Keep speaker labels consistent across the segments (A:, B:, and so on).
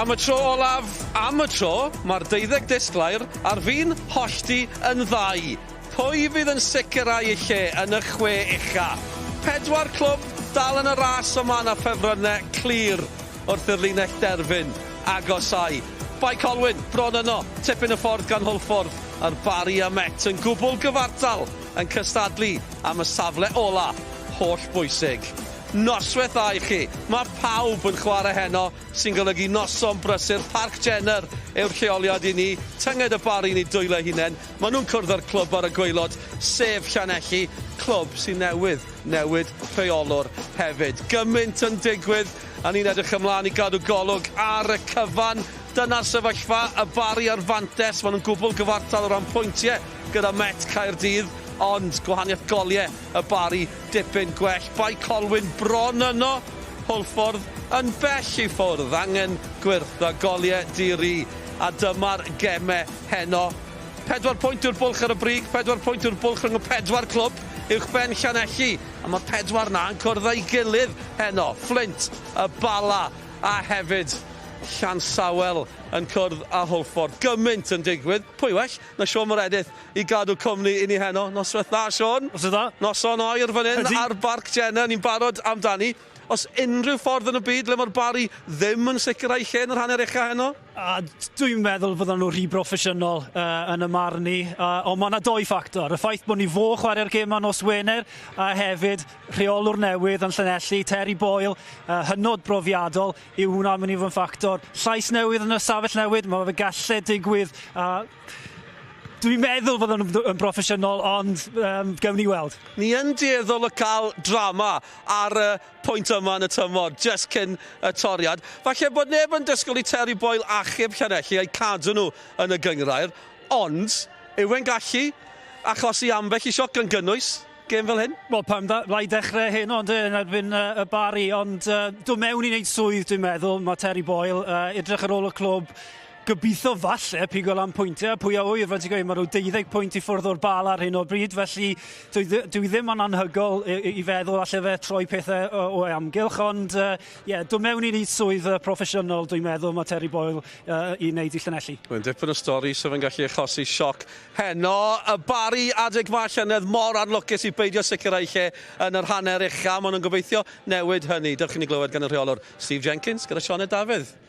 A: Am y tro olaf, am y tro, mae'r deuddeg disglair ar fin hollti yn ddau. Pwy fydd yn sicrhau eu lle yn y chwe ucha? Pedwar clwb dal yn y ras ond mae 'na ffefrynnau clir wrth i'r linell derfyn agosáu. Bae Colwyn bron yno, tipyn y ffordd gan Hwlffordd, a'r Barri a Met yn gwbl gyfartal yn cystadlu am y safle ola, holl bwysig. Noswaith dda i chi. Mae pawb yn chwarae heno, sy'n golygu noson brysur. Parc Jenner yw'r lleoliad i ni. Tynged y Barri yn eu dwylo eu hunain. Maen nhw'n cwrdd â'r clwb ar y gwaelod, sef Llanelli, clwb sy'n newydd newid rheolwr hefyd. Gymaint yn digwydd, a ni'n edrych ymlaen i gadw golwg ar y cyfan. Dyna'r sefyllfa, y Barri ar fantes, maen nhw'n gwbl gyfartal o ran pwyntiau gyda Met Caerdydd, ond gwahaniaeth goliau y Barri dipyn gwell. Bae Colwyn bron yno, Hwlffordd yn bell i ffwrdd, angen gwyrth a goliau di-ri, a dyma'r gemau heno. Pedwar pwynt yw'r bwlch ar y brig, pedwar pwynt yw'r bwlch rhwng y pedwar clwb uwchben Llanelli, a mae'r pedwar 'na yn cwrdd â'i gilydd heno. Fflint, y Bala a hefyd Llansawel yn cwrdd â Hwlffordd. Gymaint yn digwydd, pwy well na Siôn Meredith i gadw cwmni i ni heno. Noswaith dda, Siôn.
B: Noswaith dda.
A: Noson oer fan hyn ar Barc Jenner, ni'n barod amdani. Oes unrhyw ffordd yn y byd le mae'r Barri ddim yn sicrhau lle yn yr hanner ucha heno?
B: A dwi'n meddwl fyddan nhw rhy broffesiynol yn y marn i, ond mae yna doi ffactor. Y ffaith bod ni fo chwarae'r gêm yma nos Wener, a hefyd rheolwr newydd yn Llanelli, Terry Boyle, hynod brofiadol, yw hwnna'n mynd i fod yn ffactor. Llais newydd yn y safell newydd, mae fe gallu digwydd. A dwi'n meddwl fod nhw'n yn broffesiynol, ond gewn ni weld.
A: Ni yn dueddol o cael drama ar y pwynt yma yn y tymor, jyst cyn y toriad. Falle bod neb yn disgwyl i Terry Boyle achub Llanelli a'u cadw nhw yn y gynghrair, ond yw e'n gallu achosi ambell i sioc gan gynnwys gêm fel hyn?
B: Wel, pam lai dechrau heno ond yn erbyn y Barri, ond dod mewn i wneud swydd dwi'n meddwl, mae Terry Boyle, edrych ar ôl y clwb, gobeithio falle pigo lan pwyntiau, pwy a ŵyr, fel ti'n gweud, mae rhyw 12 pwynt i ffwrdd o'r Bala ar hyn o bryd, felly dwi, dwi ddim yn anhygol i, i feddwl alle fe troi pethau o, o amgylch, ond ie, yeah, dod mewn i wneud swydd proffesiynol, dwi'n meddwl mae Terry Boyle i wneud i Llanelli.
A: Mae'n dipyn o stori sydd yn gallu achosi sioc heno. Y Barri adeg ma llynedd mor anlwcus i beidio sicrhau lle yn yr hanner ucha. Maen nhw'n gobeithio newid hynny. Dewch i ni glywed gan y rheolwr Steve Jenkins gyda Sioned Dafydd.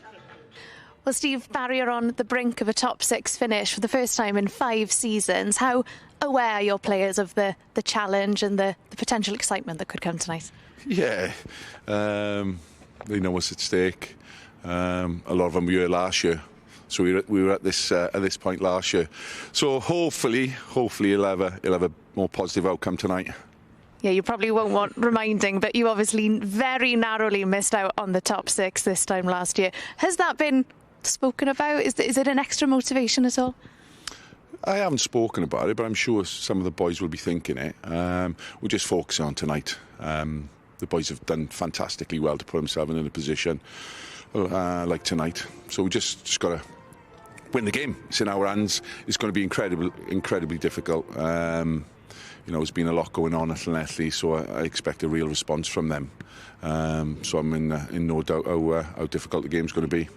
C: Well, Steve, Barry are on the brink of a top six finish for the first time in 5 seasons. How aware are your players of the challenge and the potential excitement that could come tonight?
D: Yeah, they know what's at stake. A lot of them were here last year, so we were at this point last year. So hopefully he'll have a more positive outcome tonight.
C: Yeah, you probably won't want reminding, but you obviously very narrowly missed out on the top six this time last year. Has that been spoken about? Is it an extra motivation at all?
D: I haven't spoken about it, but I'm sure some of the boys will be thinking it. We're just focusing on tonight. The boys have done fantastically well to put themselves in a position like tonight. So we just got to win the game. It's in our hands. It's going to be incredible, incredibly difficult. There's been a lot going on at Llanelli, so I expect a real response from them. So I'm in no doubt how difficult the game's going to be.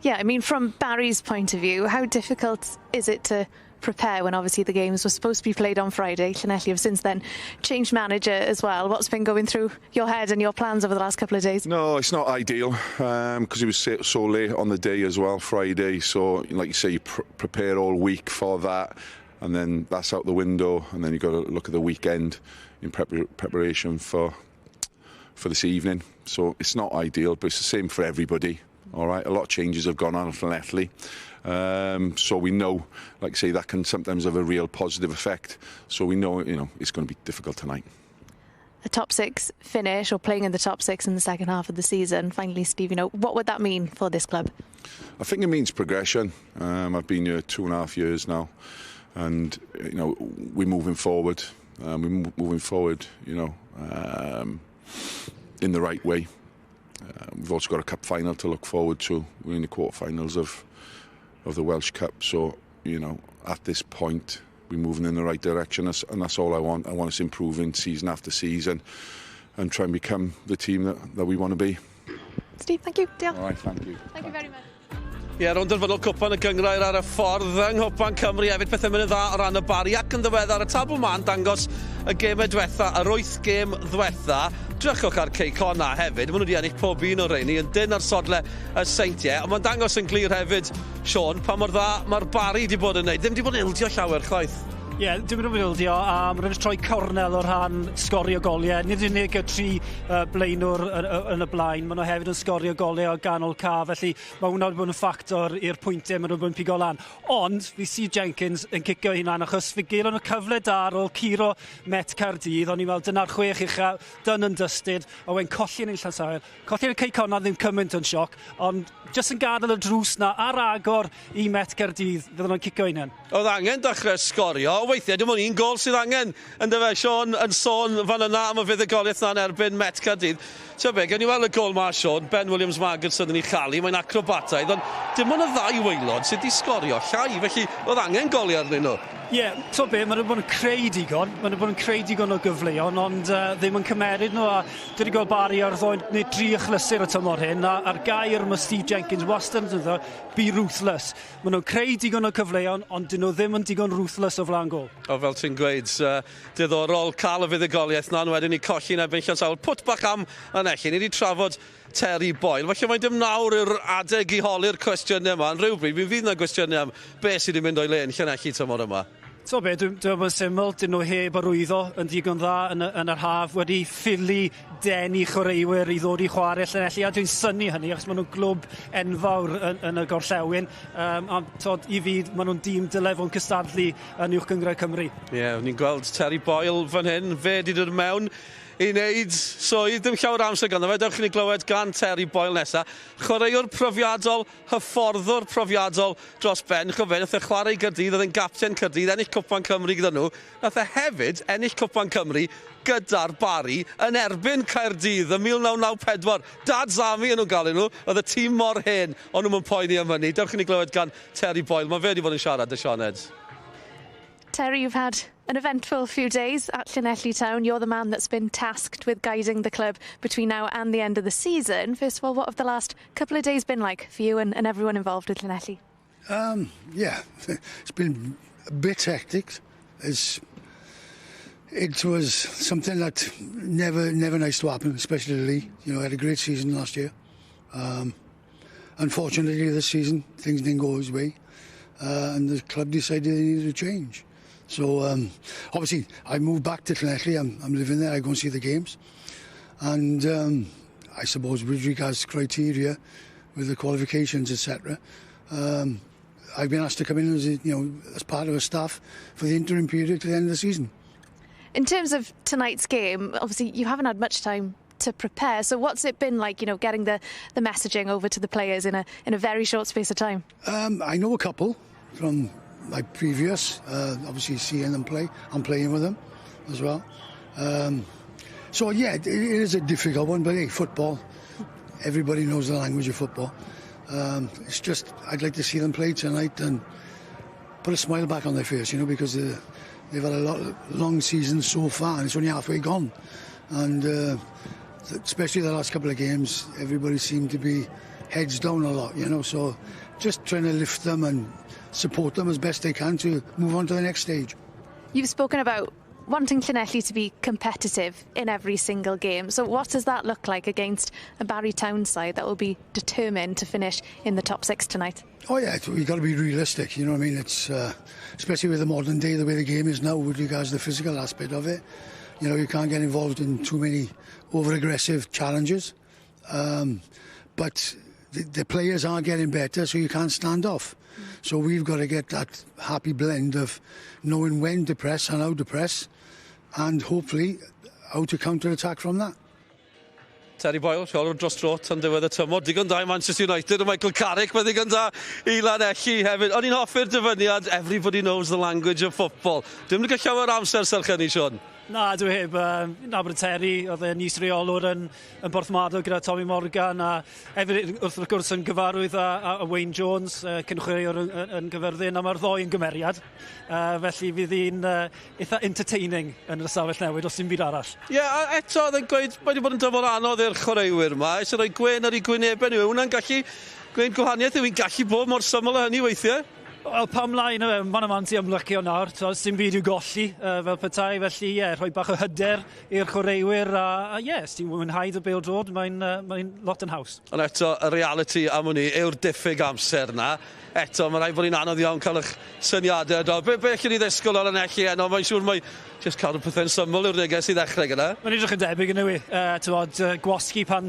C: Yeah, I mean, from Barry's point of view, how difficult is it to prepare when obviously the games were supposed to be played on Friday? Llanelli have since then changed manager as well. What's been going through your head and your plans over the last couple of days?
D: No, it's not ideal because it was so late on the day as well, Friday. So, like you say, you prepare all week for that, and then that's out the window. And then you've got to look at the weekend in preparation for this evening. So it's not ideal, but it's the same for everybody. All right, a lot of changes have gone on at Llanelli. So we know, like I say, that can sometimes have a real positive effect. So we know it's going to be difficult tonight.
C: A top six finish or playing in the top six in the second half of the season. Finally, Steve, what would that mean for this club?
D: I think it means progression. I've been here 2.5 years now, and we're moving forward. We're moving forward in the right way. We've also got a cup final to look forward to. We're in the quarterfinals of the Welsh Cup, so at this point, we're moving in the right direction, and that's all I want. I want us improving season after season, and try and become the team that we want to be.
C: Steve, thank you. Diolch.
D: All right, thank you.
C: Thank you very much.
A: Ie, yeah, rownd derfynol Cwpan y Gynghrair ar y ffordd yng Nghwpan Cymru hefyd, pethau mynd yn dda o ran y Barri ac yn ddiweddar y tabl ma'n dangos y gemau diwetha, yr wyth gêm ddwetha. Drychwch ar Cei Connah hefyd, maen nhw wedi ennill pob un o'r rheini yn dynn ar sodle y Seintiau, ond mae'n dangos yn glir hefyd, Siôn, pa mor dda mae'r Barri wedi bod yn neud. Ddim wedi bod yn ildio llawer chwaith.
B: Ie, yeah, dim yn ildio, a maen nhw'n troi cornel o rhan sgorio goliau. Nid unig y tri blaenwr yn y blaen, maen nhw hefyd yn sgorio goliau o ganol ca, felly mae hwnna wedi bod yn ffactor i'r pwyntiau maen nhw wedi bod yn pigo lan. Ond, fi Steve Jenkins yn cicio hunan, achos fe gelon nhw cyfle da ar ôl curo Met Caerdydd, o'n i'n meddwl dyna'r chwech ucha, done and dusted, a we'n colli yn Llansawel. Colli yn Cei Connah ddim cymaint yn sioc, ond jyst yn gadael y drws na ar agor i Met Caerdydd, fydden nhw'n cicio hunan.
A: Oedd angen dechrau sgorio, weithiau dim ond un gol sydd angen, yn dyfe, Siôn yn sôn fan yna am y fuddugoliaeth na'n erbyn Met Caerdydd. Ti'n be, gawn ni weld y gol ma, Siôn, Ben Williams Magidson yn ei chalu, mae'n acrobataidd, ond dim ond y ddau waelod sydd wedi sgorio llai, felly oedd angen goliau arnyn nhw.
B: Ie, yeah, so be, maen nhw bod yn creu digon, maen nhw bod yn creu digon o gyfleon, ond ddim yn cymeryd nhw, a dwi wedi gweld Barry ar ddoi neu dri achlysur y tymor hyn, a a'r gair mae Steve Jenkins wastad yn dweud, be ruthless. Maen nhw'n creu digon o cyfleon, ond dyn nhw ddim yn digon ruthless o flaen gol.
A: O, fel ti'n gweud, diddorol cael y fuddugoliaeth na'n wedyn i colli yn erbyn Llansawel. Pwt bach am Llanelli, ni wedi trafod Terry Boyle. Falle mae dim nawr yw'r adeg i holi'r cwestiynau yma. Yn rhywbryd, mi fydd yna gwestiynau am beth sydd wedi mynd o'i le yn Llanelli tymor yma.
B: So be, dwi'n dwi meddwl syml, dyn nhw heb arwyddo yn digon dda yn yr haf, wedi ffili denu chwaraewyr i ddod i chwarae Llanelli, a dwi'n synnu hynny, achos maen nhw'n glwb enfawr yn y gorllewin. A tod, i fi, maen nhw'n dîm dyle fod yn cystadlu yn Uwch Gynghrair Cymru.
A: Ie, yeah, ni'n gweld Terry Boyle fan hyn, fe wedi dod mewn i wneud swydd, dim llawer amser ganddo fe, dewch i ni glywed gan Terry Boyle nesaf. Chwaraewr profiadol, hyfforddwr profiadol dros ben. Chofio, nath e chwarae i Gaerdydd, oedd e'n gapten Caerdydd, ennill Cwpan Cymru gyda nhw. Nath e hefyd ennill Cwpan Cymru gyda'r Barri yn erbyn Caerdydd yn 1994. Dad's Army yn nhw'n galw nhw, oedd y tîm mor hen, ond nhw'n poeni am hynny. Dewch i ni glywed gan Terry Boyle, mae fe wedi bod yn siarad y Sioned.
C: Terry, you've had an eventful few days at Llanelli Town. You're the man that's been tasked with guiding the club between now and the end of the season. First of all, what have the last couple of days been like for you and everyone involved with Llanelli?
E: Yeah, it's been a bit hectic. It was something that never nice to happen, especially to Lee. You know, had a great season last year. Unfortunately, this season, things didn't go his way, and the club decided they needed to change. So, obviously, I moved back to Llanelli. I'm living there. I go and see the games. And I suppose with regards to criteria, with the qualifications, etc., I've been asked to come in as part of a staff for the interim period to the end of the season.
C: In terms of tonight's game, obviously you haven't had much time to prepare. So what's it been like, getting the messaging over to the players in a very short space of time?
E: I know a couple from my previous, obviously seeing them play and playing with them as well. So yeah, it is a difficult one, but hey, football, everybody knows the language of football. It's just, I'd like to see them play tonight and put a smile back on their face, because they've had a long season so far and it's only halfway gone. And especially the last couple of games, everybody seemed to be heads down a lot, so just trying to lift them and support them as best they can to move on to the next stage.
C: You've spoken about wanting Llanelli to be competitive in every single game. So what does that look like against a Barry Town side that will be determined to finish in the top six tonight?
E: Oh yeah, we've got to be realistic, you know what I mean? It's especially with the modern day, the way the game is now, with regards to the physical aspect of it. You know, you can't get involved in too many over-aggressive challenges. But the players are getting better, so you can't stand off. So we've got to get that happy blend of knowing when to press and how to press, and hopefully how to counter-attack from that.
A: Terry Boyle, rheolwr dros dro tan diwedd y tymor. Digon da i Manchester United a Michael Carrick, mae digon da i Lanelli hefyd. O'n i'n hoffi'r dyfyniad, "Everybody knows the language of football." Dwi'n mynd i gael llawer amser serch hynny, Siôn.
B: Na, dwi heb. Nabod Terry, oedd e'n is-reolwr yn Porthmadog gyda Tommy Morgan a hefyd wrth gwrs yn gyfarwydd â Wayne Jones, cyn-chwaraewr yn Gaerfyrddin, a mae'r ddoi yn gymeriad. Felly fydd hi'n eitha entertaining yn yr ystafell newid, os dim byd arall.
A: Ie, yeah, a eto oedd e'n gweud, mae wedi bod yn dymor anodd i'r chwaraewyr yma, eisiau rhoi gwen ar eu gwynebau nhw. Hwnna'n gallu Gwneud gwahaniaeth yw hi'n gallu bod mor syml â hynny weithiau?
B: Wel, pam lai, na fe, man y man ti ymlacio nawr, sim byd i'w golli fel petai, felly ie, yeah, rhoi bach o hyder i'r chwaraewyr a ie, yeah, os ti'n mwynhau dy bêl-droed, mae'n lot yn haws.
A: Ond eto, y realiti am hwnni yw'r diffyg amser na. Eto, mae rhaid bod hi'n anodd iawn cael eich syniadau. Do. Be allwn ni ddisgwyl o'r Llanelli heno? Mae'n siŵr mai jyst cadw pethau'n syml yw'r neges i ddechrau gyda.
B: Mae'n edrych yn debyg yn yw i. Gwasgu pan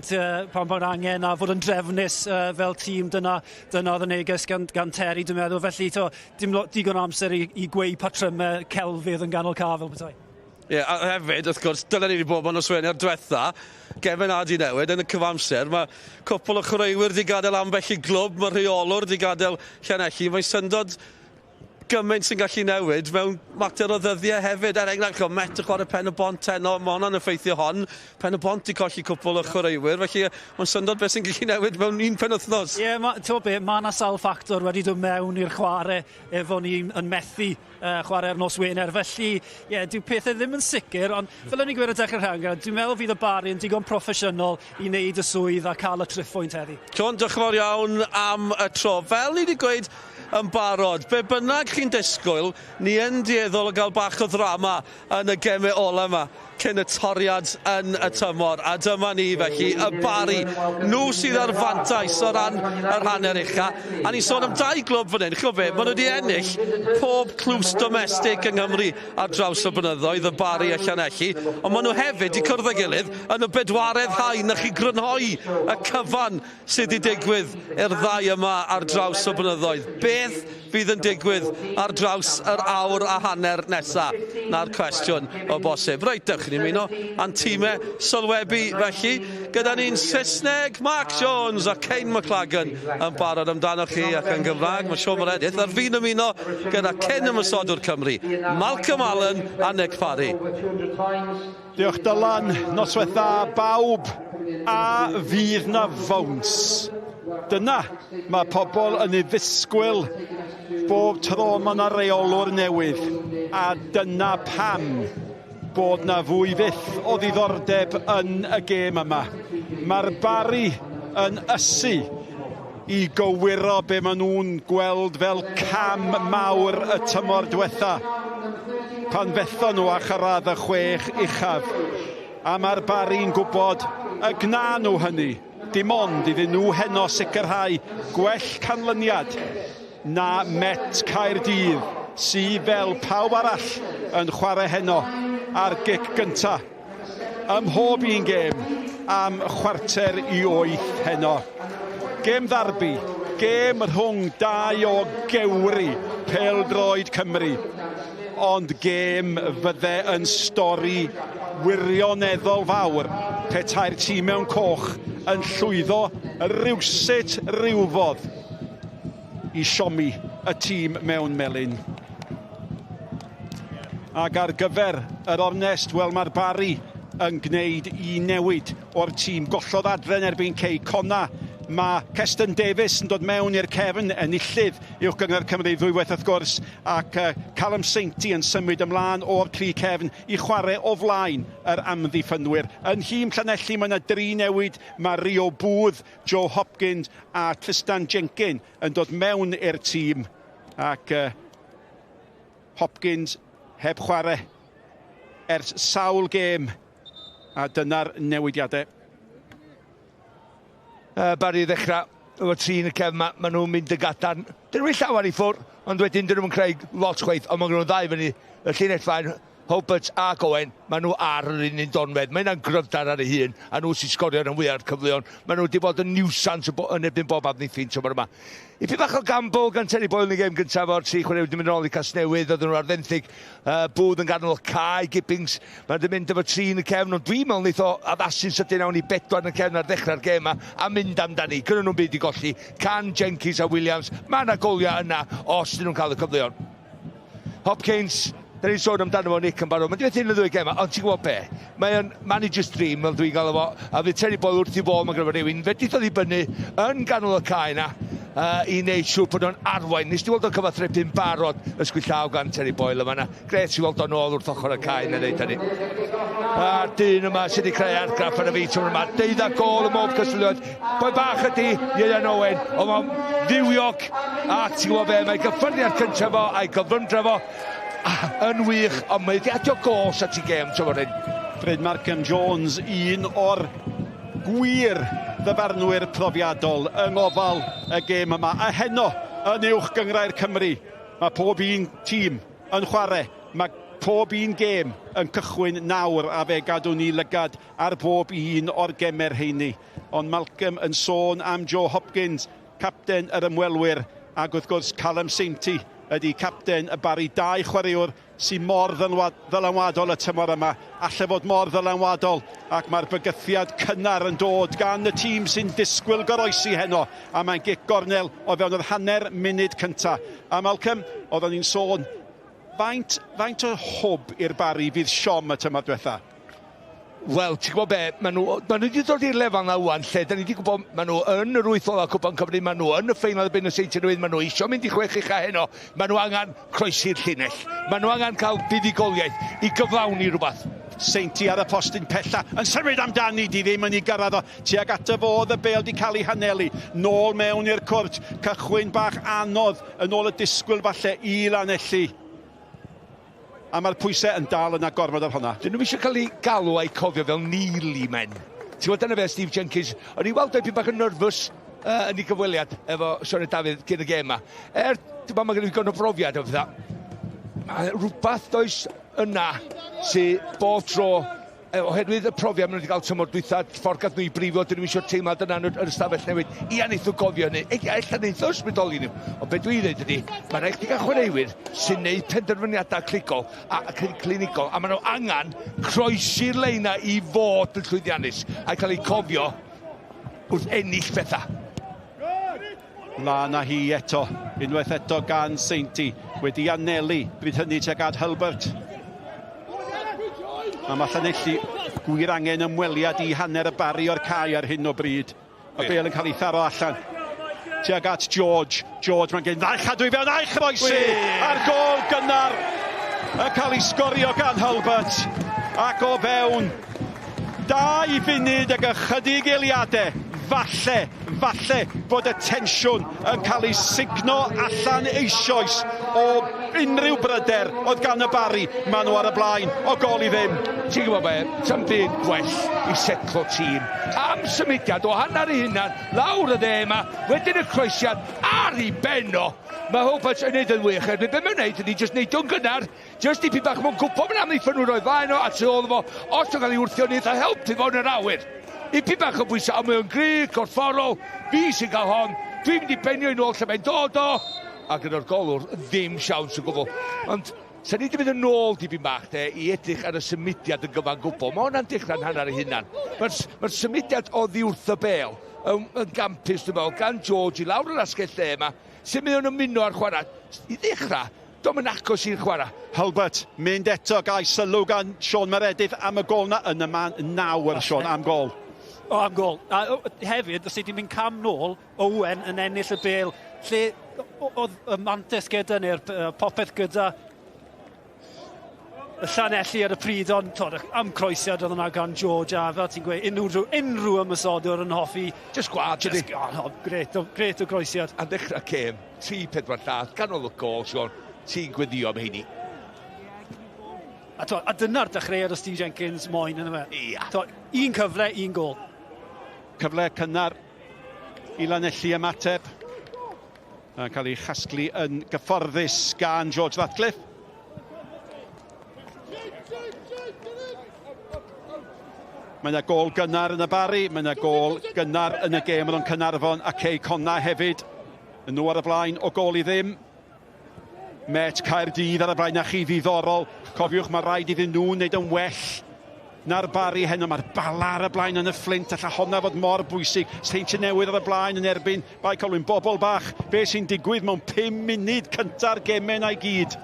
B: bod angen a fod yn drefnus fel tîm, dyna oedd y neges gan Terry, dwi'n meddwl. Felly, dim digon o amser i gweu patrymau celfydd yn ganol cae fel petai.
A: Ie, yeah, a hefyd, wrth gwrs, dyna ni wedi bod mewn nos Wener diwetha, gefen a di newid yn y cyfamser, mae cwpl o chwaraewyr di gadael ambell i glwb, mae rheolwr di gadael Llanelli, mae'n syndod gymaint sy'n gallu newid mewn mater o ddyddiau hefyd. Er enghraifft, Met yn chwarae Pen y Bont heno, mae hwnna'n effeithio hon. Pen y Bont di colli cwpl o chwaraewyr, felly mae'n syndod beth sy'n gallu newid mewn un penwythnos.
B: Ie, yeah, mae yna sawl ffactor wedi dod mewn i'r chwarae efo ni yn methu chwarae ar nos Wener. Felly, ie, yeah, dyw pethau ddim yn sicr, ond fel o'n i'n gweud ar dechrau'r rhaglen, dwi'n meddwl fydd y Barri yn digon proffesiynol i wneud y swydd a cael y triphwynt heddi.
A: John, diolch yn fawr iawn am y tro. Fel ni wedi gweud yn barod, be bynnag chi'n disgwyl, ni yn dueddol o gael bach o ddrama yn y gemau ola yma cyn y toriad yn y tymor. A dyma ni felly, y Barri, nhw sydd ar fantais o ran yr hanner ucha. A ni'n sôn am dau glwb fan hyn, chi'n be, maen nhw wedi ennill pob tlws domestig yng Nghymru ar draws y blynyddoedd, y Barri a Llanelli, ond maen nhw hefyd wedi cwrdd â'i gilydd yn y bedwaredd haen. Na chi grynhoi y cyfan sydd wedi digwydd i'r ddau yma ar draws y blynyddoedd. Beth fydd yn digwydd ar draws yr awr a hanner nesa? Na'r cwestiwn o bosib. Reit, dewch i ni ymuno â'n tîmau sylwebu felly. Gyda ni'n Saesneg, Mark Jones a Kane McLagan yn barod amdano chi ac yn Gymraeg. Mae Siôn Meredith ar fin ymuno gyda cyn ymosodwr Cymru, Malcolm Allen a Nick Parry.
F: Diolch Dylan, noswaith dda bawb, a fydd na fowns. Dyna mae pobl yn ei ddisgwyl bob tro mae yna reolwr newydd, a dyna pam bod na fwy fyth o ddiddordeb yn y gêm yma. Mae'r Barri yn ysu i gywiro be maen nhw'n gweld fel cam mawr y tymor diwetha, pan fethon nhw a chyrraedd y 6 uchaf. A mae'r Barri'n gwybod y gna nhw hynny. Dim ond iddyn nhw heno sicrhau gwell canlyniad na Met Caerdydd, sydd fel pawb arall yn chwarae heno ar gic gynta ym mhob un gêm am 7:45 heno. Gêm ddarbi, gêm rhwng dau o gewri pêl-droed Cymru, ond gêm fydde yn stori wirioneddol fawr petai'r tîm mewn coch yn llwyddo rywsut rywfodd i siomi y tîm mewn melyn. Ac ar gyfer yr ornest, wel mae'r Barri yn gwneud i newid o'r tîm. Gollodd adre yn erbyn Cei Connah. Mae Keston Davis yn dod mewn i'r cefn, enillydd Uwch Gynghrair Cymru ddwywaith wrth gwrs, ac Callum Sainty yn symud ymlaen o'r tri cefn i chwarae o flaen yr amddiffynwyr. Yn nhîm Llanelli mae yna dri newid, mae Rio Booth, Joe Hopkins a Tristan Jenkin yn dod mewn i'r tîm, ac Hopkins heb chwarae ers sawl gêm, a dyna'r newidiadau.
G: Barri i ddechrau efo tri yn y cefn, ma nhw'n mynd y gadarn. Dyn nhw'n llawer i ffwrdd, ond wedyn dyn nhw'n creu lot chwaith, ond maen nhw'n ddau fyny y llinell fain, Hobert ac Owen, maen nhw ar yr un donfedd. Mae hynna'n gryfder ar ei hun, a nhw sy'n sgorio yn fwyaf o'r cyfleon. Maen nhw wedi bod yn niwsans yn erbyn bob amddiffyn tymor yma. Ipyn bach o gamble gan Terry Boyle yn y gêm gyntaf o'r tri chwaraewyr wedi mynd yn ôl i Casnewydd, oedden nhw ar fenthyg, Booth yn ganol cae, Gibbings, maen nhw wedi mynd efo tri yn y cefn, ond dwi'n meddwl wneith o addasu'n sydyn iawn i bedwar yn y cefn ar ddechrau'r gêm yma, a mynd amdani. Gynnon nhw'n byd i golli. Can, Jenkins a Williams, mae yna goliau yna os dyn nhw'n cael y cyfleon. Hopkins, da ni'n sôn amdano fo Nick yn barod. Mae'n dweud hyn y ddwy gem, ond ti'n gwybod be? Mae o'n manager's dream, fel dwi'n gael efo, a fydd Terry Boyle wrth i fo, mae gyda fo rhywun. Fedrith o ddibynnu yn ganol y cae yna. i wneud siŵr bod nhw'n arwain. Nes ti weld o'n cyfathrebu'n barod ysgwydd llaw gan Terry Boyle yma. Gret i weld o'n ôl wrth ochr y cae yn dweud hynny. A'r dyn yma sydd wedi creu argraff ar y fi tymor yma. 12 gôl ym mob cystadleuaeth. Boi bach ydy Ieuan Owen, ond mae'n fywiog a ti'n gwybod be, mae gyffyrddiad cyntaf fo a'i gyflymdra fo yn wych, ond mae wedi adio gôls at ei gêm tymor hyn.
F: Bryn Markham Jones, un o'r gwir ddyfarnwyr profiadol yng ngofal y gêm yma. A heno yn Uwch Gynghrair Cymru, mae pob un tîm yn chwarae. Mae pob un gêm yn cychwyn nawr a fe gadwn ni lygad ar bob un o'r gemau'r rheini. Ond Malcolm yn sôn am Joe Hopkins, capten yr ymwelwyr, ac wrth gwrs Callum Sainty ydy capten y Barri. Dau chwaraewr sy'n mor ddylanwadol y tymor yma, alle fod mor ddylanwadol, ac mae'r bygythiad cynnar yn dod gan y tîm sy'n disgwyl goroesi heno, a mae'n gic gornel o fewn yr hanner munud cynta. A Malcolm, oeddwn ni'n sôn, faint o hwb i'r Barri fydd siom y tymor diwetha?
G: Wel, ti'n gwybod be, maen nhw wedi dod i'r lefel na ŵan, lle da ni wedi gwybod, maen nhw yn yr 8 ola Cwpan Cymru, maen nhw yn y ffeinal erbyn y Seintiau Newydd, maen nhw eisiau mynd i 6 ucha heno, maen nhw angen croesi'r llinell, maen nhw angen cael buddugoliaeth i gyflawni rhywbeth.
F: Seinti ar y postyn pella, yn symud amdani, di ddim yn ei gyrraedd o, tuag ato fo oedd y bêl di cael ei hanelu, nôl mewn i'r cwrt, cychwyn bach anodd yn ôl y disgwyl falle i Lanelli. A mae'r pwysau yn dal yna gorfod ar hwnna.
G: Dyn nhw eisiau cael ei galw a'i cofio fel Neely men. Ti'n gwybod dyna fe Steve Jenkins. O'n i weld dipyn bach yn nervous yn ei gyfweliad efo Sioned Dafydd cyn y gêm yma. Dwi'n meddwl mae gen i ddigon o brofiad o fatha. Mae rhywbeth does yna sy'n bob tro, oherwydd y profiad maen nhw wedi cael tymor dwytha, ffordd gath nhw i brifo, dyn nhw eisiau teimlad yna yn yr ystafell newid. Ia, wnaeth nhw gofio hynny. Ella wnaeth nhw ysbrydoli nhw. Ond be dwi'n dweud ydy, mae rhaid chdi gael chwaraewyr sy'n neud penderfyniadau cligol a clinigol, a maen nhw angen croesi'r leina i fod yn llwyddiannus a cael eu cofio wrth ennill pethau.
F: Lan â hi eto, unwaith eto gan Seinti, wedi anelu bryd hynny tuag at Hulbert. A mae Llanelli gwir angen ymweliad i hanner y Barri o'r cae ar hyn o bryd. Y bêl yn cael ei tharo allan. Tuag at George. George, mae'n gen ddau chadw i fewn a'i chroesi. A'r gôl gynnar yn cael ei sgorio gan Hulbert. Ac o fewn 2 funud ag ychydig eiliadau, falle bod y tensiwn yn cael ei sugno allan eisoes o unrhyw bryder oedd gan y Barri. Maen nhw ar y blaen o gôl i ddim.
G: Ti'n gwybod be, sa'm byd gwell i setlo tîm. Am symudiad o hanner ei hunan, lawr y dde yma, wedyn y croesiad ar ei ben o. Mae Hulbert yn neud yn wych, erbyn be mae'n neud ydy jyst neud o'n gynnar, jyst dipyn bach mewn gwybod mae'n amddiffyn nhw'n rhoi flaen o, a tu ôl fo, os o'n cael ei wrthio ni, eitha helpu fo yn yr awyr. Dipyn bach o bwysau, ond mae'n gryf, corfforol, fi sy'n cael hon, dwi'n mynd i benio i nôl lle mae'n dod o, a gyda'r golwr ddim siawns o gwbl. Ond sa ni wedi mynd yn ôl dipyn bach de, i edrych ar y symudiad yn gyfan gwbl. Mae hwnna'n dechrau'n hanner ei hunan. Mae'r symudiad oddi wrth y bêl yn gampus, dwi'n meddwl, gan George i lawr yr asgell lle yma, sy'n mynd yn ymuno ar chwarae. I ddechrau, dio'm yn agos i'r chwarae.
F: Hulbert mynd eto, gael sylw gan Sean Meredith am y gôl na yn y man nawr, Sean, am gôl.
B: O, am gôl. A hefyd, os ti wedi mynd cam nôl, Owen yn ennill y bêl, lle oedd y mantes gyda neu'r popeth gyda y Llanelli ar y pryd, ond am croesiad oedd yna gan George, a fel ti'n gweud, unrhyw ymosodwr yn hoffi.
G: Just gwad, ydi.
B: Gret o groesiad.
G: A ddechrau cêm, 3-4 llath, ganol y gôl, Sean, ti'n gweddio am heini.
B: A dyna'r dechreuad o Steve Jenkins moyn yna fe.
G: Ia.
B: Un cyfle, un gôl.
F: Cyfle cynnar i Lanelli ymateb. Yn cael ei chasglu yn gyfforddus gan George Ratcliffe. Mae yna gôl gynnar yn y Barri, mae yna gôl gynnar yn y gêm rhwng Caernarfon a Cei Connah hefyd. Yn nhw ar y blaen o gôl i ddim. Met Caerdydd ar y blaen, a chi ddiddorol. Cofiwch, mae rhaid iddyn nhw wneud yn well na'r Barri heno. Mae'r Bala ar y blaen yn y Fflint, alla honna fod mor bwysig. Seintiau Newydd ar y blaen yn erbyn Bae Colwyn. Bobl bach, be sy'n digwydd mewn 5 munud cynta'r gemau na'i gyd.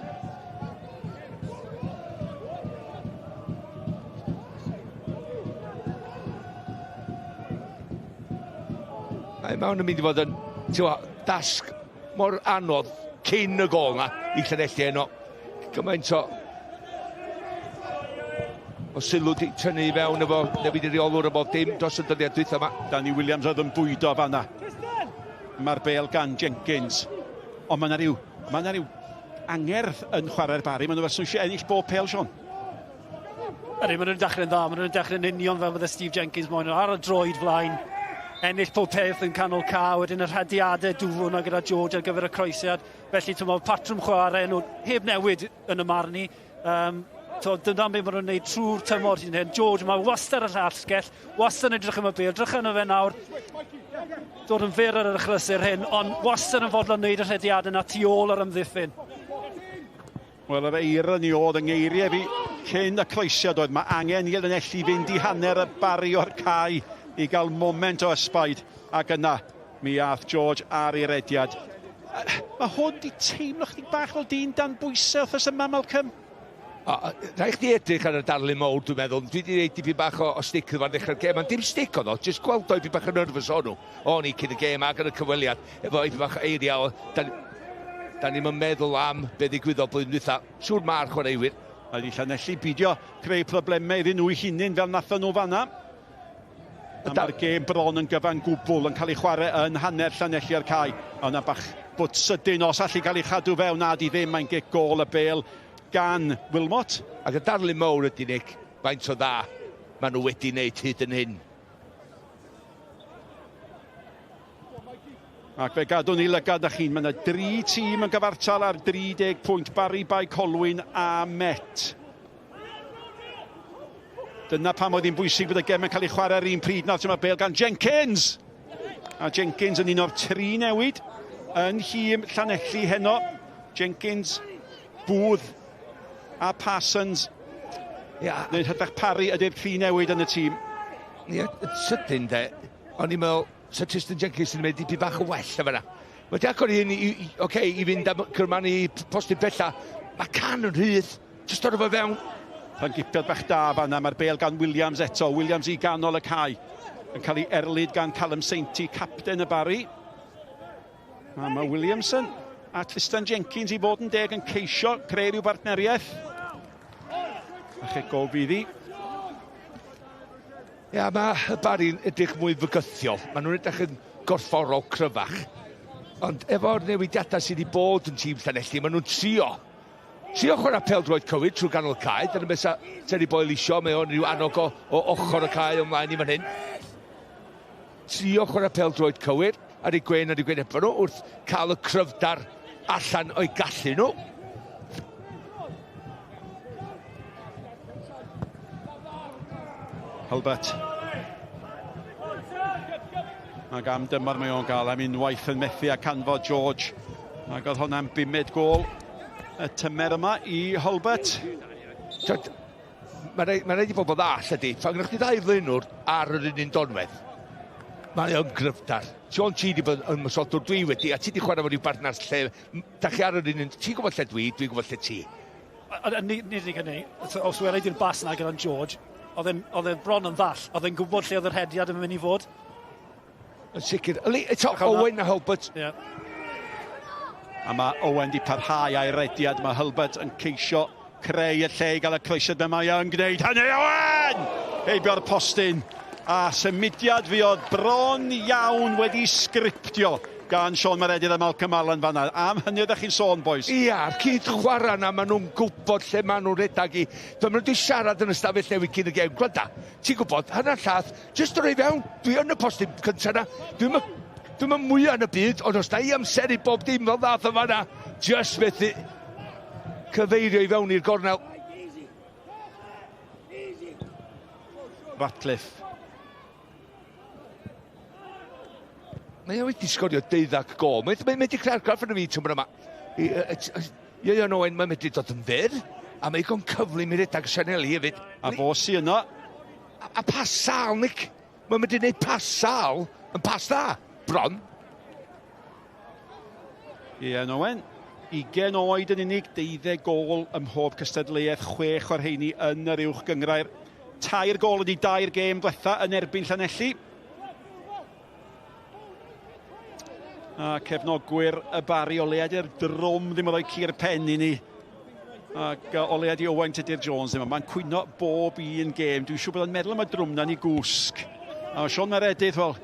G: Mae hwn yn mynd i fod yn Ti'n dasg mor anodd cyn y gol na i Llanelli heno. Gymaint o o sylw di tynnu i fewn efo newid i reolwr a bob dim dros y dyddiau dwytha yma.
F: Danny Williams oedd yn bwydo fanna. Mae'r bel gan Jenkins. Ond mae yna rhyw, mae yna rhyw angerdd yn chwarae'r Barri. Maen nhw fel eisiau ennill bob pel, Sean.
B: Ydy, maen nhw'n dechrau'n dda. Maen nhw'n dechrau'n union fel bydde Steve Jenkins moyn ar y droed flaen. Ennill pob peth yn canol ca, wedyn y rhediadau dwfwn o gyda George ar gyfer y croesiad. Felly, ti'n meddwl, patrwm chwarae nhw heb newid yn y marn i. To, dyna beth maen nhw'n gwneud trwy'r tymor hyn hyn. George, mae wastad ar y asgell, wastad yn edrych am y bel, drych arno fe nawr, dod yn fyr ar yr achlysur hyn, ond wastad yn fodlon wneud y rhediadau yna tu ôl yr amddiffyn.
F: Wel, yr eironi oedd yng ngeiriau fi cyn y croesiad oedd mae angen i Llanelli fynd i hanner y Barri o'r cae i gael moment o ysbaid, ac yna mi ath George ar ei rediad. Mae hwn di teimlo chdi bach fel dyn dan bwysau wrth yma, Malcolm?
G: Rhaid chdi edrych ar y darlun mawr, dwi'n meddwl. Dwi wedi gwneud dipyn bach o, o stick iddo ar ddechrau'r gêm. Ond dim stick oedd o, jyst gweld o dipyn bach yn nervous o'n nhw. O'n i cyn y gêm ac yn y cyfweliad, efo dipyn bach o eiriau o... Da, da ni'n meddwl am be ddigwyddodd blwyddyn dwytha. Siwr mae'r chwaraewyr.
F: Mae di Llanelli bidio creu problemau iddyn nhw eu hunain fel nathon nhw fanna. A mae'r gêm bron yn gyfan gwbl yn cael ei chwarae yn hanner Llanelli ar cae. Ond bach bwt sydyn os allu cael ei chadw fewn, na di ddim, mae'n gic gôl y bel gan Wilmot.
G: Ac y darlun mawr ydy, Nick, faint o dda maen nhw wedi wneud hyd yn hyn.
F: Ac fe gadwn ni lygad â chi. Mae yna dri tîm yn gyfartal ar 30 pwynt. Barry, Bae Colwyn a Met. Dyna pam oedd hi'n bwysig bod y gem yn cael ei chwarae ar un pryd. Nawr dyma bel gan Jenkins. A Jenkins yn un o'r tri newid yn nhîm Llanelli heno. Jenkins, Booth a Parsons.
G: Ia.
F: Neu hytrach Parry ydy'r tri newid yn y tîm.
G: Ie, sydyn de. O'n i'n meddwl, Sir Tristan Jenkins yn mynd dipyn bach o well efo yna. Mae di agor i hyn, i, okay, i fynd am cyrman i postyn bella. Mae can yn rhydd, jyst o'r fo fewn.
F: Pan gipiad bach da fanna, mae'r bel gan Williams eto. Williams i ganol y cae. Yn cael ei erlid gan Callum Sainty, capten y Barri. A mae Williamson a Tristan Jenkins i fod yn deg yn ceisio creu rhyw bartneriaeth. A che gol fydd hi.
G: Ia, mae y Barri'n edrych mwy fygythiol. Maen nhw'n edrych yn gorfforol cryfach. Ond efo'r newidiadau sydd wedi bod yn tîm Llanelli, maen nhw'n trio. Trio chwarae pêl-droed cywir trwy ganol y cae. Dyna beth sa Terry Boyle isio. Mae o'n rhyw annog o, o ochr y cae ymlaen i fan hyn. Trio chwarae pêl-droed cywir ar ei gwen ar ei gwen efo nhw wrth cael y cryfdar allan o'i gallu nhw.
F: Hulbert. Ac am dymor mae o'n gael am unwaith yn methu a canfod George. Ac oedd hwnna'n bumed gôl y tymer yma i Hulbert.
G: Mae rhaid, ma rhaid i bobl ddall ydy, pan gynnwch chi ddau flaenwr ar yr un un donwedd, mae o'n gryfdar. Sean, ti wedi bod yn ymosodwr, dwi wedi, a ti wedi chwarae fo ryw bartners lle, da chi ar yr un un, ti'n gwybod lle dwi, dwi'n gwybod lle ti.
B: A nid unig hynny, os welai di'r bas na gyda'n George, oedd e'n bron yn ddall, oedd e'n gwybod lle oedd yr hediad yn mynd i fod.
G: Yn sicr. Eto, Owen a Hulbert.
B: Yeah.
F: A mae Owen di parhau a'i rediad. Mae Hulbert yn ceisio creu y lle i gael y croesiad yma. Mae o'n gwneud hynny. Owen! Heibio'r postyn. A symudiad fi oedd bron iawn wedi sgriptio gan Sean Meredydd a Malcolm Allen fanna. Am hynny oeddech chi'n sôn, boys?
G: Ia, a'r cyd chwarae na, maen nhw'n gwybod lle maen nhw'n redag i. Dwi'n nhw wedi siarad yn y stafell newid cyn y gêm. Gwranda, ti'n gwybod, hanner llath, jyst roi fewn, dwi yn y postyn cyntaf na. Dwi'n Dwi'n mynd mwyaf yn y byd, ond os da i amser i bob dim fel ddath o fanna, jyst methu cyfeirio i fewn i'r gornel.
F: Ratcliffe.
G: Mae o wedi sgorio 12 gol. Mae mae wedi creu argraff yn y fi tymor yma. Ieuan Owen, mae'n medru dod yn fyr, a mae egon cyflym i redag Sianeli hefyd.
F: A fo sy yno.
G: A pas sal, Nick. Mae'n medru gwneud pas sal yn pas dda. Bron.
F: Ieuan Owen, 20 oed yn unig, 12 gôl ym mhob cystadleuaeth, 6 o'r rheini yn yr uwch gynghrair. 3 gôl ydi 2 gêm diwetha yn erbyn Llanelli. A cefnogwyr y Barri, o leia 'di'r drwm ddim yn rhoi cur pen i ni. Ac o leia 'di Owain Tudur Jones ddim. Mae'n cwyno bob un gêm. Dwi'n siŵr bod o'n meddwl am y drwm na'n ei gwsg. A mae Sean Meredydd, wel,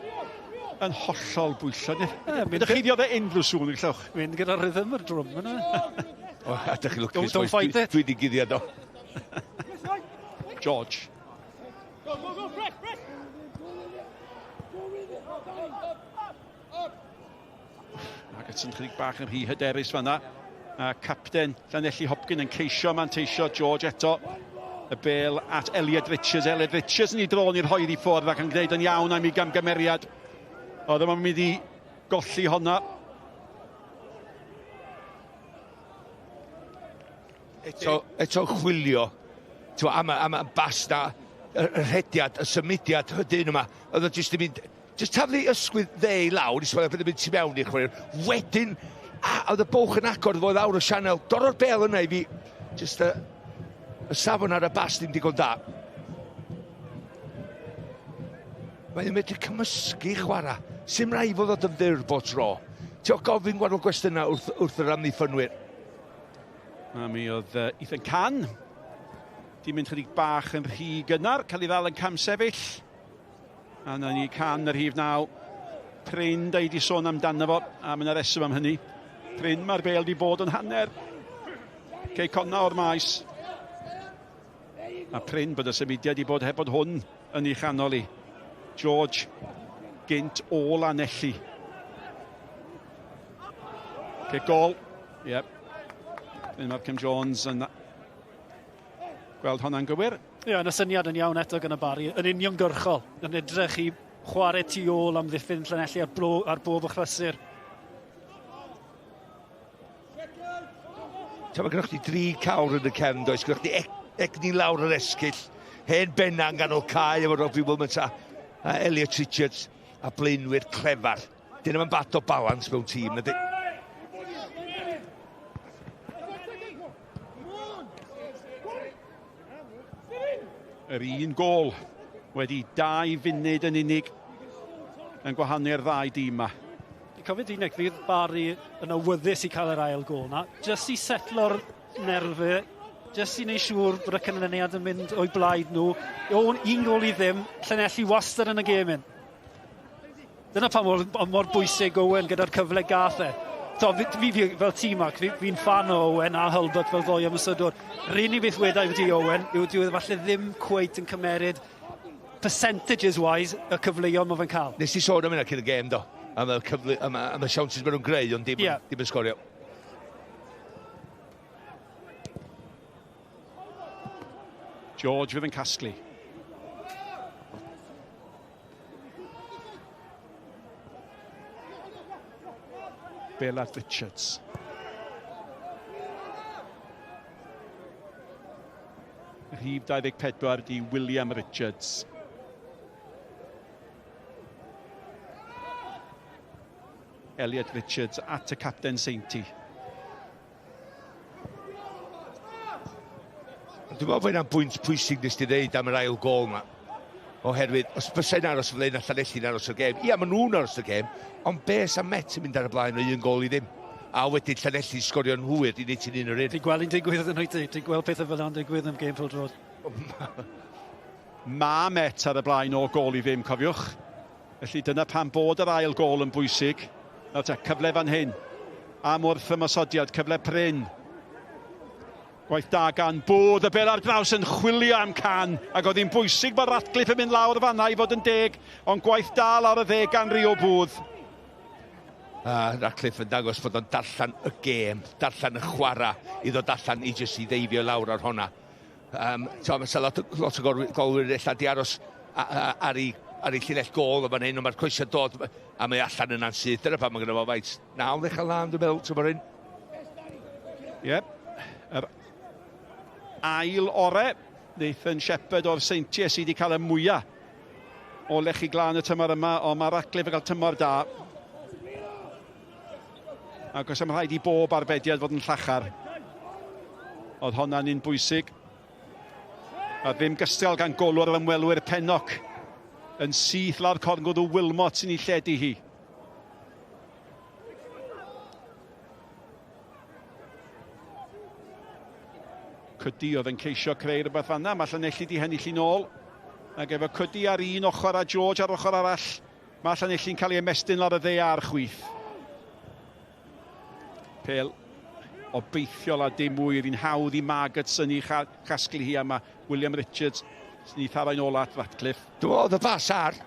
F: yn hollol bwyllog. Ydych chi ddioddef unrhyw sŵn, gallwch?
B: Mynd gyda rhythm yr drwm yna.
G: O, a dych chi'n lwcus.
B: Don't fight it.
G: Dwi wedi guddiad o.
F: George.
H: Go, go, go, press, press!
F: Robertson chydig bach yn rhy hyderus fanna. A capten Llanelli Hopkin yn ceisio manteisio. George eto. Y bel at Elliot Richards. Elliot Richards yn ei dron i'r hoedd i ffwrdd ac yn gwneud yn iawn am ei gamgymeriad. Oedd yma'n mynd i golli honna.
G: Eto chwilio. Am y bas na, y rhediad, y symudiad hydyn yma. Oedd o jyst yn mynd... Jyst taflu ysgwydd dde i lawr i sbio beth yn mynd tu mewn i'r chwaraewr. Wedyn, oedd y bwlch yn agor fo lawr y sianel. Doro'r bel yna i fi. Jyst y safon ar y bas ddim digon da. Mae'n medru cymysgu chwarae. Sim rhaid fod yn fyr bob tro. Ti'n gofyn gwahanol gwestiynau wrth yr amddiffynwyr.
F: A mi oedd Ethan Can di mynd chydig bach yn rhy gynnar, cael ei ddal yn camsefyll. A na ni Can yr rhif 9. Prin da i di sôn amdano fo, a mae yna reswm am hynny. Prin mae'r bel di bod yn hanner. Cei Connah o'r maes. A prin bod y symudiad i bod heb bod hwn yn ei chanol i. George gynt o Lanelli. Cic gol. Yep. Bryn Malcolm Jones yn gweld honna'n gywir.
B: Ie, yn y syniad yn iawn eto gan y Barri, yn uniongyrchol, yn edrych i chwarae tu ôl am ddiffyn Llanelli ar bob achlysur.
G: Mae gennych chi 3 cawr yn y cefn, does? Gennych chi egni lawr yr esgyll, hen benna yn ganol cae efo Robbie Wilmot a Elliot Richards a blaenwyr clefar. Dyn nhw'n bad o balans mewn tîm, ydy?
F: Yr un gôl wedi 2 funud yn unig yn gwahanu'r ddau dîm yma.
B: Dwi'n cofio di, Nick, fydd Barri yn awyddus i cael yr ail gôl na. Jyst i setlo'r nerfau, jyst i wneud siŵr bod y canlyniad yn mynd o'i blaid nhw. O'n 1 gôl i ddim, Llanelli wastad yn y gêm hyn. Dyna pa mor bwysig Owen gyda'r cyfle gath e. To, fi fel tîm, Mark, fi'n fan o Owen a Hulbert fel ddoi ymosodwr. Yr unig beth wedai wedi Owen yw dyw e falle ddim cweit yn cymeryd percentages wise y cyfleoedd mae fe'n cael.
G: Nes i sôn am hynna cyn y gêm do, am y cyfle, am y siawnsys maen nhw'n greu, ond dim yn sgorio.
F: George fydd yn casglu. Bellard Richards. Rhif 24 di William Richards. Elliot Richards at y capten Seinti.
G: Dwi'n meddwl bod hynna'n bwynt pwysig nes di ddeud am yr ail gôl yma. Oherwydd, os bysai'n aros o flaen a Llanelli'n aros o'r gêm, ia, maen nhw'n aros o'r gêm, ond be sa Met yn mynd ar y blaen o 1 gôl i ddim? A wedyn Llanelli'n sgorio'n hwyr i wneud ti'n un o'r un.
B: Ti'n gweld hi'n digwydd yn oed, ti'n gweld pethau fel yna'n digwydd am gêm pêl-droed.
F: Mae Met ar y blaen o gôl i ddim, cofiwch. Felly dyna pam bod yr ail gôl yn bwysig. Nawr te, cyfle fan hyn. Am wrth ymosodiad, cyfle prin. Gwaith da gan Booth, y bel ar draws yn chwilio am Can, ac oedd hi'n bwysig bod Ratcliffe yn mynd lawr fanna i fod yn deg, ond gwaith da lawr y dde gan Rio Booth.
G: A Ratcliffe yn dangos bod o'n darllen y gêm, darllen y chwarae, i ddod allan i jyst i ddeifio lawr ar honna. Mae lot o golwyr ella di aros ar ei llinell gôl o fan hyn, ond mae'r coesau'n dod a mae allan yna'n syth. Dyna pam mae gynno fo faint 9 ddechrau lan, dwi'n meddwl, tymor hyn.
F: Ie, yr ail ore, Nathan Shepherd o'r Seintiau sydd wedi cael y mwyaf o lechi glân y tymor yma, ond mae Ratcliffe yn cael tymor da. Ac os am rhaid i bob arbediad fod yn llachar, oedd honna'n un bwysig. A ddim gystal gan golwr yr ymwelwyr Pennock yn syth lawr corngwdd o Wilmot sy'n ei lledu hi. Cuddy oedd yn ceisio creu rhywbeth fanna. Mae Llanelli di hennill i nôl. Ac efo Cuddy ar un ochr a George ar ochr arall, mae Llanelli'n cael ei ymestyn lawr y dde a'r chwith. Pêl obeithiol a dim mwy, yr un hawdd i Margetson i chasglu hi a mae William Richards sy'n ei tharau'n ôl at Ratcliffe.
G: Dwi'n meddwl oedd y bas ar.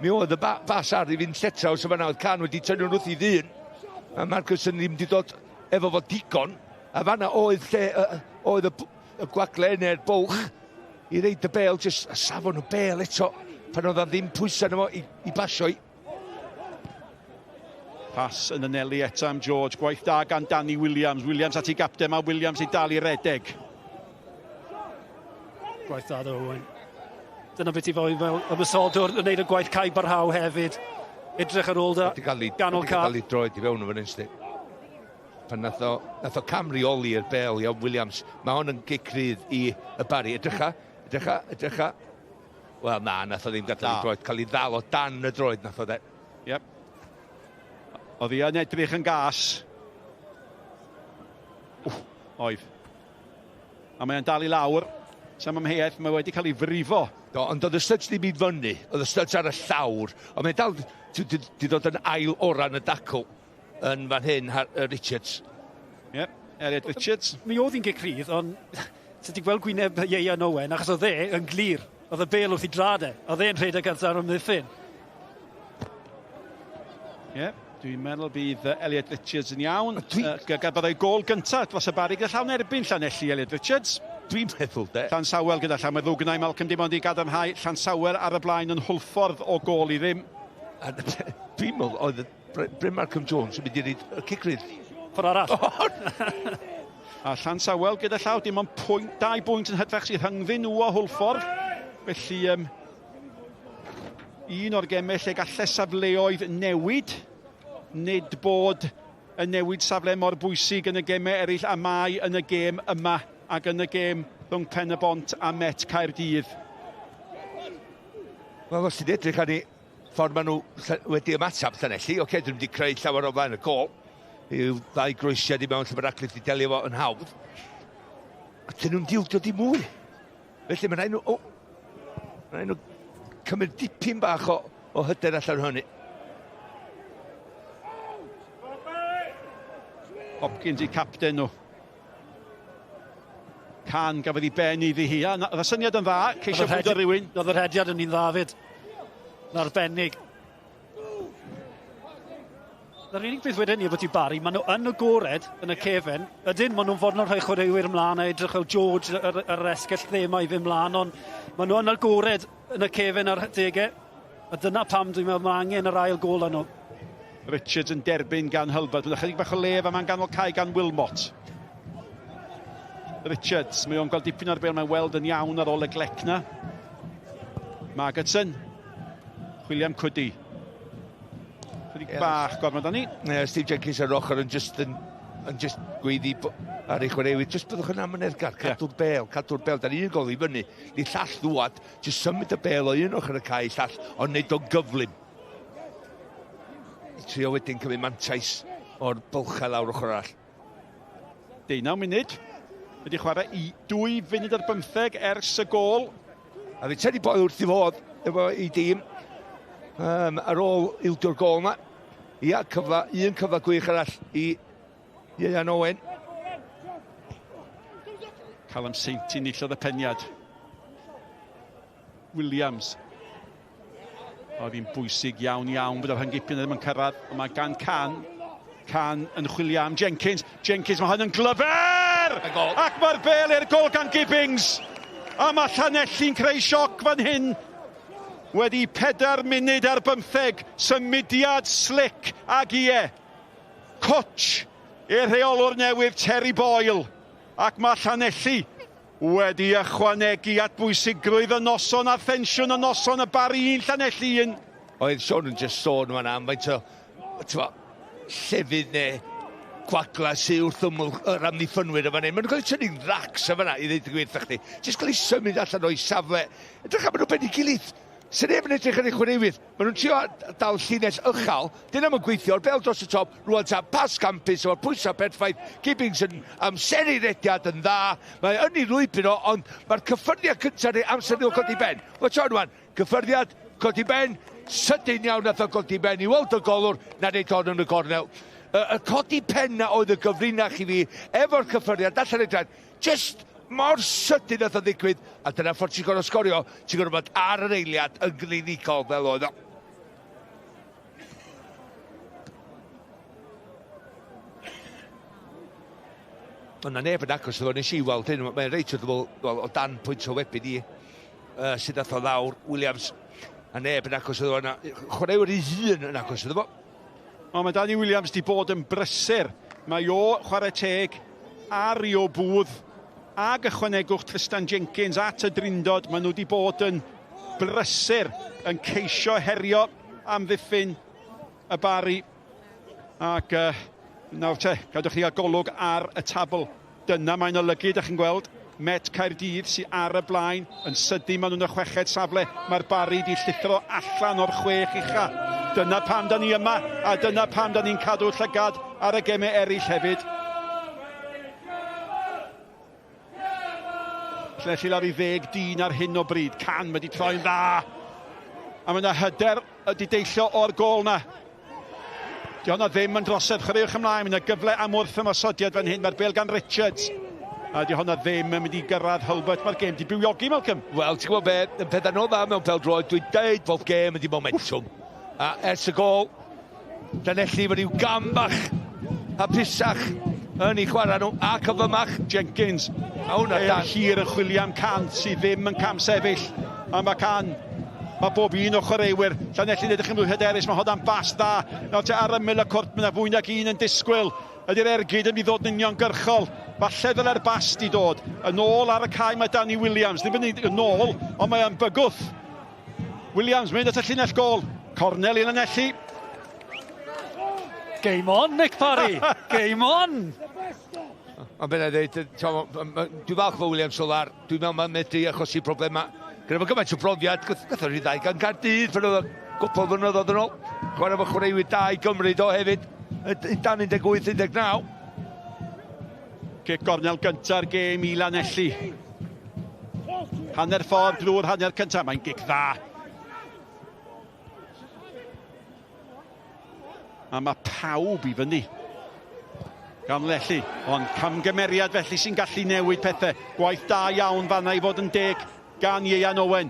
G: Mi oedd y ba bas ar i fynd lletraws o fanna, oedd Can wedi tynnu wrth i ddyn. A Marcus yn ddim wedi dod efo fo digon. A fanna oedd lle, oedd y, y gwagle neu'r bwlch i reid y bel, jyst a safon y bel eto, pan oedd ddim pwysau yno fo i, i basio i.
F: Pas yn anelu eto am George. Gwaith da gan Danny Williams. Williams at ei gapten, mae Williams i dal i redeg.
B: Gwaith da ddo, Owen. Dyna beth i fod fel ymosodwr yn gwneud y gwaith cae barhaw hefyd. Edrych ar ôl da ganol ca.
G: Wedi cael ei droed i fewn o fan hyn, Pan nath o, nath o cam reoli i'r bel iawn Williams. Mae hwn yn gic rydd i y Barri. Edrycha, edrycha, edrycha. Wel na, nath o ddim gadael i droed. Cael ei ddal o dan y droed nath o de.
F: Yep. Oedd hi yn edrych yn gas. Wff, oedd. A mae'n dal i lawr. Sam amheuaeth, mae wedi cael ei frifo.
G: Do, ond oedd y studs ddim i fyny. Oedd y studs ar y llawr. Ond mae'n dal di dod yn ail oran y dacl yn fan hyn, Richards.
F: Ie, yep, Elliot Richards.
B: Mi oedd hi'n gic rhydd, ond ti wedi gweld gwyneb Ieuan Owen, achos oedd e yn glir. Oedd y bel wrth i drad e. Oedd e'n rhedeg ar ymddiffyn.
F: Ie, yeah, dwi'n meddwl bydd Elliot Richards yn iawn. Dwi... Byddai gol gyntaf dros y Barri gyda llawn erbyn Llanelli, Elliot Richards.
G: Dwi'n meddwl, de.
F: Llansawel gyda llawn, mae ddwgnau Malcolm dim ond i gadarnhau. Llansawel ar y blaen yn Hwlffordd o gol i ddim.
G: A dwi'n meddwl oedd Bryn Malcolm Jones yn mynd i reid y cic rydd.
B: Ffordd arall.
F: A Llansawel gyda llaw, dim ond pwynt, 2 bwynt yn hytrach sydd rhyngddyn nhw o Hwlffordd. Felly, un o'r gemau lle gallai safleoedd newid, nid bod y newid safle mor bwysig yn y gemau eraill a mae yn y gêm yma ac yn y gêm rhwng Pen-y-bont a Met Caerdydd.
G: Wel, os ti'n edrych ar ei ffordd maen nhw wedi ymateb Llanelli, oce, okay, dyn nhw wedi creu llawer o flaen y gol. Yw ddau groesiad i mewn lle mae Radcliffe wedi delio fo yn hawdd. A dyn nhw'n dildio di mwy. Felly mae'n rhaid nhw, oh, mae'n rhaid nhw cymryd dipyn bach o, o hyder allan hynny.
F: Hopkins i capten nhw. Can gafodd ei ben iddi hi. Oedd y syniad yn dda, ceisio bwydo rhywun.
B: Oedd yr rhediad yn un dda fyd. Yn arbennig. Yr unig beth wedyn ni bod i Barry, maen nhw yn agored yn y cefen. Ydyn, maen nhw'n fodlon rhoi chwaraewyr ymlaen a edrych fel George yr, yr esgell dde yma i fynd mlaen, ond maen nhw yn agored yn y cefen ar degau. A dyna pam dwi'n meddwl mae angen yr ail gol arno.
F: Richards yn derbyn gan Hulbert. Mae'n ychydig bach o lef a mae'n ganol cae gan Wilmot. Richards, mae o'n gweld dipyn o'r bel, mae'n weld yn iawn ar ôl y glec na. Margetson, chwilio am Cwdi. Chydig bach gormod ani.
G: Yeah, Steve Jenkins ar ochr yn just, yn, yn just gweiddi ar ei chwaraewyr. Just byddwch yn amyneddgar, cadw'r yeah. bel, cadw'r bel. Da ni un gol i fyny, ni llall ddwad, just symud y bel o un ochr y cae llall, ond neud o'n gyflym. Trio wedyn cymryd mantais o'r bylchau lawr ochr arall.
F: 19 munud. Wedi chwarae i 2 funud ar 15 ers y gol.
G: A fi Teddy Boyle wrth i fod efo ei dîm ar ôl ildio'r gol yma. Ia, cyfle, un cyfle gwych arall i Ieuan Owen.
F: Callum Sainty nillodd y peniad. Williams. Oedd hi'n bwysig iawn iawn bod yr rhyngipyn ddim yn cyrraedd. Ond mae gan Can. Can yn chwilio am Jenkins. Jenkins, mae hwn yn glyfer! Ac mae'r bel i'r gol gan Gibbings. A mae Llanelli'n creu sioc fan hyn. Wedi 4 munud ar 15, symudiad slick ag ie. Cwtch i'r rheolwr newydd Terry Boyle. Ac mae Llanelli wedi ychwanegu at bwysigrwydd y noson a thensiwn y noson y Barri 1 Llanelli 1.
G: Oedd Sean yn just sôn fan am faint o llefydd neu gwagla sydd wrth ymyl yr amddiffynwyr yma. Maen nhw'n cael eu tynnu'n racs yma i ddweud y gwir wrthach chdi. Jyst cael eu symud allan o'i safle. Edrych am nhw ben ei gilydd. Sy'n neb yn edrych ar ei chwaraewyr. Maen nhw'n trio dal llinell uchel. Dyn nhw'n gweithio'r bel dros y top. Rwan ta pas campus efo'r pwysau perffaith. Gibbings yn amseru rediad yn dda. Mae yn ei lwybr o, ond mae'r cyffyrddiad cyntaf neu amser nhw'n codi ben. Watch on rwan. Cyffyrddiad, codi ben. Sydyn iawn nath o godi ben i weld y golwr na neud hon yn y gornel. Y codi pen na oedd y gyfrinach i fi efo'r cyffyrddiad allan ei draed. Just mor sydyn nath o ddigwydd, a dyna ffordd ti'n gorfod sgorio, ti'n gorfod bod ar yr eiliad yn glinigol fel oedd o. Ond na neb yn agos iddo, nes i weld hyn, mae'n reit wrth well, o dan pwynt o webyn i sydd nath o lawr, Williams, a neb yn agos iddo, chwaraewr ei hun yn agos iddo fo.
F: O, mae Danny Williams di bod yn brysur. Mae o chwarae teg ar i o bwdd ag ychwanegwch Tristan Jenkins at y drindod. Maen nhw wedi bod yn brysur yn ceisio herio amddiffyn y Barri. Ac nawr te, gadwch chi gael golwg ar y tabl. Dyna mae'n olygu, ydych chi'n gweld, Met Caerdydd sy'n ar y blaen, yn sydyn maen nhw'n y chweched safle. Mae'r Barri wedi llithro allan o'r chwech ucha. Dyna pam da ni yma, a dyna pam da ni'n cadw llygad ar y gemau eraill hefyd. Llanelli lawr i 10 dyn ar hyn o bryd. Can wedi troi'n dda. A mae yna hyder wedi deillio o'r gôl na. Di hwnna ddim yn drosedd. Chwaraewch ymlaen. Mae yna gyfle am wrth ymosodiad fan hyn. Mae'r bel gan Richards. A di hwnna ddim yn mynd i gyrraedd Hulbert. Mae'r gêm di bywiogi, Malcolm.
G: Wel, ti'n gwybod be, y peth anodda mewn pêl-droed, dwi'n deud bob gêm ydi momentum. A ers y gôl, Llanelli fod i'w gam bach hapusach yn ei chwarae nhw, a cyflymach.
F: Jenkins,
G: a hwnna dan.
F: Hir yn chwilio am Can sydd ddim yn cam sefyll. A mae Can, mae bob un o chwaraewyr Llanelli'n edrych yn fwy hyderus, mae hwnna'n bas dda. Nawr te ar ymyl y cwrt, mae yna fwy nag un yn disgwyl. Ydy'r ergyd yn mynd i ddod yn uniongyrchol? Falle ddyle'r bas di dod. Yn ôl ar y cae mae Danny Williams. Ddim yn yn ôl, ond mae yn bygwth. Williams mynd at y llinell gôl. Cornel i Llanelli.
B: Game on, Nick Parry! Game on!
G: Ond beth na i ddeud, dwi'n falch fo Williams Solar, dwi'n meddwl mae'n medru achosi problemau. Gyda fo gymaint o brofiad, gath o rhyddhau gan Gaerdydd pan oedd o gwpl flynyddoedd yn ôl. Chwarae fo chwaraewyr da i Gymru do hefyd, dan 18, 19.
F: Cic gornel gynta'r gêm i Lanelli. Hanner ffordd drwy'r hanner cyntaf, mae'n gic dda. A mae pawb i fyny gan Llanelli, ond camgymeriad felly sy'n gallu newid pethau. Gwaith da iawn fanna i fod yn deg gan Ieuan Owen.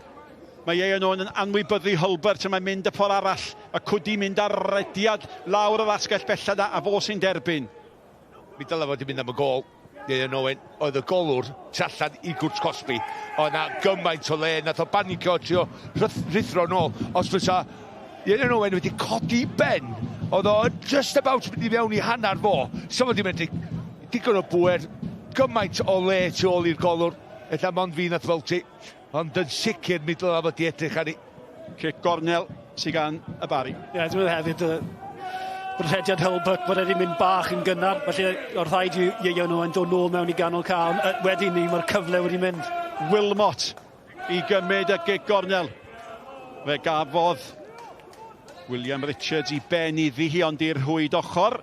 F: Mae Ieuan Owen yn anwybyddu Hulbert a mae'n mynd y ffordd arall. A Cwdi mynd ar rediad lawr yr asgell bellad a fo sy'n derbyn.
G: Mi dylai fod i mynd am y gôl, Ieuan Owen. Oedd y golwr tu allan i gwrt Cosby. Oedd na gymaint o le, nath o banicio trio rhuthro nôl. Os fysa Ieuan Owen wedi codi ben, oedd o just about mynd i fewn i hanner fo. So fod i medru digon o bwer, gymaint o le tu ôl i'r golwr. Ella mond fi nath weld ti, ond yn sicr mi dylai fod i edrych arni.
F: Cic gornel sydd gan y Barri.
B: Ie, yeah, dwi'n meddwl hefyd, bod rhediad Hulbert bod wedi mynd bach yn gynnar, felly o'r rhaid i Ieuan Owen dod nôl mewn i ganol cael. Wedyn ni, mae'r cyfle wedi mynd.
F: Wilmot i gymryd y gic gornel. Fe gafodd William Richards i ben iddi hi, ond i'r rhwyd ochr.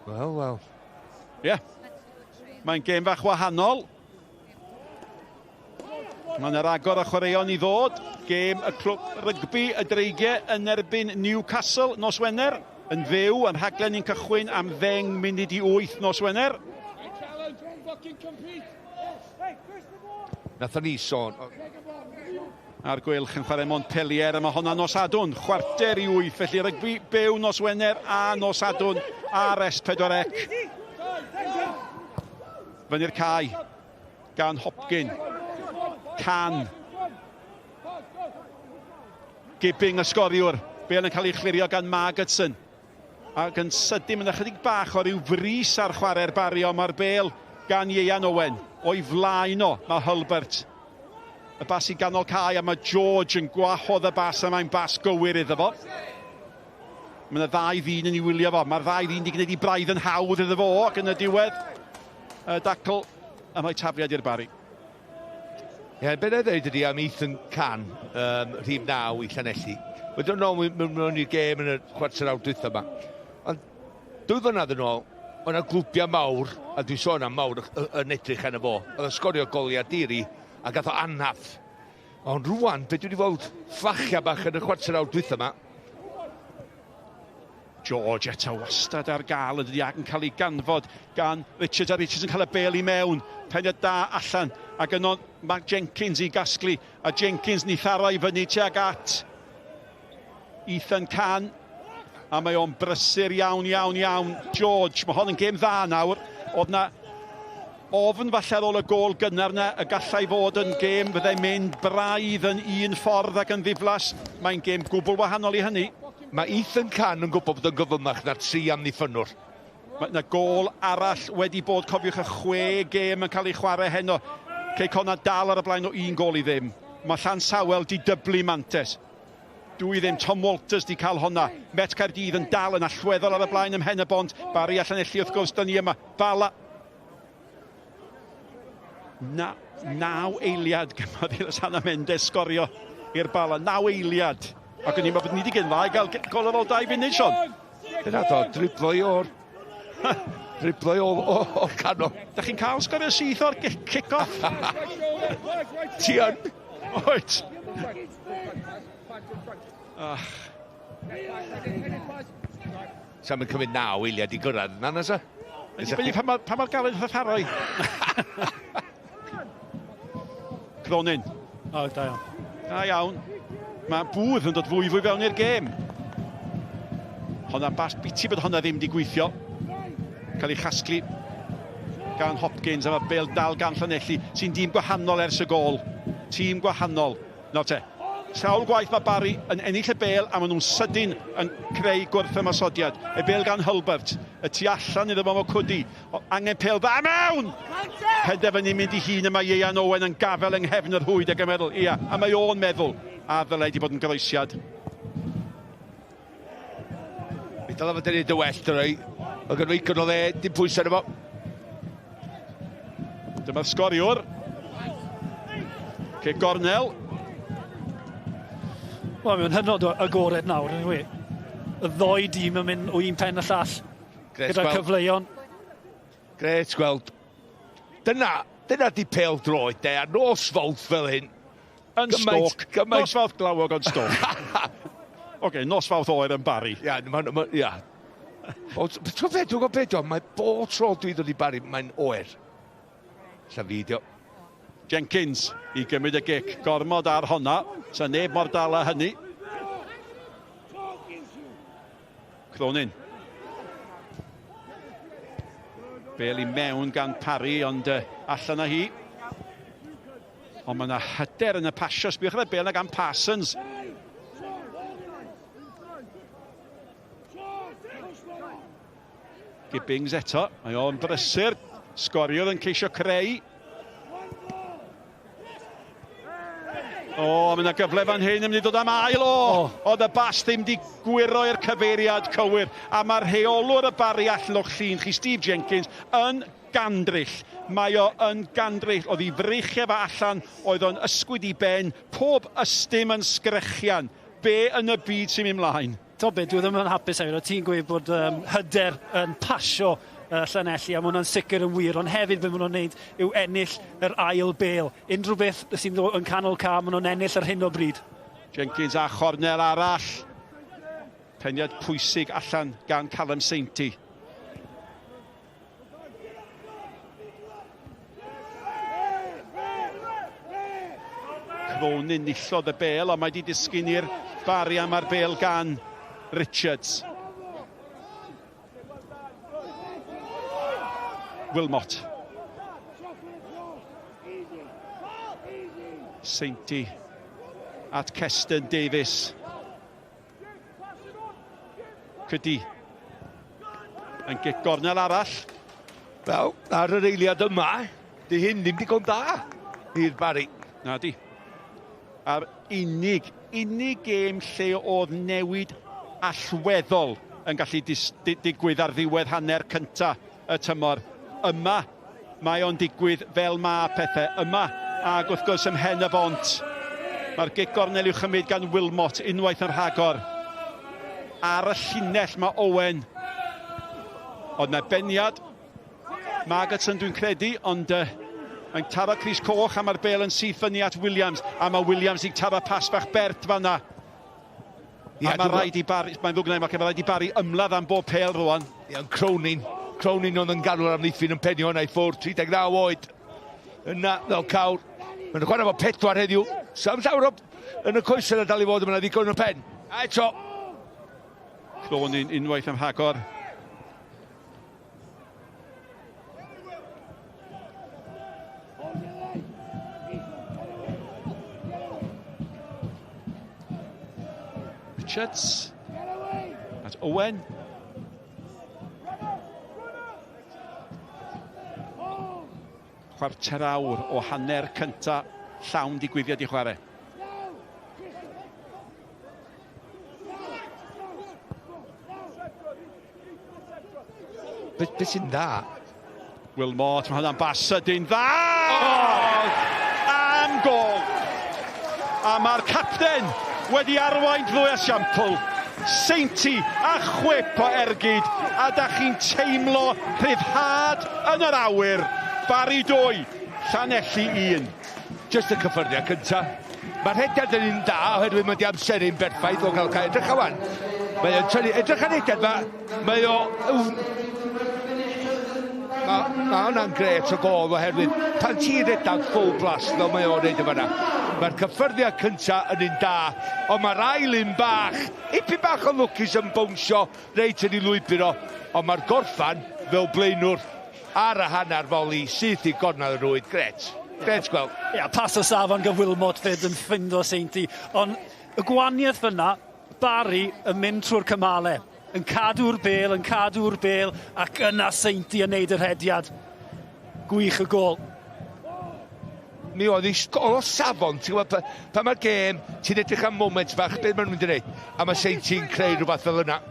G: Wel, wel.
F: Ie. Yeah. Mae'n gêm fach wahanol. Mae yna ragor o chwaraeon i ddod. Gêm y clwb rygbi y Dreigiau yn erbyn Newcastle nos Wener. Yn fyw, yn rhaglen ni'n cychwyn am 7:50 nos Wener.
G: Nathon ni sôn.
F: A'r Gweilch yn chwarae Montpellier, a mae honna nos Sadwrn, 7:45. Felly rygbi byw nos Wener a nos Sadwrn ar S4C. Fyny'r cae gan Hopkin. Can. Gibbing y sgoriwr. Bel yn cael ei chlirio gan Margetson. Ac yn sydyn, mae'n ychydig bach o ryw frys ar chwarae'r Barri, ond mae'r bel gan Ieuan Owen. O'i flaen o, mae Hulbert. Y bas i ganol cae, a mae George yn gwahodd y bas, a mae'n bas gywir iddo fo. Mae yna ddau ddyn yn ei wylio fo. Mae'r ddau ddyn wedi gwneud i braidd yn hawdd iddo fo, ac yn y diwedd, y dacl, a mae tafliad i'r Barri.
G: Ie, be na ddeud ydi am Ethan Can, rhif 9 i Llanelli. Wedyn nôl mewn i'r gêm yn y chwarter awr dwytha yma. Ond 2 flynedd yn ôl, oedd yna glwbiau mawr, a dwi'n sôn am mawr yn edrych arno fo. Oedd o'n sgorio goliau diri a gath o anaf. Ond rwan, be dwi wedi weld fflachia bach yn y chwarter awr dwytha yma.
F: George eto wastad ar gael yn dydi ac yn cael ei ganfod gan Richards, a Richards yn cael y bêl i mewn. Peniad da allan, ac yno Mark Jenkins i gasglu, a Jenkins ni tharo i fyny tuag at Ethan Can, a mae o'n brysur iawn, iawn, iawn. George, mae hon yn gêm dda nawr. Oedd na ofn falle ar ôl y gôl gynnar na y gallai fod yn gêm fyddai'n mynd braidd yn un ffordd ac yn ddiflas. Mae'n gêm gwbl wahanol i hynny.
G: Mae Ethan Can yn gwybod bod yn gyfymach na'r 3 amddiffynnwr.
F: Mae yna gôl arall wedi bod, cofiwch y 6 gêm yn cael ei chwarae heno. Cei Connah dal ar y blaen o 1 gôl i ddim. Mae Llansawel di dyblu mantes. 2-0, Tom Walters di cael honna. Met Caerdydd yn dal yn allweddol ar y blaen ym Mhen-y-bont. Barri a Llanelli wrth gwrs, dyn ni yma. Bala. 9 eiliad gymadd i Losana Mendes sgorio i'r Bala. 9 eiliad. Ac o'n i'n meddwl bod ni wedi gen dda i gael gol ar ôl 2 funud, Sean.
G: Dyna do, driblo i o'r... driblo i o'r canol.
F: Da chi'n cael sgorio syth o'r kick-off?
G: Ti yn?
F: Oed. Ach.
G: Sa'n mynd cymryd 9 eiliad i gyrraedd yna, nasa?
F: Ydy pa mor galed wrth y Cronin.
B: O, da iawn.
F: Da iawn. Mae Booth yn dod fwy fwy fewn i'r gêm. Honna bas biti bod honna ddim wedi gweithio. Cael ei chasglu gan Hopkins a mae bêl dal gan Llanelli sy'n dîm gwahanol ers y gôl. Tîm gwahanol. Nawr te, sawl gwaith mae Barry yn ennill y bêl a maen nhw'n sydyn yn creu gwrth-ymosodiad. Y bêl gan Hulbert, y tu allan iddo fo Cwdi. Angen pêl dda mewn! Penderfynu mynd i hun yma Ieuan Owen yn gafel yng nghefn yr rhwyd ac yn meddwl, ia, a mae o'n meddwl a ddylai wedi bod yn groesiad.
G: Mi dylai fod yn neud y well drwy. Mae gen i o dde, dim pwysau arno fo.
F: Dyma'r sgoriwr. Ce gornel.
B: Wel, mae'n hynod o agored nawr, yn yw. Y ddoi dîm yn mynd o un pen y llall. Gyda'r cyfleon.
G: Gret gweld. Dyna di pêl droed, de, a nos Fawrth fel hyn.
F: Yn Stoke. Nos Fawrth glawog yn Stoke. Oce, nos Fawrth oer yn Barry.
G: Ia, ia. Ti'n gwybod beth, mae bob tro dwi'n dod i Barry, mae'n oer. Llanfeidio.
F: Jenkins i gymryd y gic. Gormod ar honna. Sa neb mor dal â hynny. Cronin. Bêl i mewn gan Parry, ond allan â hi. Ond mae yna hyder yn y pasio. Sbiwch ar y bêl yna gan Parsons. Gibbings eto. Mae o'n brysur. Sgoriwr yn ceisio creu. O, mae yna gyfle fan hyn yn mynd i dod am ail. O, oedd y bas ddim di gwyro i'r cyfeiriad cywir. A mae'r rheolwr y Barri allan o'ch llun chi, Steve Jenkins, yn gandryll. Mae o yn gandryll. Oedd ei freichiau fe allan, oedd o'n ysgwyd i ben, pob ystym yn sgrechian. Be yn y byd sy'n mynd mlaen?
B: To be, dwi ddim yn hapus hefyd. O ti'n gweud bod hyder yn pasio Llanelli, a mae hwnna'n sicr yn wir, ond hefyd be maen nhw'n neud yw ennill yr ail bêl. Unrhyw beth sy'n yn canol ca, maen nhw'n ennill ar hyn o bryd.
F: Jenkins a chornel arall. Peniad pwysig allan gan Callum Sainty. Cronin nillodd y bêl, ond mae wedi disgyn i'r Barri am ar bêl gan Richards. Wilmot. Sainty at Keston Davies. Cydi. Yn gic gornel arall.
G: Wel, ar yr eiliad yma, di hyn ddim digon da i'r Barri.
F: Na di. A'r unig gêm lle oedd newid allweddol yn gallu digwydd ar ddiwedd hanner cynta y tymor. Yma mae o'n digwydd fel ma pethau. Yma Ac wrth gwrs ym Mhen y Bont. Mae'r gic gornel i'w chymryd gan Wilmot unwaith yn rhagor. Ar y llinell mae Owen. Ond na beniad. Margetson dwi'n credu, ond mae'n taro crys coch a mae'r bel yn syth fyny at Williams. A mae Williams i taro pas bach bert fanna. Yeah, a mae rhaid i Barry, mae'n ddwg mae rhaid i Barry ymladd am bob pêl rwan.
G: Ie, yeah, Cronin. Cronin oedd yn galw'r amddiffyn yn penio hwnna i ffwrdd, 39 oed. Yna, fel cawr. Mae'n chwarae fo 4 heddiw. Sam llawer o yn y coesau na dal i fod, yma ddigon yn y pen. A eto.
F: Cronin unwaith am rhagor. Richards. At Owen. Chwarter awr o hanner cynta llawn digwyddiad i chwarae.
G: Be sy'n dda?
F: Wilmot, mae hwnna'n bas sydyn dda! Oh! Am gol! A mae'r capten wedi arwain drwy esiampl. Seinti a chwip o ergyd, a da chi'n teimlo rhyddhad yn yr awyr. Barry 2, Llanelli 1.
G: Just y cyffyrddiad cynta. Mae'r rhediad yn un da, oherwydd mae di amseru'n berffaith o gael cael. Edrych awan. Mae o'n tynnu, edrych ar rhediad fa, mae o... Mae hwnna'n gret o gol oherwydd pan ti'n rhedeg full blast fel mae o'n neud yn fanna. Mae'r cyffyrddiad cynta yn un da, ond mae'r ail un bach, ipyn bach o lwcus yn bownsio reit yn ei lwybr o, ond mae'r gorffan fel blaenwr ar y hanner foli syth i gornel y rwyd, gret. Gret gweld.
B: Ia, pas o safon gan Wilmot fyd yn ffindo Seinti, ond y gwaniaeth fyna, Barry yn mynd trwy'r cymalau, yn cadw'r bel, yn cadw'r bel, ac yna Seinti yn neud y rhediad. Gwych y gol.
G: Mi oedd hi gol o safon, ti'n gwybod, pan mae'r gêm, ti'n edrych am moment fach, beth maen nhw'n mynd i wneud, a mae Seinti'n creu rhywbeth fel yna.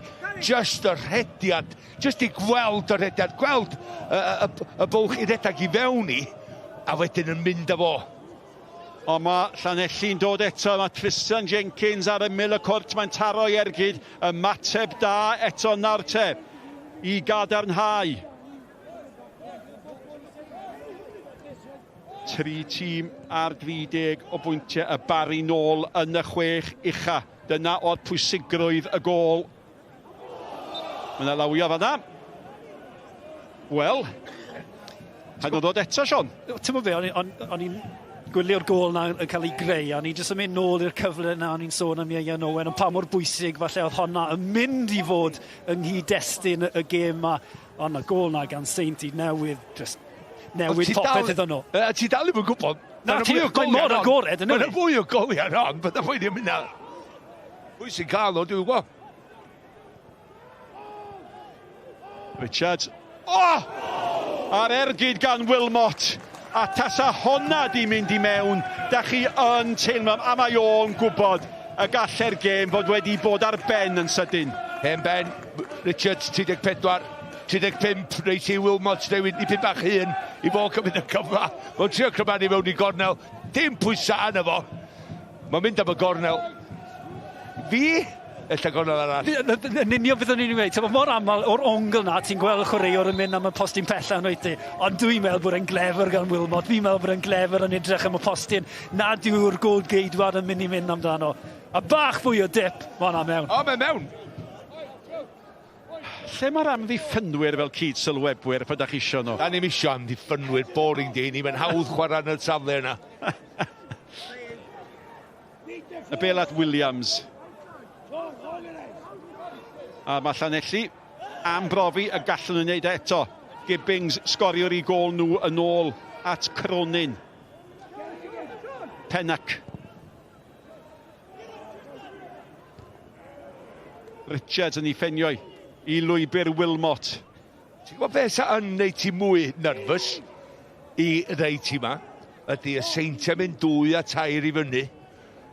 G: Just y rhediad, just i gweld y rhediad, gweld y bwlch i redag i fewn i, a wedyn yn mynd â fo.
F: Ond mae Llanelli'n dod eto, mae Tristan Jenkins ar ymyl y cwrt, mae'n taro i ergyd, ymateb da eto nawr te i gadarnhau. 3 tîm ar 30 o bwyntiau, y Barry nôl yn y 6 ucha. Dyna oedd pwysigrwydd y gôl. Mae yna lawio fanna. Wel, rhaid nhw ddod eto, Sean.
B: Ti'n gwybod be, o'n i'n gwylio'r gôl na yn cael ei greu, a o'n i'n jyst yn mynd nôl i'r cyfle na o'n i'n sôn am Ieuan Owen, ond pa mor bwysig falle oedd honna yn mynd i fod yng nghyd-destun y gêm ma. Ond y gôl na gan Seinti newydd, just newid popeth iddyn nhw.
G: A ti dal ddim yn gwybod.
B: Na, mae'n mor agored, yn
G: Mae'n fwy o goliau hon, bydd y fwy ddim yna. Pwy sy'n cael o, dwi'n gwybod.
F: Richards. Oh! A'r ergyd gan Wilmot. A tasa honna di mynd i mewn, da chi yn teimlo, a mae o'n gwybod y galle'r gêm fod wedi bod ar ben yn sydyn.
G: Hen ben, Richards, 34, 35, reit i Wilmot newid dipyn bach hyn i fod cymryd y cyfle. Mae'n trio cymanu mewn i gornel, dim pwysau arno fo. Mae'n mynd am y gornel. Fi? Ella gornel arall.
B: Yn union beth o'n i'n dweud, mae mor aml o'r ongl na, ti'n gweld y chwaraewr yn mynd am y postyn pella yn oed ti, ond dwi'n meddwl bod e'n glefer gan Wilmot, fi'n meddwl bod e'n glefer yn edrych am y postyn, nad yw'r gôl geidwad yn mynd i mynd amdano. A bach fwy o dip, mae hwnna mewn.
G: O, mae mewn!
F: Lle mae'r amddiffynwyr fel cyd sylwebwyr pan dach chi isio nhw?
G: Da ni'm isio amddiffynwyr, boring di ni, mae'n hawdd chwarae yn y safle yna.
F: Y bel at Williams. A mae Llanelli am brofi y gallen nhw wneud eto. Gibbings sgoriwr i gôl nhw yn ôl at Cronin. Pennack. Richards yn ei ffenioi i lwybr Wilmot.
G: Ti'n gwybod beth sy'n yn neud ti mwy nervous i rei tîm ma? Ydy y Seintiau mynd 2 a 3 i fyny.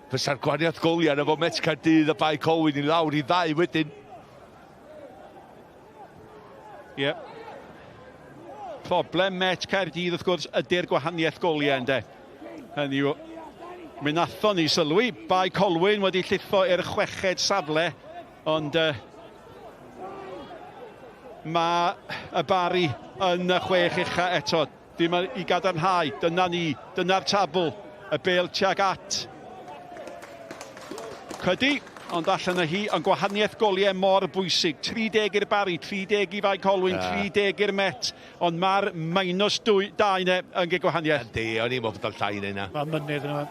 G: Fysa'r gwaniaeth goliau yna fo Met Caerdydd a Bae Colwyn i lawr i 2 wedyn.
F: Ie. Yeah. Problem Met Caerdydd wrth gwrs ydy'r gwahaniaeth goliau yndê. Hynny yw, mi nathon ni sylwi, Bae Colwyn wedi llithro i'r chweched safle, ond mae y Barri yn y chwech ucha eto. Dim i gadarnhau, dyna ni, dyna'r tabl, y bêl tuag at Cydi, ond allan â hi, ond gwahaniaeth goliau mor bwysig. 30 i'r Barri, 30 i Fae Colwyn, 30 i'r Met, ond mae'r minus 2 ne yn gyd gwahaniaeth.
G: Yndi, o'n i'n meddwl bod o'n llai na hynna.
B: Mae mynydd yna.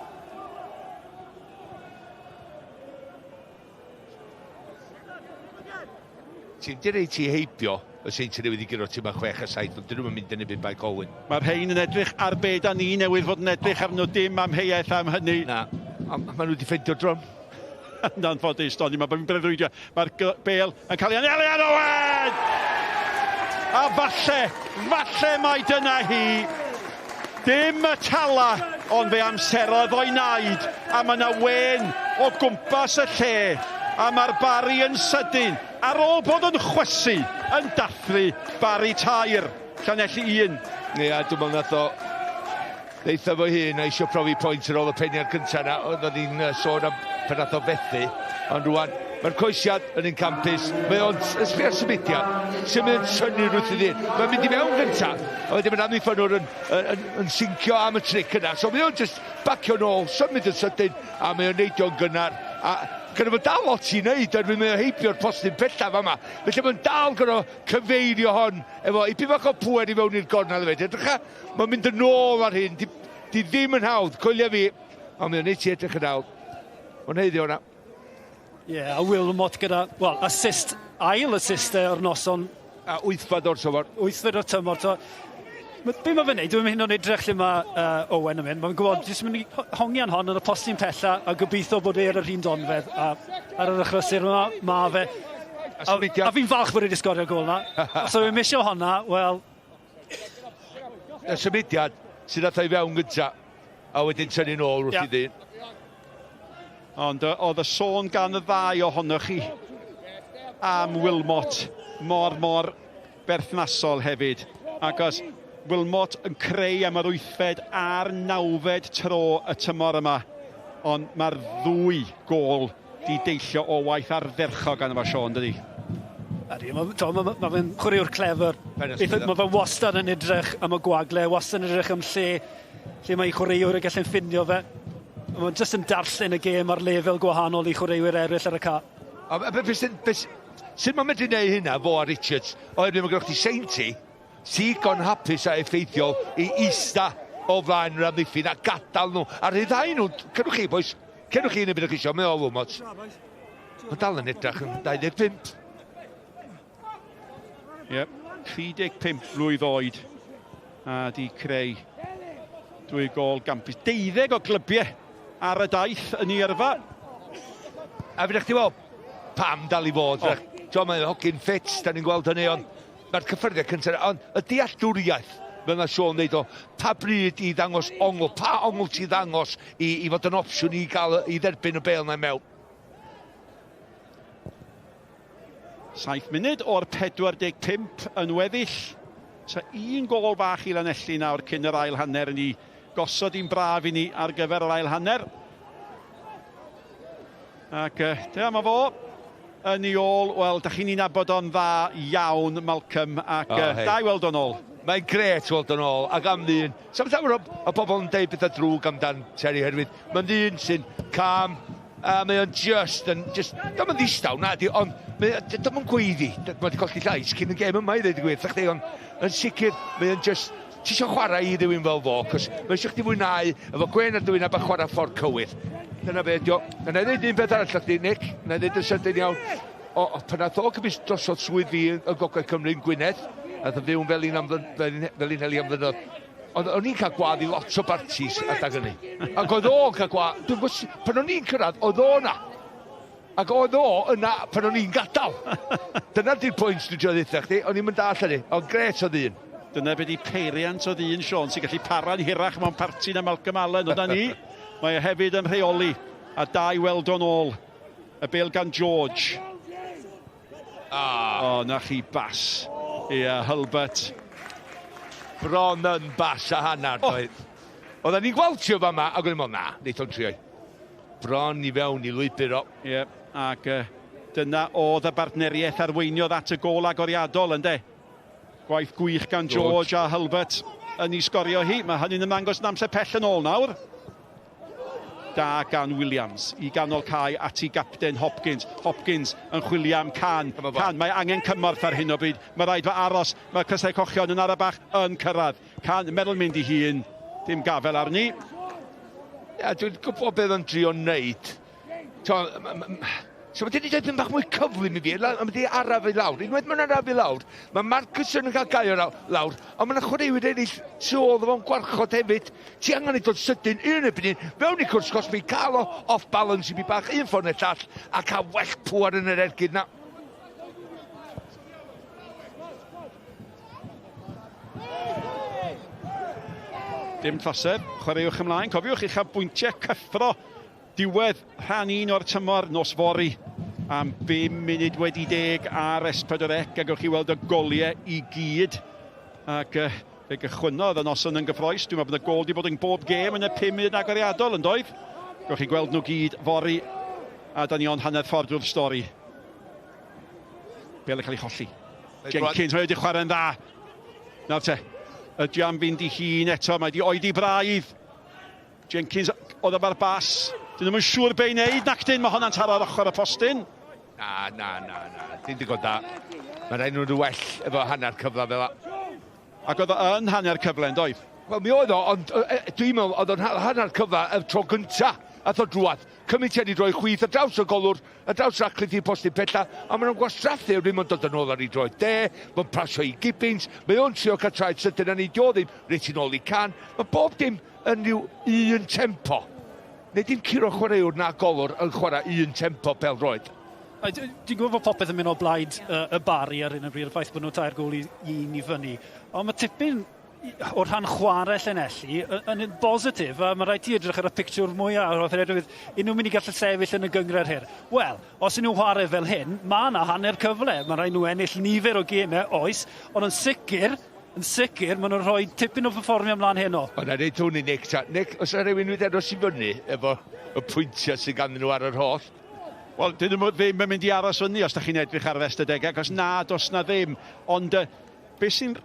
G: Ti'n di rei ti heibio y Seintiau Newydd i guro tîm 6 a 7, ond dyn nhw'n mynd yn y byd Bae Colwyn.
F: Mae'r rhain yn edrych ar be da ni newydd fod yn edrych arno, dim amheuaeth am hynny.
G: Na, ond maen nhw wedi ffeindio drwm.
F: Yn anffodus, Tony, mae'n breuddwydio. Mae'r bêl yn cael ei anelu ar Owen! A falle, falle mai dyna hi. Dim y tala, ond fe amserodd o'i naid, a mae yna wen o gwmpas y lle, a mae'r Barri yn sydyn, ar ôl bod yn chwysu, yn dathlu, Barri 3, Llanelli 1.
G: Ia, dwi'n meddwl nath o ddeitha fo hun a eisiau profi pwynt ar ôl y peniad cyntaf yna, oedd ni'n sôn am pan nath o fethu, ond rwan, mae'r coesiad yn un campus, mae o'n ysbio symudiad, sy'n mynd yn tynnu rhywbeth i ddyn. Mae'n mynd i mewn gyntaf, a wedyn mae'n amddiffynwr yn sincio am y tric yna, so mae o'n just bacio nôl, symud yn sydyn, a mae o'n neidio'n gynnar, a gyda fo dal lot i wneud, oherwydd mae o'n heibio'r postyn pellaf yma. Felly mae'n dal gyda cyfeirio hon, efo ipyn bach o pŵer i fewn i'r gornel hefyd. Edrycha, mae'n mynd yn ôl ar hyn, di ddim yn hawdd, coelia fi, ond mae'n neud ti edrych yn hawdd. Mae'n heiddi o'na.
B: Ie, a Wilmot gyda, wel, assist, ail assist o'r noson.
G: A wythfed o'r tymor.
B: Wythfed o'r tymor. To, be mae fe'n neud? Dwi'n mynd o'n edrych lle mae Owen yn mynd. Mae'n gwybod, jyst mynd i hongian hon yn y postyn pella a gobeithio bod e ar yr un donfedd. A ar yr achlysur yma, mae fe. A fi'n falch bod e wedi sgorio gôl na. Os o'n misio honna, wel...
G: Y symudiad sydd ath o'i fewn gynta, a wedyn tynnu nôl wrth i ddyn.
F: Ond oedd y sôn gan y ddau ohonoch chi am Wilmot mor berthnasol hefyd. Ac Wilmot yn creu am yr 8fed a'r 9fed tro y tymor yma. Ond mae'r ddwy gôl di deillio o waith ardderchog gan efo Sean, dydi?
B: Ydy, mae fe'n chwaraewr clefer. Mae fe wastad yn edrych am y gwagle, wastad yn edrych am lle mae chwaraewr yn gallu ffindio fe. Mae'n jyst yn darllen y gêm ar lefel gwahanol i chwaraewyr eraill ar y ca.
G: Sut mae'n medru gwneud hynna, fo a Richards, oherwydd mae gennych chdi Seinti, sy'n hapus a effeithiol i ista o flaen yr amddiffyn a gadael nhw, a rhyddhau nhw. Cerwch chi, boys, cerwch chi yn y byd o'ch isio, mae o Wilmot. Mae'n dal yn edrych yn 25.
F: Ie, 35 blwydd oed a di creu 2 gôl gampus. 12 o glybiau ar y daith yn ei yrfa.
G: A fydych chdi weld pam dal i fod. Oh. Mae'n hogyn ffit, da ni'n gweld hynny, ond mae'r cyffyrddiad cyntaf, ond y dealltwriaeth, fel mae Sean dweud o, pa bryd i ddangos ongl, pa ongl ti ddangos i fod yn opsiwn i gael i dderbyn y bêl na mewn.
F: 7 munud o'r 45 yn weddill. So un gôl bach i Lanelli nawr cyn yr ail hanner ni. Gosod un braf i ni ar gyfer yr ail hanner. Ac dyma mae fo yn ei ôl. Wel, da chi'n ei nabod o'n dda iawn, Malcolm, ac da i weld o'n ôl.
G: Mae'n grêt weld o'n ôl, ac am ddyn. Sam llawer o bobl yn deud bethau drwg amdan Terry Herwydd. Mae'n ddyn sy'n calm, a mae o'n just, dim yn ddistaw, na di, ond dim yn gweiddi. Mae wedi colli llais cyn y gêm yma i ddweud y gwir, chdi, ond yn sicr, mae o'n just, ti eisiau chwarae i rywun fel fo, cos mae eisiau chdi fwynhau, efo gwen ar dwy'n a chwarae ffordd cywir. Dyna be ydi o. Na i ddeud un beth arall chdi, Nick, na i ddeud yn sydyn iawn. O, pan nath o gymryd drosodd swydd fi yn Gogledd Cymru yn Gwynedd, nath o fyw yn Felinheli am flynyddoedd. Ond o'n i'n cael gwadd i lot o bartis adag hynny. Ac oedd o'n cael gwadd, dwi'n gwybod, pan o'n i'n cyrraedd, oedd o yna. Ac oedd o yna pan o'n i'n gadael. Dyna di'r pwynt dwi'n drio ddeutha chdi, o'n i'n mynd all hynny, ond grêt o ddyn.
F: Dyna be di peiriant o ddyn, Sean, sy'n gallu para'n hirach mewn parti na Malcolm Allen. Oedda ni, mae e hefyd yn rheoli, a da i weld o'n ôl. Y bêl gan George. O, na chi bas. Ie, Hulbert.
G: Bron yn bas a hanner, doedd. Oedden ni'n gweld ti o fama, ac o'n i'n meddwl, na, neith o'n trio. Bron i fewn i lwybr o.
F: Ie, yeah, ac dyna oedd y bartneriaeth arweiniodd at y gôl agoriadol, ynde? Gwaith gwych gan George a Hulbert yn ei sgorio hi. Mae hynny'n ymddangos yn amser pell yn ôl nawr. Da gan Williams i ganol cae at ei gapten Hopkins. Hopkins yn chwilio am Can. Can, mae angen cymorth ar hyn o bryd. Mae rhaid fo aros. Mae'r crysau cochion yn ara bach yn cyrraedd. Can, meddwl mynd i hun. Dim gafel arni.
G: Ia, dwi'n gwybod beth o'n drio wneud. So mae wedi dweud yn bach mwy cyflym i fi, a mae wedi araf i lawr. Unwaith mae'n araf i lawr, mae Marcus yn cael gael lawr, ond mae'n chwaraewyr eraill tu ôl fo'n gwarchod hefyd. Ti angen ei dod sydyn, un erbyn un, mewn i cwrs cosbi, cael o off balance i fi bach, un ffordd neu llall, a cael well pŵar yn yr ergyd na.
F: Dim trosedd, chwaraewch ymlaen. Cofiwch uchafbwyntiau cyffro diwedd rhan 1 o'r tymor nos fory am 10:05 ar S4C, a gewch chi weld y goliau i gyd. Ac fe gychwynnodd y noson yn gyffroes. Dwi'n meddwl bod y gol wedi bod yn bob gêm yn y 5 munud agoriadol, yn doedd? Gewch chi gweld nhw gyd fory, a da ni ond hanner ffordd drwy'r stori. Bel yn cael ei cholli. Jenkins, mae wedi chwarae'n dda. Nawr te, ydy am fynd i hun eto, mae wedi oedi braidd. Jenkins oedd efo'r bas. Dyn nhw'n siŵr be i wneud, nac dyn, mae honna'n taro ar ochr y postyn.
G: Na, na, na, na, dim digon da. Mae rhaid nhw'n well efo hanner cyfle fel 'a.
F: Ac oedd o yn hanner cyfle, yn doedd?
G: Wel, mi oedd o, ond dwi'n meddwl oedd o'n hanner cyfle y tro gynta. Ath o drwad. Cymryd ti droi chwith ar draws y golwr, ar draws Racliffe i'r postyn pella, a maen nhw'n gwastraffu, ddim yn dod yn ôl ar ei droed de, mae'n pasio i Gibbins, mae o'n trio cael traed sydyn a ni dio ddim, reit yn ôl i Can. Mae bob dim yn rhyw un tempo. Neu dim curo chwaraewr na golwr yn chwarae un tempo pêl-droed.
B: Dwi'n gwybod bod popeth yn mynd o blaid y Barri ar hyn o bryd, y ffaith bod nhw 3-1 i fyny. Ond mae tipyn o'r rhan chwarae Llanelli yn bositif, a mae rhaid ti edrych ar y pictiwr mwyaf, oherwydd unrhyw mynd i gallu sefyll yn y gynghrair hyn. Wel, os ydyn nhw'n chwarae fel hyn, mae yna hanner cyfle. Mae rhaid nhw ennill nifer o gemau, oes, ond yn sicr, maen nhw'n rhoi tipyn o perfformio ymlaen heno.
G: Ond na reid hwn i Nick. Nick, os yna rhywun wedi aros i fyny efo y pwyntiau sydd ganddyn nhw ar yr holl?
F: Wel, dyn nhw ddim yn mynd i aros fyny os da chi'n edrych ar yr ystadegau, achos na, does na ddim. Ond beth sy'n,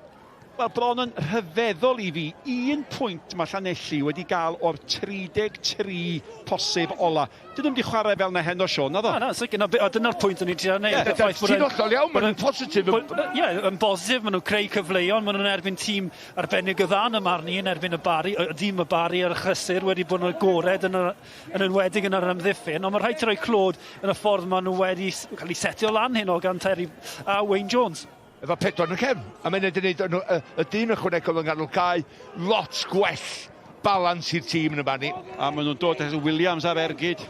F: wel, bron yn rhyfeddol i fi, un pwynt mae Llanelli wedi gael o'r 33 posib ola. Dyn nhw'n wedi chwarae fel na heno, Siôn, naddo?
B: Na, sicr, a dyna'r pwynt o'n i'n trio neud.
G: Ti'n hollol iawn, maen nhw'n positif.
B: Ie, yn bositif, maen nhw'n creu cyfleon, maen nhw'n erbyn tîm arbennig o dda yn y marn i, yn erbyn y Barri, y dîm y Barri ar y chysur wedi bod yn agored yn enwedig yn yr amddiffyn, ond mae rhaid ti roi clod yn y ffordd maen nhw wedi cael eu setio lan heno gan Terry a Wayne Jones.
G: Efo 4 yn y cefn, a mae'n edrych yn y dyn ychwanegol yn ganol cae, lot gwell balans i'r tîm yn y fan ni.
F: A maen nhw'n dod at Williams ar ergyd.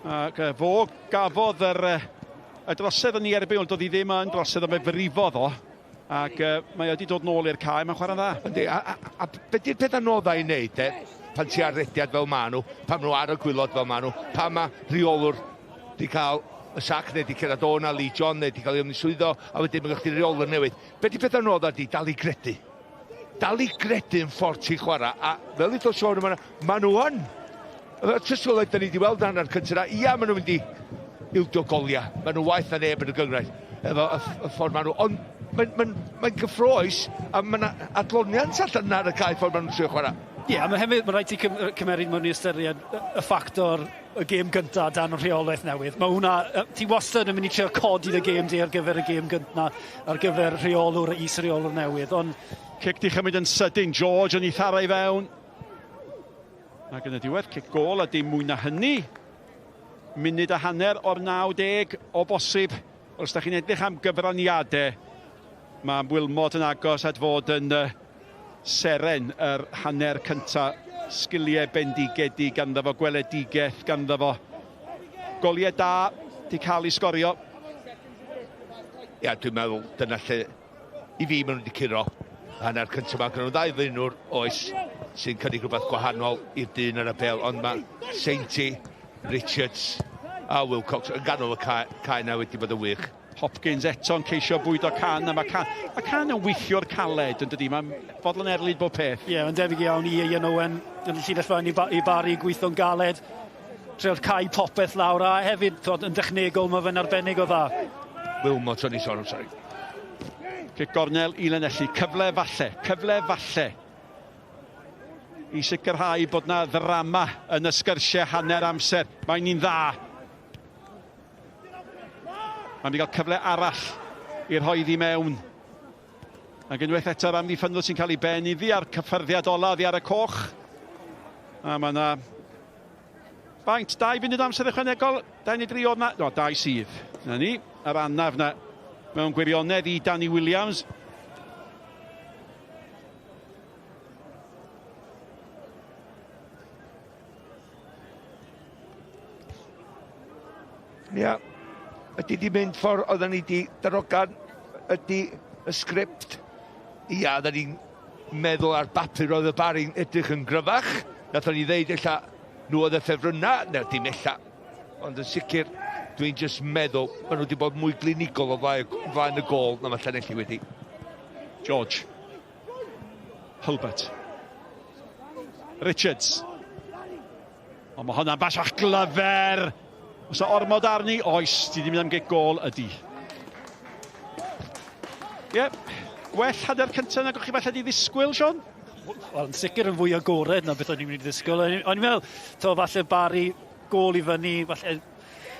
F: Ac fo gafodd y drosedd yn ei erbyn, ond doedd hi ddim yn drosedd, ond fe frifodd o. Ac mae wedi dod nôl i'r cae, mae'n chwarae'n dda.
G: Yndi, a be di'r peth anoddau i wneud, pan ti ar rediad fel maen nhw, pan maen nhw ar y gwylod fel maen nhw, pan mae rheolwr di cael y sac neu di cerdded o na, Lee John neu di cael ei ymddiswyddo, a wedyn mae chdi reolwr newydd. Be di peth anodd ydi dal i gredu. Dal i gredu yn ffordd ti'n chwarae, a fel ddeud Siôn yma, maen nhw yn. Y tystiolaeth da ni wedi weld hanner cyntaf, ia, maen nhw'n mynd i ildio goliau. Maen nhw waeth na neb yn y gynghrair, efo y ffordd maen nhw. Ond mae'n gyffroes, a mae'n adloniant allan ar y cae ffordd maen nhw'n trio chwarae.
B: Ie, a mae hefyd, mae'n rhaid ti cymeryd mewn i ystyried y ffactor y gêm gyntaf dan rheolaeth newydd. Mae hwnna, ti wastad yn mynd i trio codi y gêm di ar gyfer y gêm gyntaf, ar gyfer rheolwr, is-reolwr newydd. Ond
F: Cic di chymryd yn sydyn, George yn ei thara i fewn. Ac yn y diwedd, cic gôl a dim mwy na hynny. 1.5 o'r 90 o bosib. Os da chi'n edrych am gyfraniadau, mae Wilmot yn agos at fod yn seren yr hanner cynta. Sgiliau bendigedig ganddo fo, gweledigaeth ganddo fo. Goliau da di cael ei sgorio.
G: Ia, dwi'n meddwl dyna lle i fi maen nhw wedi curo hanner cyntaf yma. Gyda nhw ddau flaenwr oes sy'n cynnig rhywbeth gwahanol i'r dyn ar y bêl, ond mae Sainty, Richards a Wilcox yn ganol y cae na wedi bod yn wych.
F: Hopkins eto'n ceisio bwydo Can, a mae Can, mae Can yn weithiwr caled yn dydi, mae'n fodlon erlid bob peth.
B: Ie, yeah, mae'n debyg iawn i Ian Owen yn y llinell fain i Barry gweithio'n galed, treol cau popeth lawr, a hefyd twod, yn dechnegol mae fe'n arbennig o dda.
G: Wilmot o'n i sôn am, sori.
F: Cic gornel i Lanelli, cyfle falle, cyfle falle i sicrhau bod na ddrama yn y sgyrsiau hanner amser. Mae'n ni'n dda. Mae'n wedi cael cyfle arall i'r rhoi iddi mewn. Ac unwaith eto'r amddiffynwr sy'n cael ei ben iddi a'r cyffyrddiad ola oddi ar y coch. A mae yna faint, 2 funud amser ychwanegol, 2 neu 3 oedd na, no, 2 sydd. Na ni, yr anaf na mewn gwirionedd i Danny Williams.
G: Ia, ydy di mynd ffordd oedden ni di darogan, ydy y sgript. Ia, oedden ni'n meddwl ar bapur oedd y Barri'n edrych yn gryfach. Nathon ni ddeud ella nhw oedd y ffefrynna, neu dim ella. Ond yn sicr, dwi'n just meddwl, maen nhw wedi bod mwy glinigol o flaen y gôl na mae Llanelli wedi.
F: George. Hulbert. Richards. Ond mae hwnna'n bas fach glyfer. Os o ormod arni, oes, ti di mynd am gic gôl ydy. Ie, yep. Gwell hanner cyntaf nag o'ch chi falle di ddisgwyl, Sean?
B: Wel, yn sicr yn fwy agored na beth o'n i'n mynd i ddisgwyl. O'n i'n meddwl, to, falle Barry gôl i fyny, falle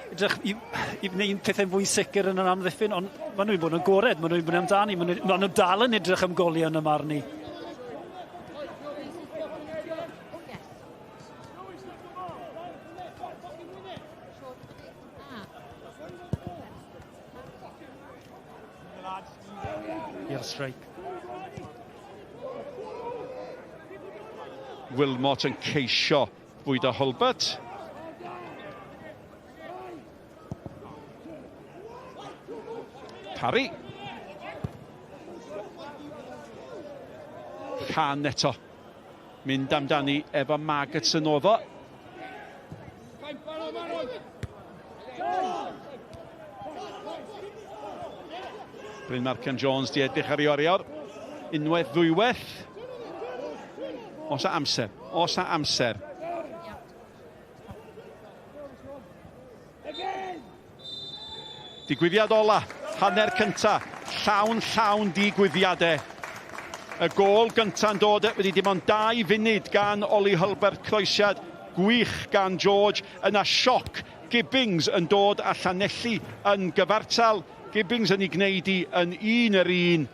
B: edrych i wneud pethau'n fwy sicr yn yr amddiffyn, ond maen nhw'n bod yn agored, maen nhw'n bod yn amdani, maen nhw dal yn edrych am goliau yn y marn i. I'r strike.
F: Wilmot yn ceisio bwydo Hulbert. Parry. Can eto. Mynd amdani efo Margetson oedd o. Bryn Markham Jones di edrych ar ei oriawr. Unwaith, ddwywaith. Oes a amser, oes a amser. Digwyddiad ola, hanner cynta, llawn llawn digwyddiadau. Y gôl gynta'n dod wedi dim ond 2 funud gan Ollie Hulbert, croesiad gwych gan George. Yna sioc, Gibbings yn dod a Llanelli yn gyfartal. Gibbings yn ei gwneud i yn 1-1,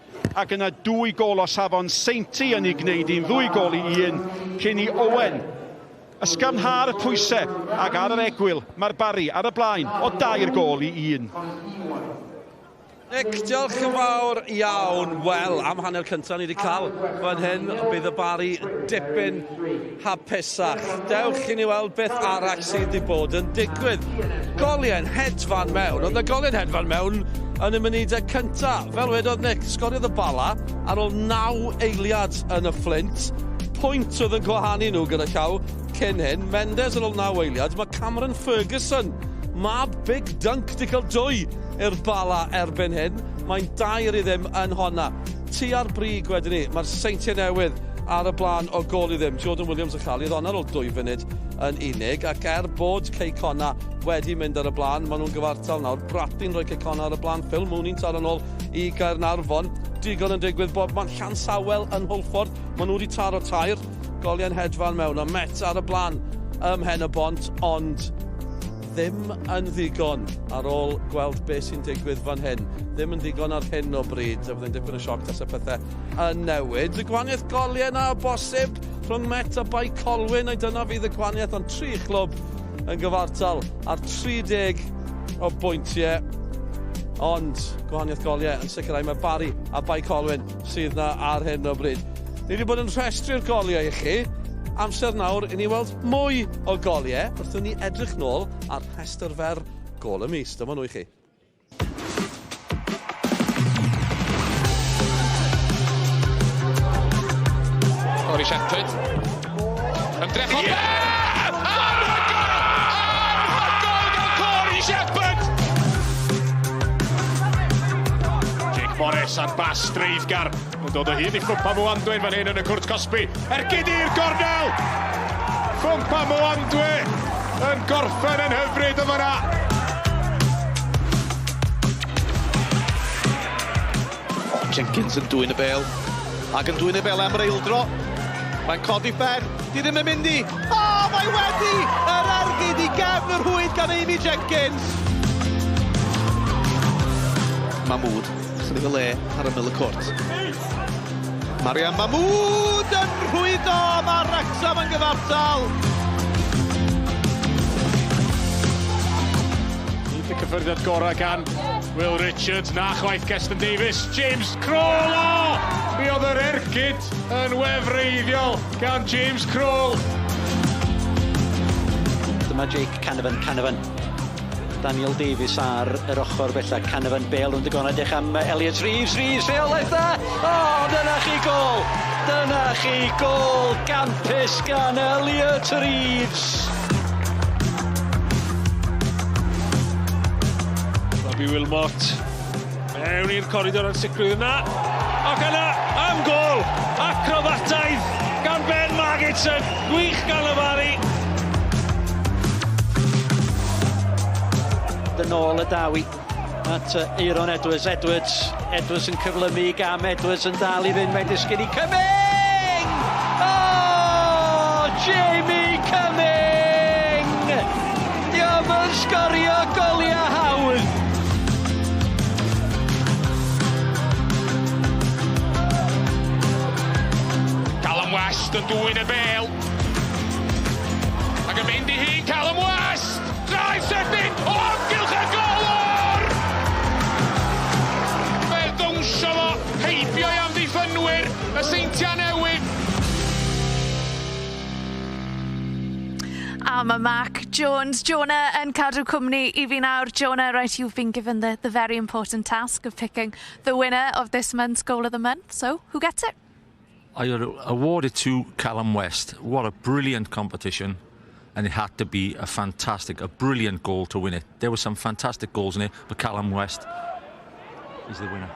F: ac yna 2 gôl o safon Seinti yn ei gwneud i'n 2 gôl i 1 cyn i Owen ysgafnhau'r pwysau, ac ar yr egwyl mae'r Barry ar y blaen o 2 gôl i 1.
A: Nick, diolch yn fawr iawn. Wel, am hanner cyntaf ni wedi cael fan hyn, bydd y Barry dipyn hapusach. Dewch i ni weld beth arall sydd wedi bod yn digwydd. Goliau'n hedfan mewn. Oedd y goliau'n hedfan mewn yn y munudau cyntaf. Fel wedodd Nick, sgoriodd y Bala ar ôl 9 eiliad yn y Fflint. Pwynt oedd yn gwahanu nhw gyda llaw cyn hyn. Mendes ar ôl 9 eiliad. Mae Cameron Ferguson, mab Big Dunk, wedi cael 2 i'r Bala erbyn hyn. Mae'n 2-0 yn honna. Tua'r brig wedyn ni, mae'r Seintiau Newydd ar y blaen o gôl i ddim. Jordan Williams yn cael ei ddon ar ôl 2 funud yn unig, ac er bod Cei Connah wedi mynd ar y blaen, maen nhw'n gyfartal nawr. Bradley'n rhoi Cei Connah ar y blaen, Phil Mooney'n taro nôl i Gaernarfon. Digon yn digwydd bod mae'n Llansawel yn Hwlffordd, maen nhw wedi taro 3, goliau'n hedfan mewn, a Met ar y blaen ym Mhen y Bont, ond ddim yn ddigon ar ôl gweld beth sy'n digwydd fan hyn. Ddim yn ddigon ar hyn o bryd, a byddai'n dipyn o sioc tas y pethau yn newid. Y gwahaniaeth goliau yna o bosib rhwng Met a Bae Colwyn, a dyna fydd y gwahaniaeth, ond 3 clwb yn gyfartal ar 30 o bwyntiau. Ond gwahaniaeth goliau yn sicrhau mae Barry a Bae Colwyn sydd na ar hyn o bryd. Ni wedi bod yn rhestru'r goliau i chi. Amser nawr i ni weld mwy o goliau wrth i ni edrych nôl ar rhestr fer gôl y mis. Dyma nhw i chi.
I: Corey Shepherd. Ymdrech o... Yeah! Anhygoel! Anhygoel gan Corey Shepherd! Morris a'r bas dreiddgar yn dod o hyd i Ffwmpa Mwandwe fan hyn yn y cwrt cosbi. Ergyd i'r gornel! Ffwmpa Mwandwe yn gorffen yn hyfryd o fanna.
A: Jenkins yn dwyn y bêl. Ac yn dwyn y bêl am yr eildro. Mae'n codi ben. Di ddim yn mynd i. O, mae wedi! Yr ergyd i gefn yr rhwyd gan Amy Jenkins. Mahmood, chydig o le ar ymyl y cwrt. Mariam Mahmood yn rhwydo, mae Wrexham yn gyfartal.
I: Nid y cyffyrddiad gorau gan Will Richards, na chwaith Keston Davies, James Kroll, o! Mi oedd yr ergyd yn wefreiddiol gan James Kroll.
J: Dyma Jake Canavan, Canavan. Daniel Davies ar yr ochr bella, Canavan bêl rownd y gornel, edrych am Elliot Reeves, Reeves, rheolaeth dda! O, dyna chi gôl! Dyna chi gôl gampus gan Elliot Reeves!
I: Robbie Wilmot mewn i'r coridor ansicrwydd yna. Ac yna, am gôl! Acrobataidd gan Ben Margetson. Gwych gan y Barri.
J: Yn ôl y dawi at Aaron Edwards. Edwards, Edwards yn cyflymu i gam. Edwards yn dal i fynd. Mae'n disgyn i Cumming! Oh, Jamie Cumming! Diolch yn sgorio goliau hawdd.
I: Callum West yn dwyn y bêl. Ac yn mynd i hi, Callum West! Drive sydyn o amgylch y golwr! Fe ddawnsio fo, heibio i amddiffynwyr, y Seintiau Newydd.
C: A mae Mark Jones, Jonah yn cadw cwmni i fi nawr. Jonah, right, you've been given the very important task of picking the winner of this month's Goal of the Month. So, who gets it?
K: I award it to Callum West. What a brilliant competition. And it had to be a fantastic, a brilliant goal to win it. There were some fantastic goals in it, but Callum West is the winner.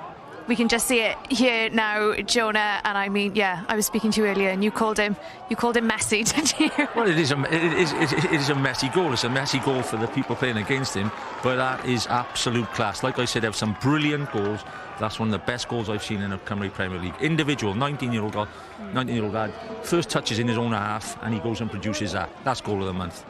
C: We can just see it here now, Jonah. And I mean, yeah, I was speaking to you earlier, and you called him Messi, didn't you?
K: Well, it is a messy goal. It's a messy goal for the people playing against him, but that is absolute class. Like I said, there were some brilliant goals. That's one of the best goals I've seen in a Cymru Premier League. Individual, 19-year-old lad, first touches in his own half, and he goes and produces that. That's goal of the month.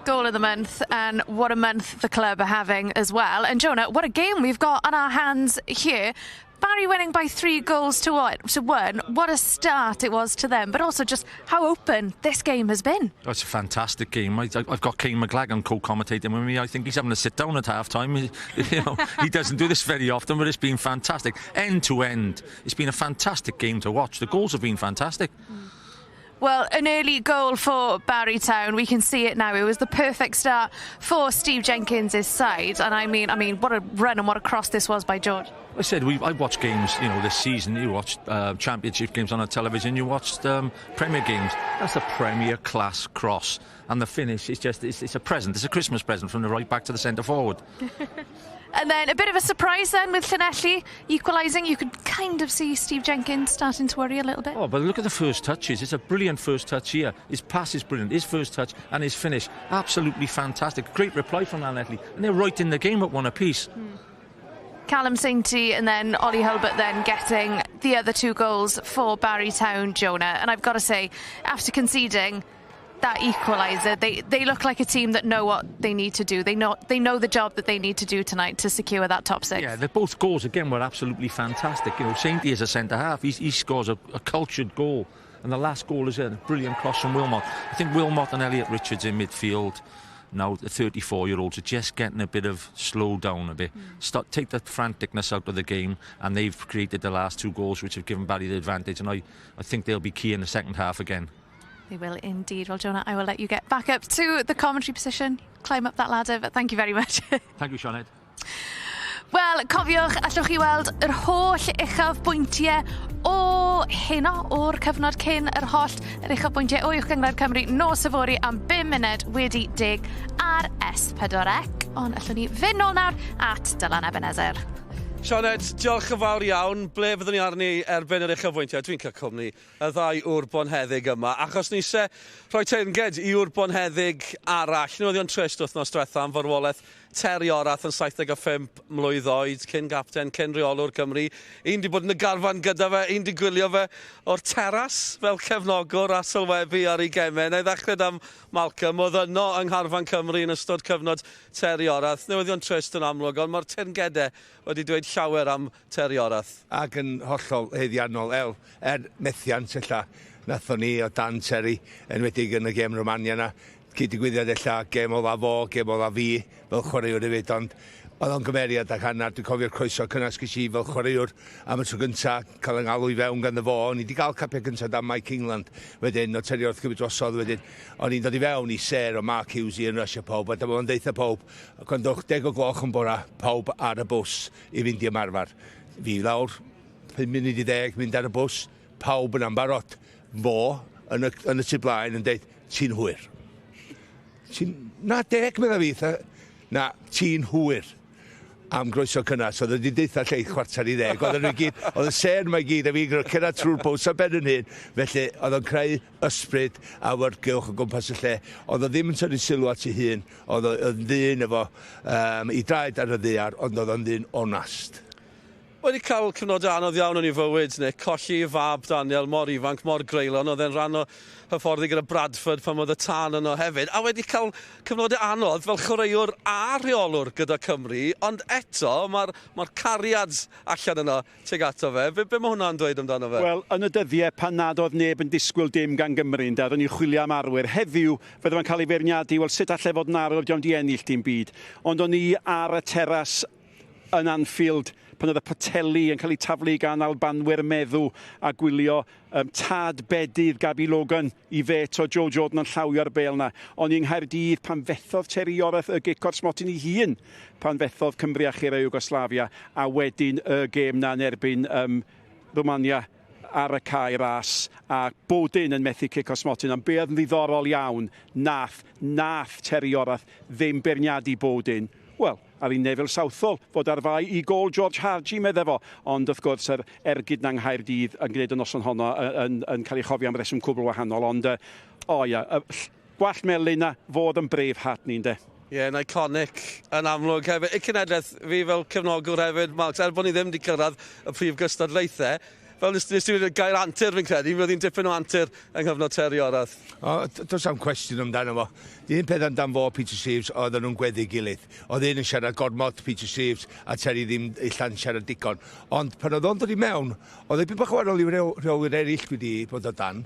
C: Goal of the month, and what a month the club are having as well. And Jonah, what a game we've got on our hands here. Barry winning by 3-1. What a start it was to them, but also just how open this game has been.
K: Oh, it's a fantastic game. I've got Kane McLagan co-commentating with me. I think he's having a sit down at half time. You know, he doesn't do this very often, but it's been fantastic. End to end, it's been a fantastic game to watch. The goals have been fantastic.
C: Well, an early goal for Barry Town. We can see it now. It was the perfect start for Steve Jenkins' side. And I mean, what a run and what a cross this was by George.
K: I said, I watched games, you know, this season. You watched Championship games on the television. You watched Premier games. That's a Premier class cross. And the finish is just, it's a present. It's a Christmas present from the right back to the centre forward.
C: And then a bit of a surprise then with Llanelli equalising. You could kind of see Steve Jenkins starting to worry a little bit.
K: Oh, but look at the first touches. It's a brilliant first touch here. His pass is brilliant. His first touch and his finish, absolutely fantastic. Great reply from Llanelli. And they're right in the game at 1 apiece.
C: Mm. Callum Sainty and then Ollie Hulbert then getting the other 2 goals for Barry Town, Jonah. And I've got to say, after conceding that equaliser, they look like a team that know what they need to do. They know the job that they need to do tonight to secure that top 6.
K: Yeah, both goals again were absolutely fantastic. You know, Sainty is a centre half. He scores a cultured goal, and the last goal is a brilliant cross from Wilmot. I think Wilmot and Elliot Richards in midfield now, the 34-year-olds are just getting a bit of slow down a bit. Start, take the franticness out of the game, and they've created the last 2 goals, which have given Barry the advantage. And I think they'll be key in the second half again.
C: They will indeed. Well, Jonah, I will let you get back up to the commentary position, climb up that ladder, but thank you very much.
K: Thank you, Sioned.
C: Wel, cofiwch, allwch chi weld yr holl uchafbwyntiau o heno, o'r cyfnod cyn yr hollt, yr uchafbwyntiau o Uwch Gynghrair Cymru nos yfory am 10:05 ar S4C. Ond allwn ni fynd nôl nawr at Dylan Ebenezer.
A: Sioned, diolch yn fawr iawn. Ble fyddwn ni arni erbyn yr uchafbwyntiau? Dwi'n cael cwmni y ddau ŵr bonheddig yma, achos ni eisiau rhoi teyrnged i ŵr bonheddig arall. Newyddion trist wythnos diwetha am farwolaeth Terry Yorath yn 75 mlwydd oed, cyn gapten, cyn reolwr Cymru. Un di bod yn y garfan gyda fe, un di gwylio fe o'r teras fel cefnogwr a sylwebu ar ei gemau. Na i ddechrau am Malcolm, oedd yno yng ngharfan Cymru yn ystod cyfnod Terry Yorath. Newyddion trist yn amlwg, ond mae'r teyrngedau wedi dweud llawer am Terry Yorath.
G: Ac yn hollol haeddiannol, el, er methiant ella, nathon ni o dan Terry, enwedig yn y gêm Romania yna, cyd-digwyddiad ella, gêm ola fo, gêm ola fi, fel chwaraewr hefyd, ond oedd o'n gymeriad ac hanner, dwi'n cofio'r croeso cynnas ges i fel chwaraewr am y tro gynta, cael yng ngalw i fewn gan fo, o'n i wedi cael capiau gyntaf dan Mike England, wedyn, o Terry wrth gymryd drosodd, wedyn, o'n i'n dod i fewn i ser o Mark Hughes, Ian Rush a pawb, a dyma fo'n deutha pawb, gwrandwch, 10 o'r gloch yn bora, pawb ar y bws i fynd i ymarfer. Fi lawr, 9:55, mynd ar y bws, pawb yn ambarod. Fo, yn y tu blaen, yn deud, "Ti'n hwyr." Ti'n, na 10, medda fi, na, ti'n hwyr am groeso cynnas. Oedd wedi deutha lle 9:45. Oedd nhw gyd, oedd y sên mae gyd, a fi'n cyrraedd trwy'r bws ar ben yn hyn. Felly, oedd o'n creu ysbryd a awyrgylch o gwmpas y lle. Oedd o ddim yn tynnu sylw at ei hun. Oedd o'n ddyn efo i draed ar y ddaear, ond oedd o'n ddyn onast.
A: Wedi cael cyfnodau anodd iawn yn ei fywyd, neu colli ei fab Daniel mor ifanc, mor greulon, oedd e'n rhan o hyfforddi gyda Bradford pan oedd y tân yno hefyd, a wedi cael cyfnodau anodd fel chwaraewr a rheolwr gyda Cymru, ond eto mae'r mae cariad allan yno tuag ato fe. Be mae hwnna'n dweud amdano fe?
F: Wel, yn y dyddiau pan nad oedd neb yn disgwyl dim gan Gymru, ynde, oedden ni'n chwilio am arwyr. Heddiw, fydde fo'n cael ei feirniadu, wel, sut allai fod yn arwyr, dio'm di ennill dim byd. Ond o'n i ar y teras yn Anfield pan oedd y poteli yn cael eu taflu gan Albanwyr meddw a gwylio tad bedydd Gabby Logan i fet o Joe Jordan yn llawio'r bêl na. O'n i'n Nghaerdydd pan fethodd Terry Yorath y gic o'r smotyn ei hun pan fethodd Cymru a churo Iwgoslavia a wedyn y gêm na yn erbyn Romania ar y Cae Ras a Bodin yn methu cic o smotyn. Ond be oedd yn ddiddorol iawn, nath Terry Yorath ddim beirniadu Bodin. Wel, ar i Neville Southall fod ar fai i gôl George Hagi, medde fo. Ond wrth gwrs, yr ergyd na'n Nghaerdydd yn gwneud y noson honno yn cael ei chofio am reswm cwbl wahanol. Ond, o ia, gwallt melyn na fod yn Braveheart ni, ynde.
A: Ie, yeah, yn iconic yn amlwg hefyd. Y cenedlaeth fi fel cefnogwr hefyd, Mark, er bod ni ddim wedi cyrraedd y prif gystadlaethau, fel nes ti wedi gair antur fi'n credu, mi oedd hi'n dipyn o antur yng nghyfnod Terry Yorath.
G: O, does am cwestiwn amdano fo. Un peth amdano fo, Peter Shreeves, oedden nhw'n gweddu gilydd. Oedd un yn siarad gormod, Peter Shreeves, a Terry ddim ella'n siarad digon. Ond pan oedd o'n dod i mewn, oedd e bach wahanol i rheolwyr eraill wedi bod o dan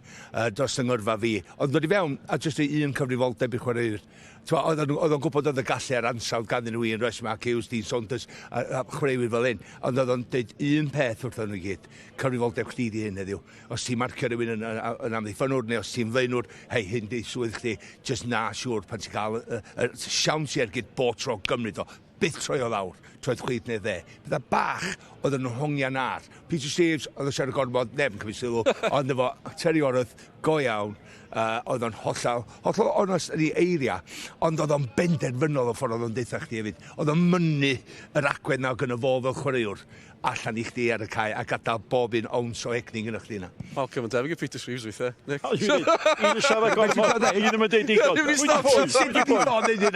G: dros yng ngyrfa fi. Oedd dod i fewn a jyst un cyfrifoldeb i chwaraewyr. Oedd o'n gwybod oedd y gallu ar ansawdd ganddyn nhw Ian Rush, Mark Hughes, Dean Saunders, a chwaraewyr fel un. Ond oedd o'n dweud un peth wrthyn nhw i gyd: cyfrifoldeb chdi di hyn heddiw. Os ti'n marcio rhywun yn amddiffynwr neu os ti'n flaenwr, hei, hyn di swydd chdi, jyst na siŵr pan ti'n cael y siawns i ergyd bob tro gymryd o. Byth troi o lawr, troed chwith neu dde. Bydda bach oedd yn hongian ar. Peter Shreeves, oedd yn siarad gormod, neb yn cymryd sylw, ond efo Terry Yorath, go iawn, oedd o'n hollol, hollol onest yn ei eiriau, ond oedd o'n benderfynol o ffordd oedd o'n deutha chdi hefyd. Oedd o'n mynnu yr agwedd na gynno fo fel chwaraewr allan i chdi ar y cae a gadael bob un owns o egni gyda chdi yna.
A: Malcolm yn debyg i Peter Shreeves weithiau. Nick.
F: Un yn siarad gormod, un yn deud digon.
G: Pwy di?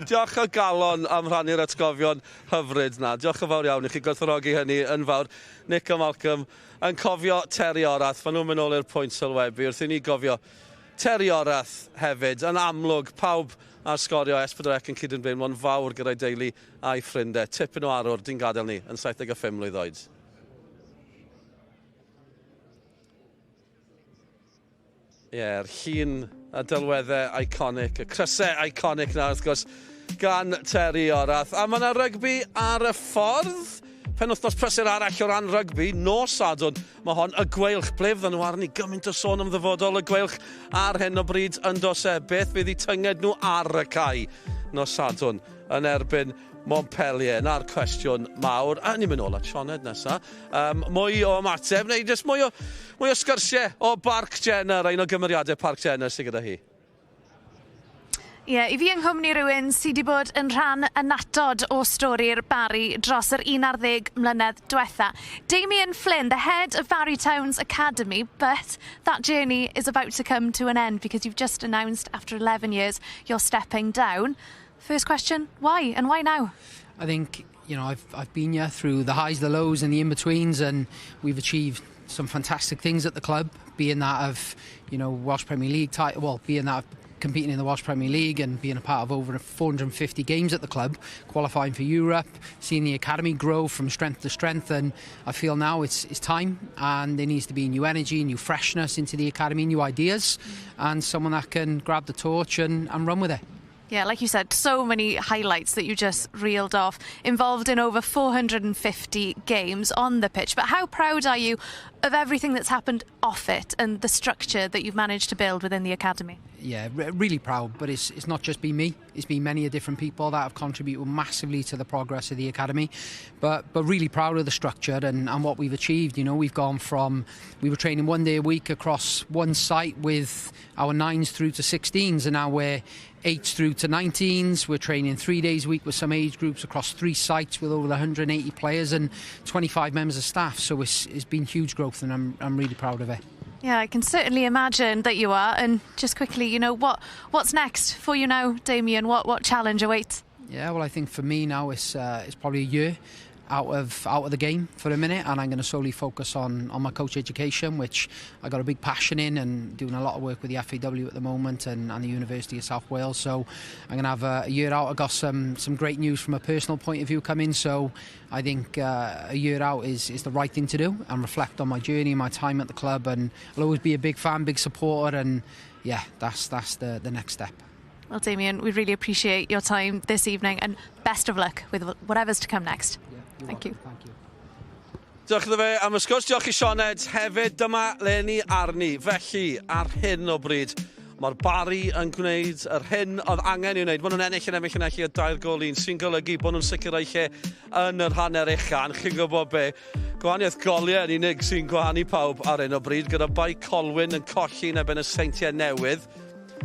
A: Diolch o galon am rhannu'r atgofion hyfryd na. Diolch yn fawr iawn i chi, gwerthfawrogi hynny yn fawr. Nick a Malcolm yn cofio Terry Yorath. Maen nhw'n mynd nôl i'r pwynt sylwebu wrth i ni gofio Terry Yorath hefyd. Yn amlwg, pawb ar Sgorio S4C yn cydymdeimlo'n fawr gyda'i deulu a'i ffrindiau. Tipyn o arwr, di'n gadael ni yn 75 mlwydd oed. Ie, yeah, llun a delweddau iconic, y crysau iconic na, wrth gwrs, gan Terry Yorath. A mae yna rygbi ar y ffordd. Penwythnos prysur arall o ran rygbi, nos Sadwrn, mae hon y Gweilch. Ble fydden nhw arni gymaint o sôn am ddyfodol y Gweilch ar hyn o bryd yn does e? Beth fydd eu tynged nhw ar y cae nos Sadwrn yn erbyn Montpellier? Na'r cwestiwn mawr. A ni'n mynd ôl at Sioned nesa. Mwy o ymateb, neu jyst mwy o sgyrsiau o Barc Jenner, un o gymeriadau Parc Jenner sydd gyda hi.
C: Ie, yeah, i fi yng nghwmni rhywun sydd wedi bod yn rhan annatod o stori'r Barry dros yr 11 mlynedd diwetha. Damien Flynn, the head of Barry Town's Academy, but that journey is about to come to an end because you've just announced after 11 years you're stepping down. First question, why and why now?
L: I think, I've been here through the highs, the lows and the in-betweens, and we've achieved some fantastic things at the club, being that of, Welsh Premier League title, well, being that of competing in the Welsh Premier League and being a part of over 450 games at the club, qualifying for Europe, seeing the academy grow from strength to strength, and I feel now it's time, and there needs to be new energy, new freshness into the academy, new ideas, and someone that can grab the torch and run with it.
C: Yeah, like you said, so many highlights that you just reeled off, involved in over 450 games on the pitch. But how proud are you of everything that's happened off it and the structure that you've managed to build within the academy?
L: Yeah, really proud, but it's not just been me. It's been many different people that have contributed massively to the progress of the academy. But really proud of the structure and what we've achieved. We've gone from, we were training 1 day a week across one site with our 9s through to 16s, and now we're 8s through to 19s. We're training 3 days a week with some age groups across three sites with over 180 players and 25 members of staff. So it's been huge growth, and I'm really proud of it.
C: Yeah, I can certainly imagine that you are. And just quickly, what's next for you now, Damien? What challenge awaits?
L: Yeah, well, I think for me now it's probably a year out of the game for a minute, and I'm going to solely focus on my coach education, which I got a big passion in, and doing a lot of work with the FAW at the moment and the University of South Wales. So I'm going to have a year out. I got some great news from a personal point of view coming, so I think a year out is the right thing to do and reflect on my journey, my time at the club, and I'll always be a big fan, big supporter, and yeah, that's the next step.
C: Well, Damien, we really appreciate your time this evening and best of luck with whatever's to come next.
L: Yeah,
C: Thank you.
L: Thank you.
A: Diolch iddo fe am y sgwrs, diolch i Sioned hefyd. Dyma le ni arni. Felly, ar hyn o bryd, mae'r Barry yn gwneud yr hyn oedd angen i'w wneud. Maen nhw'n ennill yn erbyn Llanelli o 3-1, sy'n golygu bod nhw'n sicrhau lle yn yr hanner ucha. Ond chi'n gwybod be, gwahaniaeth goliau yn unig sy'n gwahanu pawb ar hyn o bryd, gyda Bae Colwyn yn colli yn erbyn y Seintiau Newydd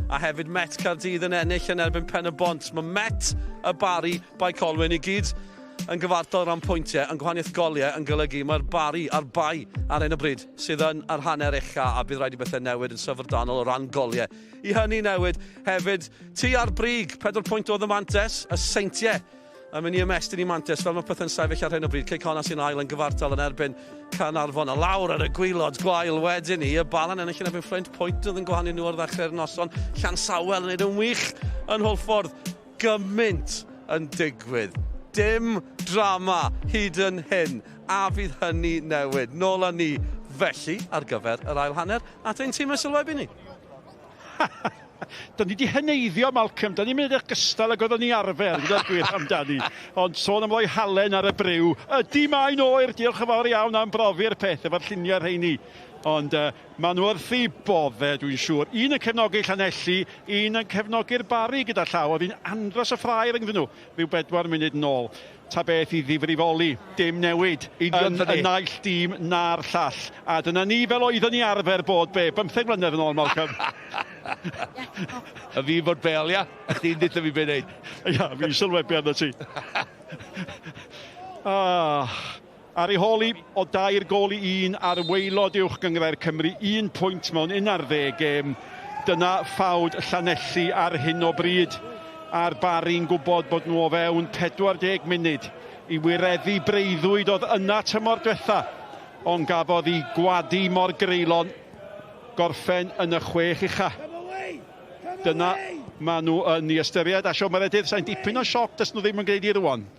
A: a hefyd Met Caerdydd yn ennill yn erbyn Pen y Bont. Mae Met, y Barry, Bae Colwyn i gyd yn gyfartal ran pwyntiau, yn gwahaniaeth goliau yn golygu mae'r Barry a'r Bae ar hyn o bryd sydd yn yr hanner ucha a bydd rhaid i bethau newid yn syfrdanol o ran goliau. I hynny newid hefyd, ti ar brig, 4 pwynt oedd y mantes, y Seintiau yn mynd i ymestyn i mantes fel mae pethau'n sefyll ar hyn o bryd. Cei Connah sy'n ail yn gyfartal yn erbyn Caernarfon a lawr ar y gwaelod gwael wedyn ni. Y Bala'n ennill yn erbyn Fflint, pwynt oedd yn gwahanu nhw ar ddechrau'r noson. Llansawel yn neud yn wych yn Hwlffordd. Gymaint yn digwydd. Dim drama hyd yn hyn. A fydd hynny newid. Nôl â ni felly ar gyfer yr ail hanner at ein tîm y sylwebu ni.
F: Da ni wedi heneiddio, Malcolm. Da ni'n mynd edrych gystal ag oeddwn ni arfer, gyda'r gwir amdani. Ond sôn am roi halen ar y briw. Ydy mae'n oer, diolch yn fawr iawn am brofi'r peth efo'r lluniau rheini. Ond maen nhw wrth eu bodde, dwi'n siŵr. Un yn cefnogi Llanelli, un yn cefnogi'r Barri gyda llaw. Oedd hi'n andros o ffrae rhyngddyn nhw rhyw 4 munud nôl. Ta beth i ddifrifoli, dim newid yn y naill dîm na'r llall. A dyna ni fel oeddwn ni arfer bod be, 15 mlynedd yn ôl, Malcolm.
G: A fi fod bel, ia? A chdi'n dweud fi beth wneud.
F: Ia, fi'n sylwebu arno ti. Ah, ar ei hôl hi o 3-1 ar waelod uwch gynghrair Cymru, 1 pwynt mewn 11 gêm. Dyna ffawd Llanelli ar hyn o bryd. A'r Barri'n gwybod bod nhw o fewn 40 munud i wireddu breuddwyd oedd yna tymor diwetha. Ond gafodd ei gwadu mor greulon, gorffen yn y chwech ucha. Dyna maen nhw yn ei ystyried. A Siôn Meredydd, sa'n dipyn o sioc dys nhw ddim yn gwneud i rwan.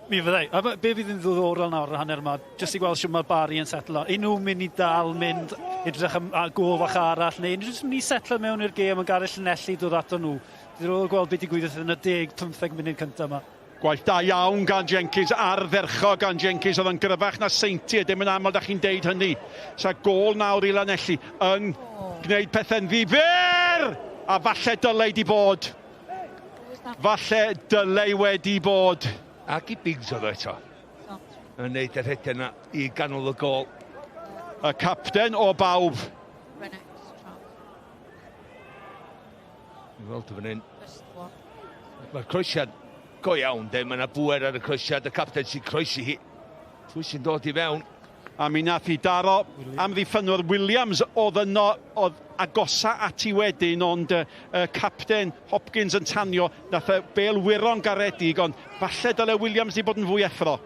B: Mi fyddai. A be fydd yn ddiddorol nawr yr hanner yma, jyst i gweld siwt mae'r Barri yn setlo. Un nhw'n mynd i dal mynd edrych am a gol fach arall, neu unrhyw jyst mynd i setlo mewn i'r gêm yn gadael Llanelli dod ato nhw. Diddorol gweld beth digwyddodd yn y 10-15 munud cyntaf yma.
F: Gwaith da iawn gan Jenkins, ardderchog gan Jenkins, oedd yn gryfach na Seintiau, dim yn aml da chi'n deud hynny. Sa gôl nawr i Lanelli yn gwneud pethau'n ddifyr! A falle dylai di bod. Falle dylai wedi bod.
G: Ac i Biggs oedd o eto. Yn neud yr rhediad yna i ganol y gôl.
F: Y capten o bawb.
G: I weld o fan hyn. Mae'r croesiad go iawn, de. Mae yna bwer ar y croesiad, y capten sy'n croesi hi. Pwy sy'n dod i fewn?
F: A mi nath hi daro amddiffynwr Williams oedd yno, oedd agosa ati wedyn, ond y capten Hopkins yn tanio, nath y bêl wyro'n garedig, ond falle dyle Williams 'di bod yn fwy effro.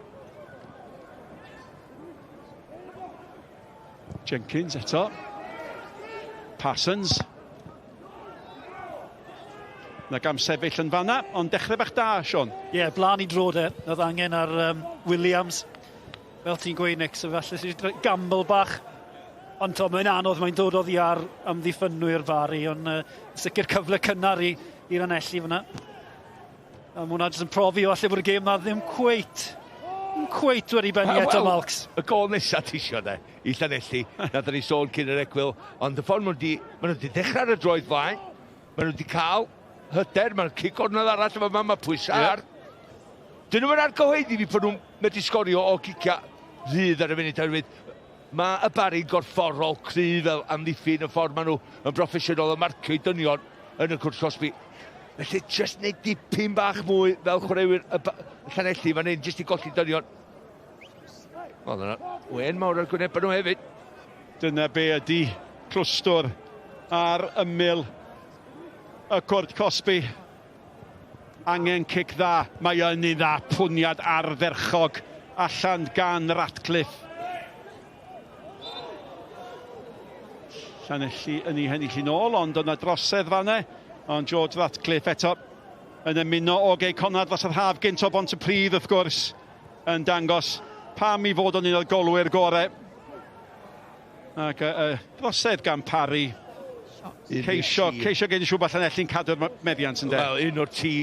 F: Jenkins eto. Parsons. Na gam sefyll yn fanna, ond dechrau bach da, Sean.
B: Ie, yeah, blaen i dro de. Oedd angen ar Williams. Fel ti'n gweud, Nick, so falle sy'n gamble bach. Ond to, mae'n anodd, mae'n dod oddi ar amddiffynwyr Bari, ond sicr cyfle cynnar i Lanelli fyna. A mae hwnna jyst yn profi o falle bod y gêm na ddim cweit wedi benni eto, Malcs.
G: Y gol nesaf ti isio de, i Llanelli, nath ni sôn cyn yr egwyl, ond y ffordd maen nhw wedi dechrau ar y droed flaen, maen nhw wedi cael hyder, mae'n cic gornel arall efo yma, mae pwysau ar. Dyn nhw'n argyhoeddi fi bod nhw'n medru sgorio o cicia rhydd ar y funud, oherwydd mae y Barri'n gorfforol cryf fel amddiffyn y ffordd maen nhw yn broffesiynol yn marcio i dynion yn y cwrt cosbi. Felly, jyst neud dipyn bach mwy fel chwaraewyr y Llanelli fan hyn, jyst i golli dynion. Wel, yna, wen mawr ar gwynebau nhw hefyd.
F: Dyna be ydi clwstwr ar ymyl y cwrt cosbi. Angen cic dda, mae yn un dda, pwniad ardderchog allan gan Ratcliffe. Llanelli yn ei hennill yn ôl, ond yna drosedd fanne. Ond George Ratcliffe eto yn ymuno o Gei Connah dros yr haf gynt o Bontypridd, wrth gwrs, yn dangos pam i fod yn un o'r golwyr gorau. Ac drosedd gan Parry. Ceisio gwneud yn siŵr bod Llanelli'n cadw'r meddiant yn de.
G: Wel, un o'r tî,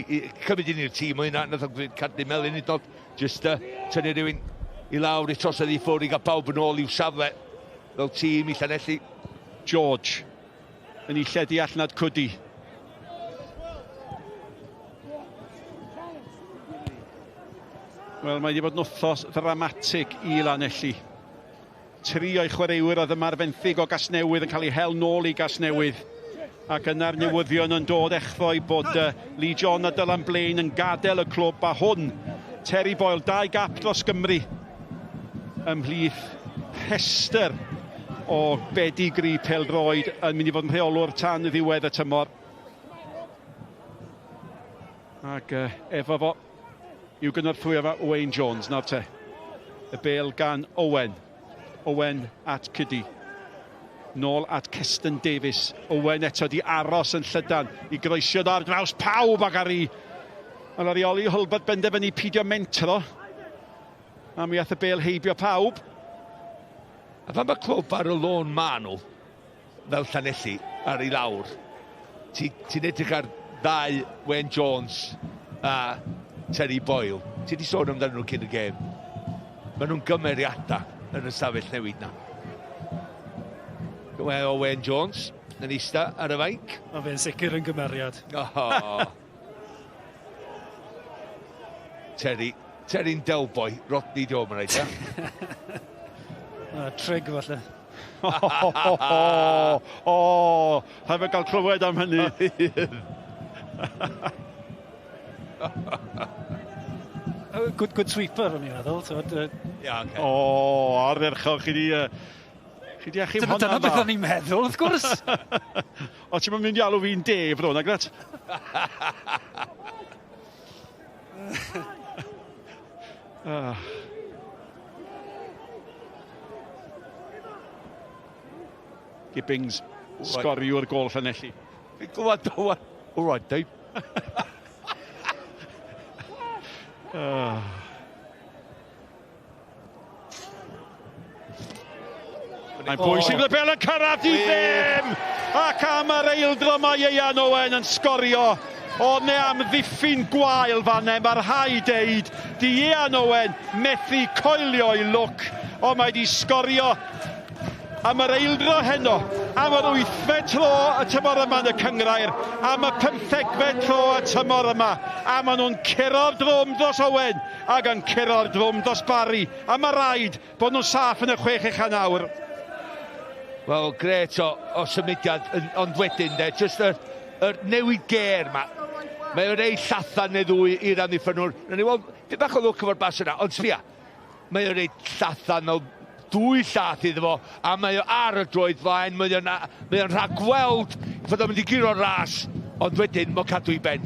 G: cymryd un i'r tîm o hynna, nath o'n cadw melyn i dod, jyst tynnu rhywun i lawr i trosedd i ffwrdd i gael pawb yn ôl i'w safle fel tîm i Llanelli.
F: George yn ei lledu allan at Cwdi. Wel, mae wedi bod yn wythnos ddramatig i Lanelli. Tri o'i chwaraewyr oedd yma'r fenthyg o Gasnewydd yn cael ei hel nôl i Gasnewydd. Ac yna'r newyddion yn dod echddoe bod Lee John a Dylan Blaine yn gadael y clwb, a hwn, Terry Boyle, 2 gap dros Gymru ymhlith rhestr o bedigri pêl-droed yn mynd i fod yn rheolwr tan ddiwedd y tymor. Ac efo fo i'w gynorthwyo fo Wayne Jones, nawr te. Y bêl gan Owen. Owen at Cuddy. Nôl at Keston Davies. Owen eto di aros yn llydan i groesio ar draws pawb ac ar i. Ond ar Oli Hulbert benderfynu pidio mentro. A mi ath y bêl heibio pawb.
G: A pan mae clwb ar y lôn ma nhw, fel Llanelli, ar ei lawr, ti'n edrych ar ddau Wayne Jones a Terry Boyle. Ti wedi sôn amdanyn nhw cyn y gêm. Maen nhw'n gymeriadau yn y stafell newid na. Wel, Owen Jones yn eista ar y fainc.
B: Mae fe'n sicr yn gymeriad.
G: Oh. Terry'n delboi, Rodney Jones, mae'n rhaid, ia?
B: Trig, falle.
F: O, rhaid fe gael clywed am hynny.
B: Good sweeper, o'n i'n meddwl.
G: Yeah, okay.
F: O, ardderchog, chi di achub hwnna.
B: Dyna beth o'n i'n meddwl, wrth gwrs.
F: O, ti'n mynd i alw fi'n Dave, bro, na gret? Gibbings sgoriwr gôl Llanelli.
G: Fi'n glwad o wan. All right, Dave.
F: Mae'n bwysig y bêl yn cyrraedd i ddim! Ac am yr eildro mae Ieuan Owen yn sgorio. Ond ne am ddiffyn gwael fan 'na, mae rhaid deud, di Ieuan Owen methu coelio i lwc, ond mae di sgorio am yr eildro heno, am yr 8fed tro y tymor yma yn y cynghrair, am y 15fed tro y tymor yma, a maen nhw'n curo'r drwm dros Owen ac yn curo'r drwm dros Barry, a mae rhaid bod nhw'n saff yn y 6 ucha nawr.
G: Wel, gret o symudiad, ond wedyn, de, jyst yr newid gêr ma. Mae o'n rei llathan neu ddwy i'r amddiffynwr. Nawn ni weld dipyn bach o lwc efo'r bas yna, ond sbia, mae o'n rei llathan o ddwy llath iddo fo, a mae o ar y droed flaen, mae o'n mae o'n rhagweld fod o'n mynd i guro'r ras, ond wedyn mae'n cadw i ben,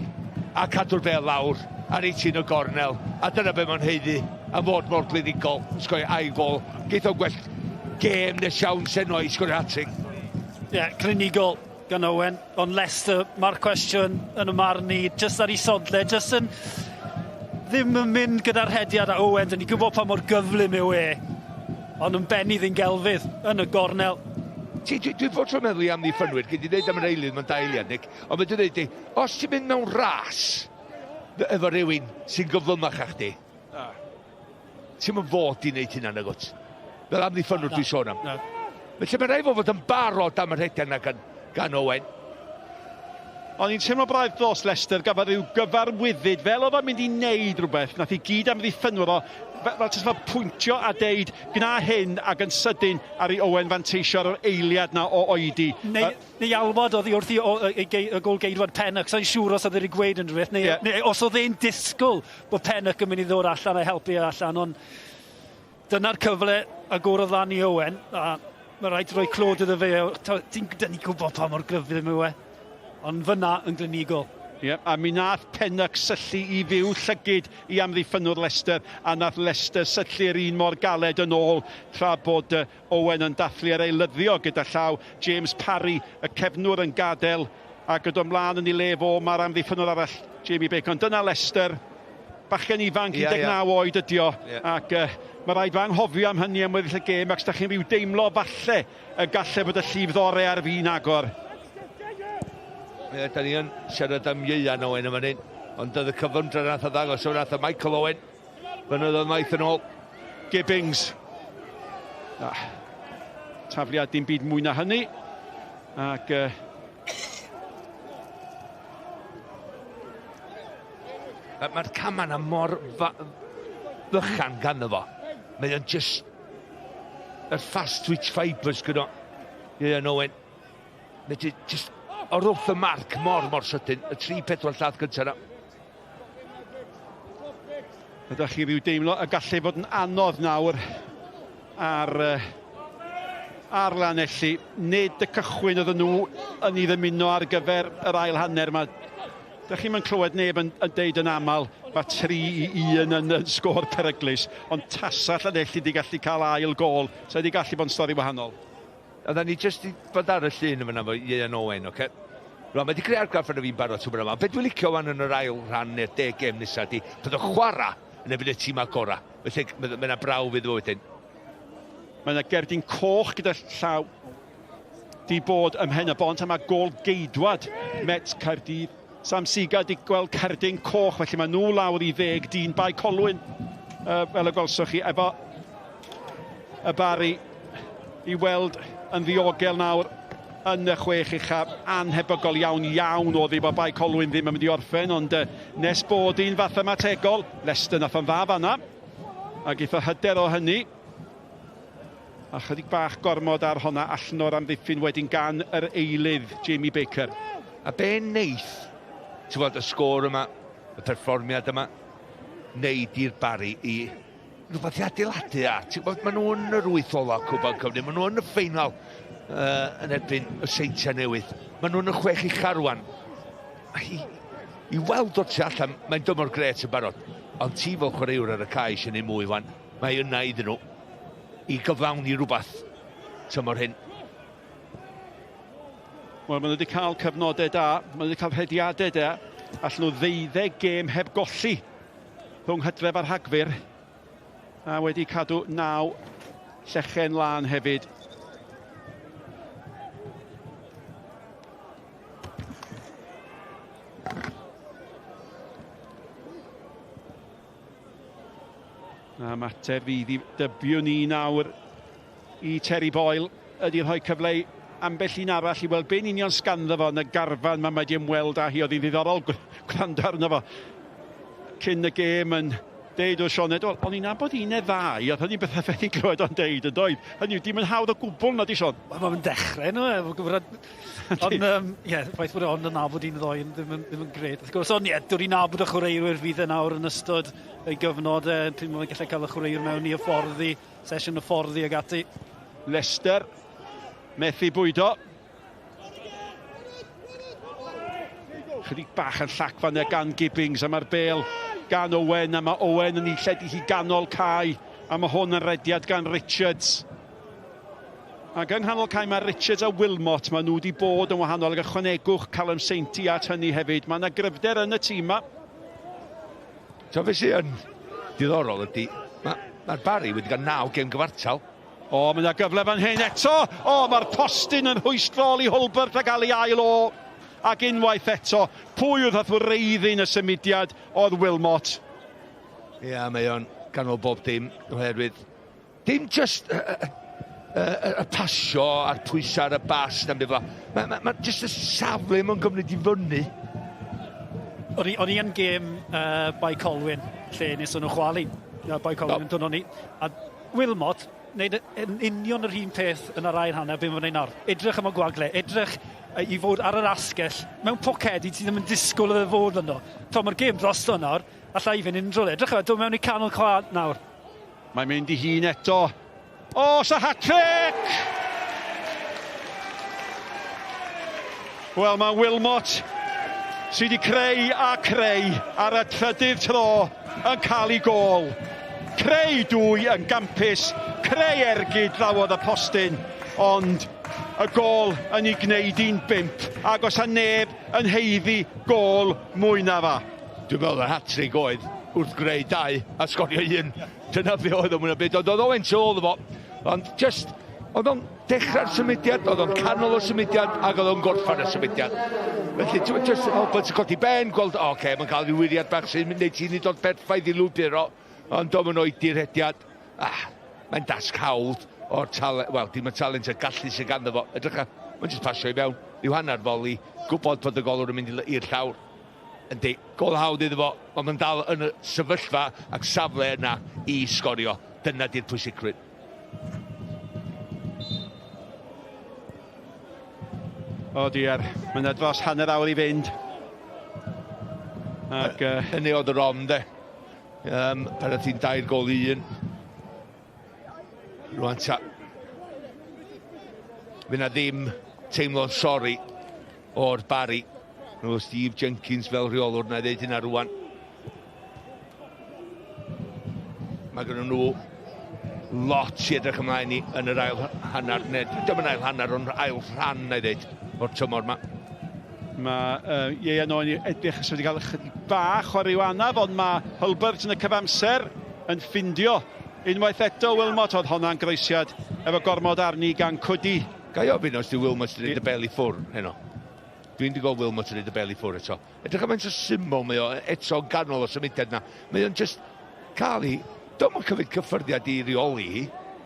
G: a cadw'r bêl lawr, a reit yn y gornel, a dyna be mae'n haeddu am fod mor glinigol, sgorio ail gôl, geith o'n gwell gêm neu siawns heno i sgorio hat-trick.
B: Ie, yeah, clinigol gan Owen, ond Leicester, mae'r cwestiwn yn y marn i, jyst ar ei sodle, jyst yn ddim yn mynd gyda'r rhediad a Owen, dyn ni'n gwybod pa mor gyflym yw e, ond yn benni ddyn gelfydd yn y gornel.
G: Ti, dwi, dwi bod tro'n meddwl i amddiffynwyr, gyd i ddeud am yr eilydd mewn dau eiliad, Nick, ond mae'n dweud i, os ti'n mynd mewn ras efo rhywun sy'n gyflymach â chdi, ti'n mynd fod i wneud hynna nag wyt? Fel amddiffynwr dwi'n sôn am. Na. Felly mae'n rhaid fod yn barod am y rhediad yna gan Owen.
F: O'n i'n teimlo braidd dros Leicester, gafodd rhyw gyfarwyddyd, fel oedd o'n mynd i wneud rhywbeth, nath i gyd amddiffynwyr o, fel jyst fel pwyntio a deud, gna hyn, ac yn sydyn ar i Owen fanteisio ar yr eiliad na o oedi.
B: Neu alwad oedd hi wrth i y gol geidwad Pennock, sa'n siŵr os oedd wedi gweud yn rhywbeth, neu, yeah, neu os oedd e'n disgwyl bod Pennock yn mynd i ddod allan a helpu e allan, ond dyna'r cyfle agorodd lan i Owen, a mae rhaid rhoi clod iddo fe. Dyn ni'n gwybod pa mor gyflym yw e, ond fyna yn glinigol.
F: Ie, yeah, a mi nath Pennock syllu i fyw llygid i amddiffynwr Leicester, a nath Leicester syllu'r un mor galed yn ôl, tra bod Owen yn dathlu ar ei lyddio gyda llaw. James Parry, y cefnwr, yn gadael, a gyda ymlaen yn ei le fo, mae'r amddiffynwr arall, Jamie Bacon. Dyna Leicester, bachgen ifanc, 19 oed ydi o, ac mae rhaid fe anghofio am hynny am weddill y gêm, ac os da chi'n rhyw deimlo falle y gallai bod y llif ddore ar fin agor.
G: Ie, da ni yn siarad am Ieuan Owen yma hyn, ond oedd y cyflymdra nath o ddangos, o nath o Michael Owen, flynyddoedd maith yn ôl.
F: Gibbings. Ah, tafliad dim byd mwy na hynny. Ac
G: Mae'r cama yna mor fychan ganddo fo. Mae o'n just yr fast twitch fibres gyda Ieuan Owen. Mae just o'r wrth y marc mor, mor sydyn, y 3-4 llath gyntaf yna.
F: Ydych chi rhyw deimlo y gallai fod yn anodd nawr ar Lanelli. Nid y cychwyn oedden nhw yn ei ddymuno ar gyfer yr ail hanner yma. Dych chi'm yn clywed neb yn deud yn aml, mae 3-1 yn sgôr peryglus, ond tasa Llanelli wedi gallu cael ail gôl, so wedi gallu bod yn stori wahanol.
G: Oedden ni jyst i fod ar y llun yma efo Ieuan Owen, oce? Rwan, mae wedi creu argraff arno fi'n barod tymor yma. Be dwi'n licio wan yn yr ail rhan neu'r 10 gêm nesaf di, bod o'n chwarae yn erbyn y tîm agora. Felly, mae yna brawf iddo fo wedyn.
F: Mae yna gerdyn coch gyda llaw di bod ym Mhen y Bont, a mae gôl geidwad Met Caerdydd. Sam Siga di gweld cerdyn coch, felly mae nhw lawr i 10 dyn Bae Colwyn, fel y gwelsoch chi, efo y Barri i weld yn ddiogel nawr yn y 6 ucha. Anhebygol iawn iawn oedd hi bod Bae Colwyn ddim yn mynd i orffen, ond nes bod un fathemategol, Leicester nath o'n dda fanna, a geith o hyder o hynny. A chydig bach gormod ar honna allan o'r amddiffyn wedyn gan yr eilydd, Jamie Baker.
G: A be neith, ti'n gweld y sgôr yma, y perfformiad yma, neud i'r Barri i rhywbeth i adeiladu ar. Ti'n gwybod, maen nhw yn yr 8 ola Cwpan Cymru, maen nhw yn y ffeinal yn erbyn y Seintiau Newydd. Maen nhw yn y 6 ucha rwan. I weld o'r tu allan, mae'n dymor gret yn barod. Ond ti fel chwaraewr ar y cae eisiau neud mwy wan. Mae yna iddyn nhw i gyflawni rhywbeth tymor hyn.
F: Wel, maen nhw wedi cael cyfnodau da, maen nhw wedi cael rhediadau da, allan nhw 12 gêm heb golli rhwng Hydref a'r Rhagfyr, a wedi cadw 9 llechen lân hefyd. A mater fydd i dybiwn ni nawr i Terry Boyle ydy rhoi cyfle i ambell un arall i weld be'n union sganddo fo yn y garfan ma mae di ymweld â hi. Oedd hi'n ddiddorol gwrando arno fo cyn y gêm yn Deud o Sioned, wel, o'n i'n nabod un neu ddau, oedd hynny'n bethau ffethi glywed o'n deud yn doedd. Hynny yw, dim yn hawdd o gwbl na di, Sion.
B: Wel, mae'n dechrau, no, e? Ond, ie, ffaith bod e ond yn nabod un ddoi ddim yn, ddim yn gret. Wrth gwrs, ond ie, dod i nabod y chwaraewyr fydd e nawr yn ystod ei gyfnod e, pryd mae'n gallu cael y chwaraewyr mewn i hyfforddi, sesiwn hyfforddi ag ati.
F: Leicester, methu bwydo. Chydig bach yn llac fan gan Gibbings a mae'r bel gan Owen a mae Owen yn ei lledu hi ganol cae a mae hwn yn rediad gan Richards. Ac yng nghanol cae mae Richards a Wilmot, mae nhw wedi bod yn wahanol ac ychwanegwch Callum Sainty at hynny hefyd. Mae yna gryfder yn y tîm ma.
G: So beth sy'n yn diddorol ydy, mae'r ma Barry wedi cael 9 gêm gyfartal.
F: O, mae yna gyfle fan hyn eto. O, mae'r postyn yn rhwystrol i Hulbert a gael ei ail o. Ac unwaith eto, pwy oedd wrth wreiddyn y symudiad oedd Wilmot.
G: Ie, yeah, mae o'n ganol bob dim, oherwydd dim just y, y, y, y pasio a'r pwysau ar y bas, na'n byd fel. Mae ma, ma just y safle mae'n gymryd i fyny.
B: O'n i yn gêm Bae Colwyn, lle nes o'n nhw chwalu Bae Colwyn, oh. O'n i. A Wilmot, wneud yn union yr un peth yn yr ail hanner beth mae'n wneud nawr. Edrych am y gwagle, edrych i fod ar yr asgell mewn pocedi ti ddim yn disgwyl iddo fod yno. To, mae'r gêm drosto nawr, allai i fynd unrhyw le. Edrych yma, dod mewn i canol chwa nawr.
F: Mae'n mynd i hun eto. O, sa hat-trick! Wel, mae Wilmot sydd wedi creu a creu ar y trydydd tro yn cael ei gôl. Creu dwy yn gampus, creu ergyd ddawodd y postyn, ond y gôl yn ei gwneud i'n 5, ac os a neb yn haeddu gôl mwy na fa.
G: Dwi'n meddwl yr hat-trick oedd wrth greu 2 a sgorio 1. Dyna be oedd o mwy na byd, ond oedd Owen tu ôl fo, ond just, oedd o'n dechrau'r symudiad, oedd o'n canol y symudiad, ac oedd o'n gorffan y symudiad. Felly, just Hulbert yn codi ben, gweld, oce, okay, mae'n cael rhyw wiriad bach sy'n mynd ti'n ei dod perffaith i lwybr o, ond do'm yn oedi'r rhediad. Ah, mae'n dasg hawdd o'r talent, wel, dim y talent y gallu sydd ganddo fo. Edrych, mae'n just pasio i fewn, rhyw hanner foli, gwybod bod y golwr yn mynd i'r llawr. Yndi, gol hawdd iddo fo, ond mae'n dal yn y sefyllfa ac safle yna i sgorio. Dyna di'r pwysigrwydd.
F: O diar, mae'n yna dros hanner awr i fynd. Ac,
G: hynny oedd yr om, de. Pan oedd hi'n 2-1. Rwan ta. Fydd na ddim teimlo'n sori o'r Barry. Nhw Steve Jenkins fel rheolwr na ddeud hynna rwan. Mae gen nhw lot i edrych ymlaen i yn yr ail hanner, neu dim yn ail hanner, ond ail rhan na i ddeud o'r tymor yma.
F: Mae Ieuan Owen edrych os wedi cael ychydig bach o ryw anaf, ond mae Hulbert yn y cyfamser yn ffindio unwaith eto Wilmot. Oedd honna'n groesiad efo gormod arni gan Cwdi.
G: Ga i ofyn os di Wilmot yn neud y bel i ffwrdd heno? Dwi'n di gweld Wilmot yn neud y bel i ffwrdd eto. Edrych am faint o syml mae o eto ganol o symudiad yna. Mae o'n just cael ei... Do'm yn cymryd cyffyrddiad i reoli hi.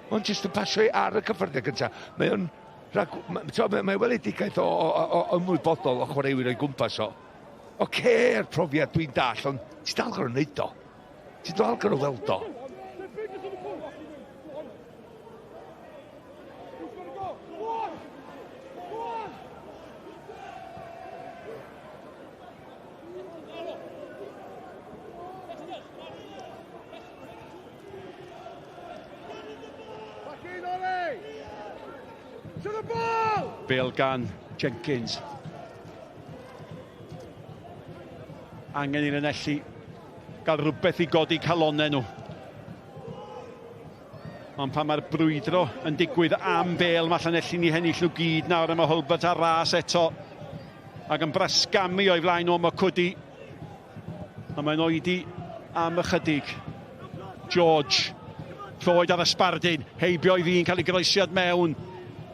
G: Mae'n just yn pasio hi ar y cyffyrddiad gyntaf. Mae o'n... Mae weledigaeth o ymwybodol o chwaraewyr o'i gwmpas o. Oce, yr profiad dwi'n dall, ond ti dal gorfod wneud o. Ti dal gorfod weld o.
F: Bale gan Jenkins. Angen i'r Llanelli gael rhywbeth i godi calonnau nhw. Ond pan mae'r brwydro yn digwydd am Bale, mae Llanelli'n ei hennill nhw gyd nawr, a mae Hulbert ar ras eto. Ac yn brasgamu o'i flaen o Cwdi. A mae'n oedi am ychydig. George, Lloyd ar y sbardun, heibio i ddyn, cael ei groesiad mewn.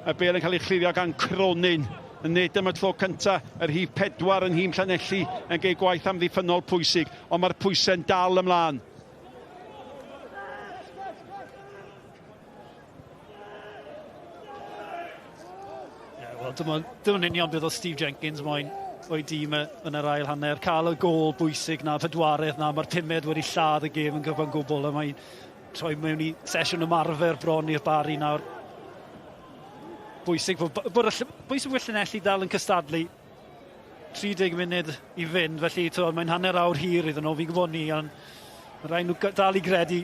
F: Y bel yn cael ei chlirio gan Cronin. Nid am y tro cyntaf, yr rhif 4 yn nhîm Llanelli yn gei gwaith amddiffynnol pwysig, ond mae'r pwysau'n dal ymlaen.
B: Yeah, wel, dyma'n union beth oedd Steve Jenkins moyn. o'i dîm yn yr ail hanner. Cael y gôl bwysig na, pedwaredd na, mae'r pumed wedi lladd y gêm yn gyfan gwbl a mae'n troi mewn i sesiwn ymarfer bron i'r Barri nawr. Bwysig bod, bod, bwysig bod Llanelli dal yn cystadlu 30 munud i fynd, felly mae'n hanner awr hir iddyn nhw, fi'n gwybod ni, ond mae rhaid nhw dal i gredu.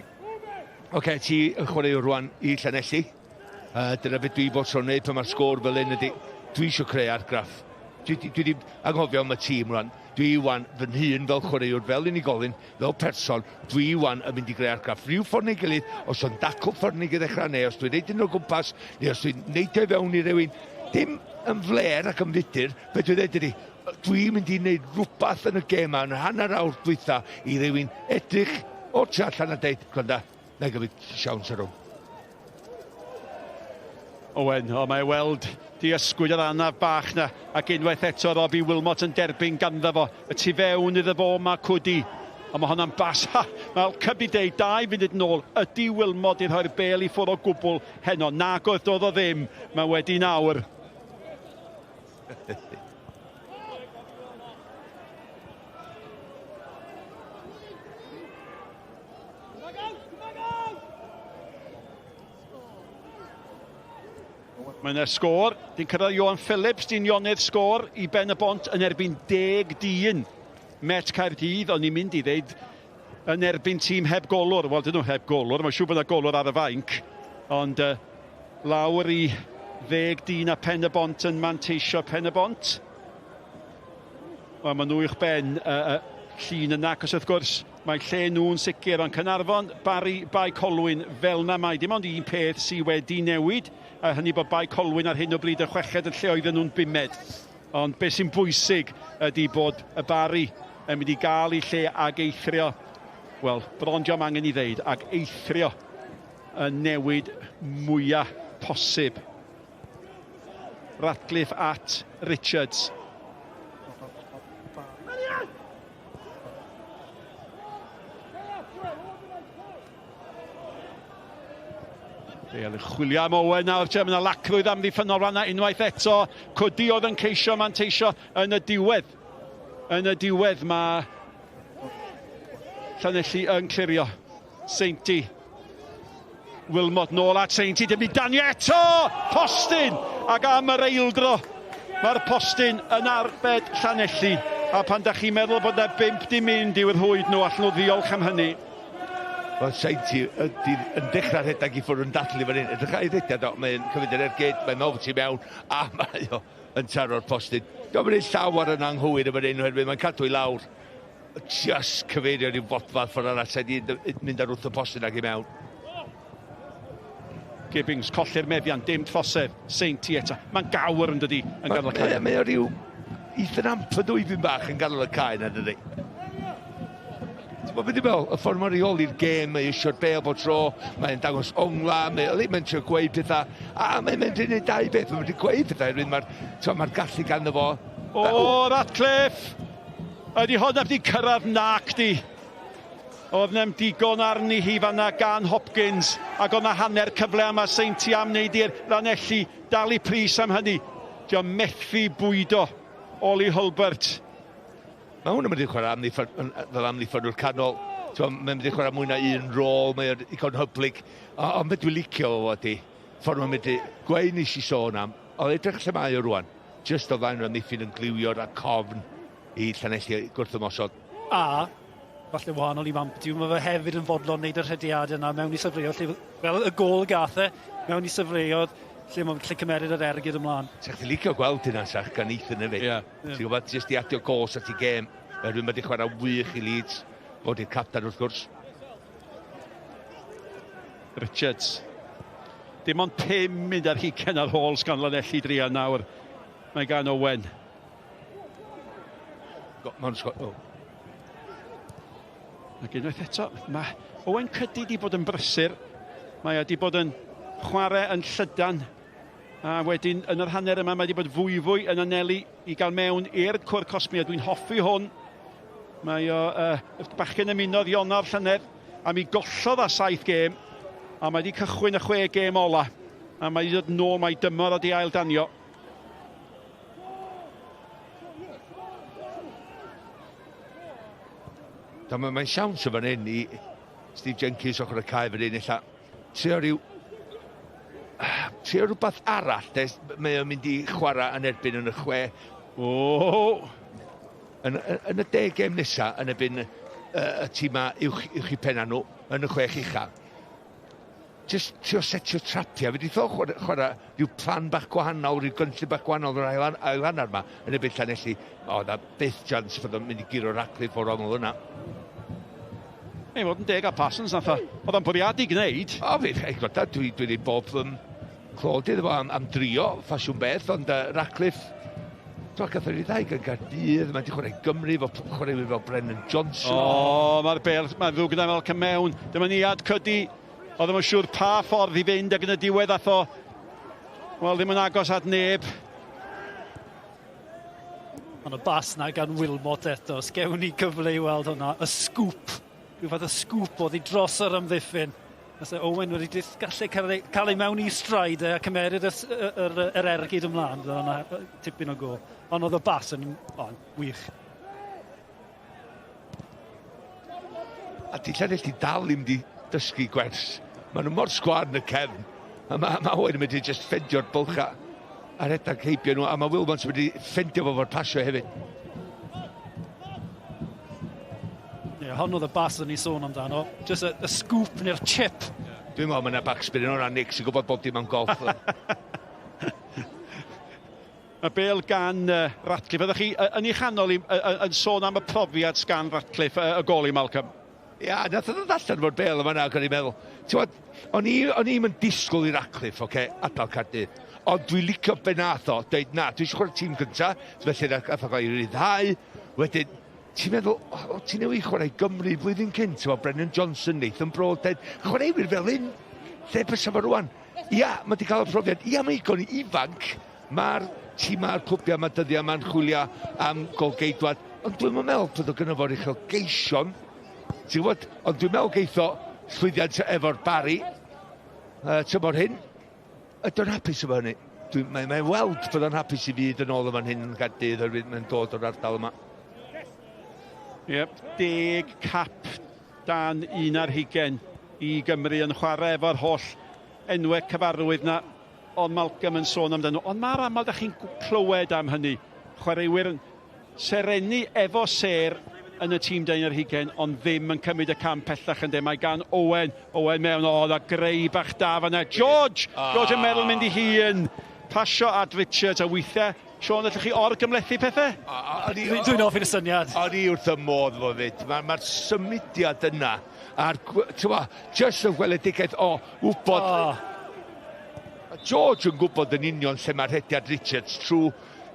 G: Oce, okay, ti yn chwarae rwan i Llanelli. Dyna beth dwi bod tro'n neud pan mae'r sgôr fel hyn ydy. Dwi eisiau creu argraff. Dwi wedi anghofio am y tîm rwan. Dwi wan fy hun fel chwaraewr, fel unigolyn, fel person, dwi wan yn mynd i greu argraff. Rhyw ffordd neu gilydd, os o'n dacl ffordd neu ddechrau, neu os dwi'n neud un o gwmpas, neu os dwi'n neud o i fewn i rywun, dim yn fler ac yn fudur, beth dwi'n dweud ydy, dwi'n mynd i wneud rhywbeth yn y gêm yma yn hanner awr dwytha i rywun edrych o'r tu allan a deud, gwranda, na i gymryd siawns ar hwn.
F: Owen, o, mae weld di ysgwyd yr anaf bach na, ac unwaith eto Robbie Wilmot yn derbyn ganddo fo. Y tu fewn iddo fo mae Cwdi. A mae hwnna'n bas. Ha! Mae'r cybi deud 2 munud nôl. Ydy Wilmot i rhoi'r bel i ffwrdd o gwbl heno? Nag oedd doedd o ddim. Mae wedi nawr. Mae yna sgôr, di'n cyrraedd Johan Phillips, di'n Ionedd sgôr i Ben y Bont yn erbyn 10 dyn. Met Caerdydd, o'n i'n mynd i ddeud, yn erbyn tîm heb golwr. Wel, dyn nhw heb golwr, mae'n siŵr bod yna golwr ar y fainc. Ond lawr i 10 dyn a Pen y Bont yn manteisio Pen y Bont. Wel, maen nhw uwch ben llun yna, acos wrth gwrs, mae lle nhw'n sicr, ond Caernarfon, Barri, Bae Colwyn, fel na mae. Dim ond un peth sydd wedi newid, a hynny bod Bae Colwyn ar hyn o bryd y chweched yn lle oedden nhw'n bumed. Ond beth sy'n bwysig ydy bod y Barri yn mynd i gael ei lle ag eithrio, wel, bron diom angen i ddeud, ag eithrio y newid mwyaf posib. Ratcliffe at Richards. Bale yn chwilio am Owen nawr, mae yna lacrwydd amddiffynnol fanna unwaith eto. Cwdi oedd yn ceisio manteisio yn y diwedd. Yn y diwedd mae Llanelli yn clirio. Sainty. Wilmot nôl at Sainty, dim i danio eto! Postyn! Ac am yr eildro, mae'r postyn yn arbed Llanelli. A pan da chi'n meddwl bod yna 5 dim mynd i'w rhwyd nhw, allan nhw ddiolch am hynny.
G: Wel, Sainty yn dechrau rhedeg i ffwrdd yn dathlu fan hyn. Edrych ar ei rhediad o, mae'n cymryd yr ergyd, mae'n meddwl ti mewn, a mae o yn taro'r postyn. Dio'm yn neud llawer yn anghywir yn fan hyn, oherwydd mae'n cadw i lawr. Just cyfeirio ryw fodfadd ffordd arall, sa'i di mynd ar wrth y postyn ag i mewn.
F: Gibbings, colli'r meddiant, dim trosedd, Sainty eto. Mae'n gawr yn dydi, yn ganol y cae.
G: Mae o ryw Ethan Ampadu i fi'n bach yn ganol y cae na dydi. Ti'n gwybod beth dwi'n meddwl? Y ffordd mae'n rheoli'r gêm, mae eisiau'r bel bob tro, mae'n dangos ongla, mae o ddim yn trio gweud pethau, a mae'n mynd i wneud dau beth, mae'n mynd i gweud pethau, oherwydd mae'r ma gallu ganddo fo.
F: O, Ratcliffe! Ydy hwn wedi cyrraedd nac di. Oedd na'm digon arni hi fanna gan Hopkins, ac oedd na hanner cyfle am a Seinti am wneud i'r Lanelli dalu pris am hynny. Dio methu bwydo Oli Hulbert.
G: Mae hwn yn mynd i chwarae fel amddiffynwr canol. Mae'n mynd i chwarae mwy na un rôl, mae o'n igon hyblyg. Ond beth dwi'n licio fo ydi, ffordd mae'n mynd i gweud nes i sôn am, ond edrych lle mae o rwan. Just o flaen yr amddiffyn yn gliwio rhag cofn i Llanelli gwrth ymosod.
B: A falle wahanol i Mampdu, mae fe hefyd yn fodlon wneud y rhediadau yna mewn i safleoedd, lle, fel y gôl gath e, mewn i safleoedd, lle mae'n gallu cymeryd yr ergyd ymlaen.
G: Sa chdi licio gweld hynna, sach, gan Ethan hefyd.
F: Yeah.
G: Ti'n gwybod, jyst i adio gos at i gêm. Oherwydd mae wedi chwarae wych i Leeds, fod i'r captan wrth gwrs.
F: Richards. Dim ond 5 munud ar hugain ar ôl sgan Llanelli druan nawr. Mae gan Owen.
G: Mae'n oh.
F: Ac unwaith eto, mae Owen Cuddy wedi bod yn brysur. Mae wedi bod yn chwarae yn llydan. A wedyn yn yr hanner yma mae wedi bod fwyfwy yn anelu i gael mewn i'r cwr cosbi. A dwi'n hoffi hwn. Mae o bachgen ymunodd Ionawr llynedd a mi gollodd a 7 gêm. A mae wedi cychwyn y 6 gêm ola. A mae wedi dod nôl, mae dymor wedi ail danio.
G: Mae'n mae siawns o fan hyn i Steve Jenkins ochr y cae fan hyn, ella trio rhyw trio rhywbeth arall, de, mae o'n mynd i chwarae yn erbyn yn y chwe.
F: O!
G: Yn, yn, yn y deg gêm nesaf, yn erbyn y, y tîma uwch, uwch i penna nhw, yn y chwech ucha. Just trio setio trapia. Fe di tho chwarae, chwarae rhyw plan bach gwahanol, rhyw gynllun bach gwahanol o'r ail, ail hanner yma yn erbyn Llanelli. O, na byth chance fod o'n mynd i guro Radcliffe o'r ongl yna.
F: Ei, fod yn deg a Parsons, nath o. Oedd o'n bwriadu gwneud.
G: O, fi, ei, gwrda, dwi, dwi wedi bob um, clod iddo fo am, am drio, ffasiwn beth, ond Radcliffe, dwi'n gath o'r ddau gan Gaerdydd, mae'n di chwarae Gymru, fo chwaraewyr fel Brennan Johnson.
F: O, mae'r bel, mae'r ddwg yna fel cymewn. Dyma ni ad cydi, oedd ddim yn siŵr pa ffordd i fynd ac yn y diwedd ath o, wel, ddim yn agos at neb.
B: Ond y bas na gan Wilmot eto, sgewn ni gyfle i weld hwnna, y sgŵp. Rhyw fath o sgŵp oedd i dros yr amddiffyn. Fyse Owen wedi jyst gallu cael ei, cael ei mewn i stride e a cymeryd yr, yr, yr ergyd ymlaen. Bydd hwnna tipyn o gol. Ond oedd y bas yn on, wych.
G: A di Llanelli dal ddim di dysgu gwers. Maen nhw mor sgwar yn y cefn. A mae ma Owen yn mynd i just ffendio'r bylcha a rhedeg heibio nhw. A mae Wilmot yn mynd i ffendio fo fo'r pasio hefyd.
B: Ie, yeah, hon oedd y bas o'n i sôn amdano. Just y, y scoop neu'r chip.
G: Dwi'n meddwl mae yna backspin yn hwnna, Nick, sy'n gwybod bob dim am golf.
F: Y bel gan uh, Ratcliffe. Ydych chi uh, yn ei chanol i, uh, yn sôn am y profiad sgan Ratcliffe, uh, y gol i Malcolm?
G: Ia, nath o ddod allan fo'r bel yma ac o'n i'n meddwl, ti'n gwbod, o'n i, o'n i'm yn disgwyl i Ratcliffe, oce, okay, adael Caerdydd. Ond dwi'n licio be nath o, deud na, dwi eisiau chwarae tîm gynta, felly nath o gael ei ryddhau. Wedyn, ti'n meddwl, o, o, ti'n newid chwarae Gymru flwyddyn cynt, ti'n meddwl, Brennan Johnson, Nathan Broadhead, chwaraewyr fel hyn, lle bysa fo rwan? Ia, mae di cael y profiad, ia, mae igon ifanc, mae'r tîmau'r clwbiau yma dyddiau yma'n chwilio am golgeidwad, ond dwi'n meddwl bod o gynno fo'r uchelgeision, Ti'n gwybod, ond dwi'n meddwl geith o llwyddiant efo'r Barry tymor hyn. Ydy o'n hapus efo hynny? Mae'n mae weld bod o'n hapus i fyd yn ôl yma'n hyn yn Gaerdydd, oherwydd mae'n dod o'r ardal yma.
F: Yep, deg cap dan un ar hugen i Gymru yn chwarae efo'r holl enwau cyfarwydd na ond Malcolm yn sôn amdano. Ond mae'r aml da chi'n clywed am hynny. Chwaraewyr yn serennu efo ser yn y tîm dan ar hugen, ond ddim yn cymryd y cam pellach yn de. Mae gan Owen, Owen mewn, o, da greu bach da fanna. George! Ah. George yn meddwl mynd i hun. Pasio at Richards, a weithiau, Sean, allwch chi or-gymlethu pethau?
B: Dwi'n hoffi'r syniad.
G: O'n i wrth y modd fo fyd. Mae'r ma symudiad yna, a'r, tywa, just y gweledigaeth o wybod... Oh. George yn gwybod yn union lle mae rhediad Richards trwy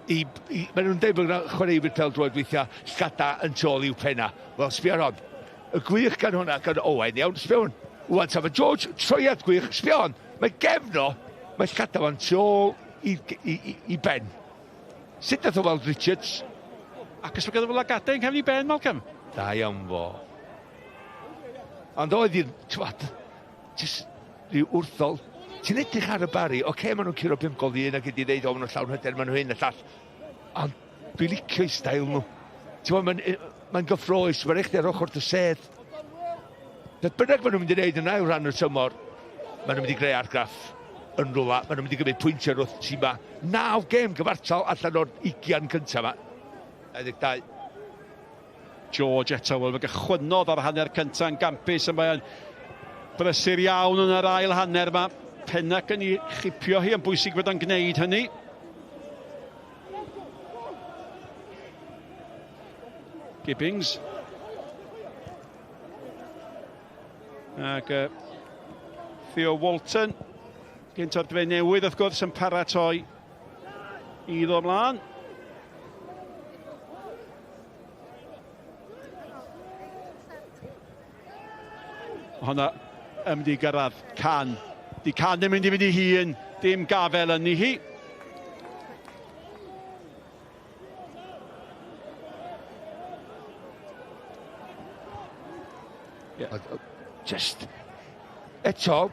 G: i, i, maen nhw'n dweud bod yna chwaraewyr pêl-droed weithiau llgada yn tu ôl i'w penna. Wel, sbio ar hon. Y gwych gan hwnna, gan Owen, iawn, sbio hwn. Wan, ta, mae George, troiad gwych, sbio hon. Mae gefn o, mae llgada fo'n tu ôl i, i, i, i ben. Sut nath o weld Richards?
F: Ac os mae gyda fo lagadau yn cefn i ben, Malcolm?
G: Da iawn fo. Ond oedd i'n, twad, jyst rhyw wrthol. Ti'n edrych ar y Barry, oce, okay, maen nhw'n curo 5 gol i un ac wedi dweud, o, maen nhw'n llawn hyder, maen nhw hyn a llall. Ond dwi'n licio i stael nhw. Ti'n gwybod, mae'n mae gyffroes, mae'n eich ar ochr dy sedd. Beth bynnag maen nhw'n mynd i wneud yn ail rhan o'r tymor, maen nhw'n mynd i greu argraff yn rwla, maen nhw'n mynd i gymryd pwyntiau wrth tîm ma. 9 gêm gyfartal allan o'r 20 cyntaf yma. 22.
F: George eto, wel, fe gychwynnodd ar hanner cyntaf yn gampus, a mae'n brysur iawn yn yr ail hanner yma. Pennac yn ei chipio hi, yn bwysig fod o'n gwneud hynny. Gibbings. Ac Theo Walton, gynt o'r dre newydd wrth gwrs, yn paratoi i ddod ymlaen. Honna yn mynd i gyrraedd Can. Di Can yn mynd i fynd i hun, dim gafel yn hi.
G: Yeah. Just, eto,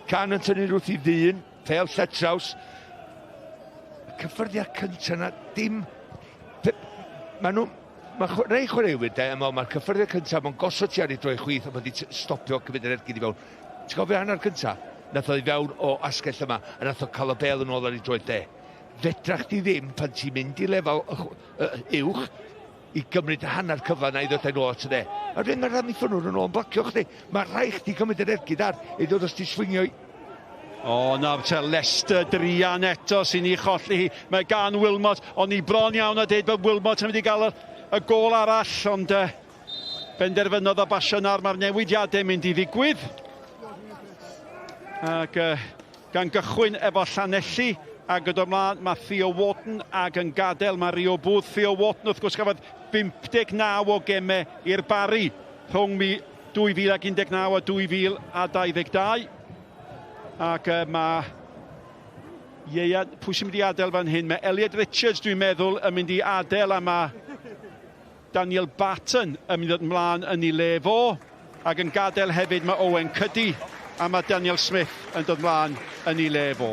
G: Can yn tynnu rwth i ddyn, ffeil lletraws. Y cyffyrddiad cyntaf yna, dim... Maen nhw, Mae rei chwaraewyr de, yma, mae'r cyffyrddiad cyntaf, mae'n gosod ti ar ei droi chwith, a mae wedi stopio cymryd yr ergyd i fewn. Ti'n cofio hanner cyntaf? Nath o i fewn o asgell yma, a nath o cael y bel yn ôl ar ei droed de. Fedra chdi ddim pan ti'n mynd i lefel uwch i gymryd hanner cyfan a i ddod â nôl at y dde. A rhywun mae'r amddiffynwr yn ôl yn blocio chdi. Mae rhaid chdi cymryd yr ergyd ar i ddod os ti'n swingio i
F: O, nawr te Leicester druan eto sy'n ei cholli hi. Mae gan Wilmot, ond ni bron iawn a deud bod Wilmot yn mynd i gael y, y gol arall, ond benderfynodd o basio nawr, mae'r newidiadau mynd i ddigwydd. Ac gan gychwyn efo Llanelli, ac yn dod ymlaen mae Theo Wharton ac yn gadael mae Rio Booth. Theo Wharton wrth gwrs gafodd 59 o gemau i'r Barri rhwng 2019 a 2022. Ac mae Ieuan, pwy sy'n mynd i adael fan hyn? Mae Elliot Richards, dwi'n meddwl, yn mynd i adael, a mae Daniel Barton yn mynd ymlaen yn ei le fo. Ac yn gadael hefyd mae Owen Cuddy, a mae Daniel Smith yn dod ymlaen yn ei le fo.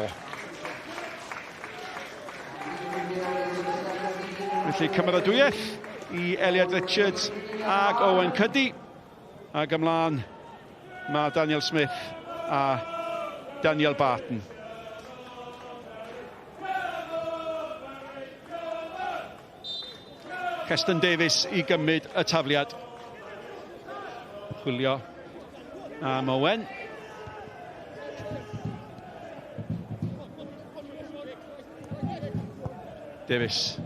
F: Felly cymeradwyaeth i Elliot Richards ac Owen Cuddy. Ac ymlaen mae Daniel Smith a Daniel Barton. Keston Davies i gymryd y tafliad. Chwilio am Owen. Davies.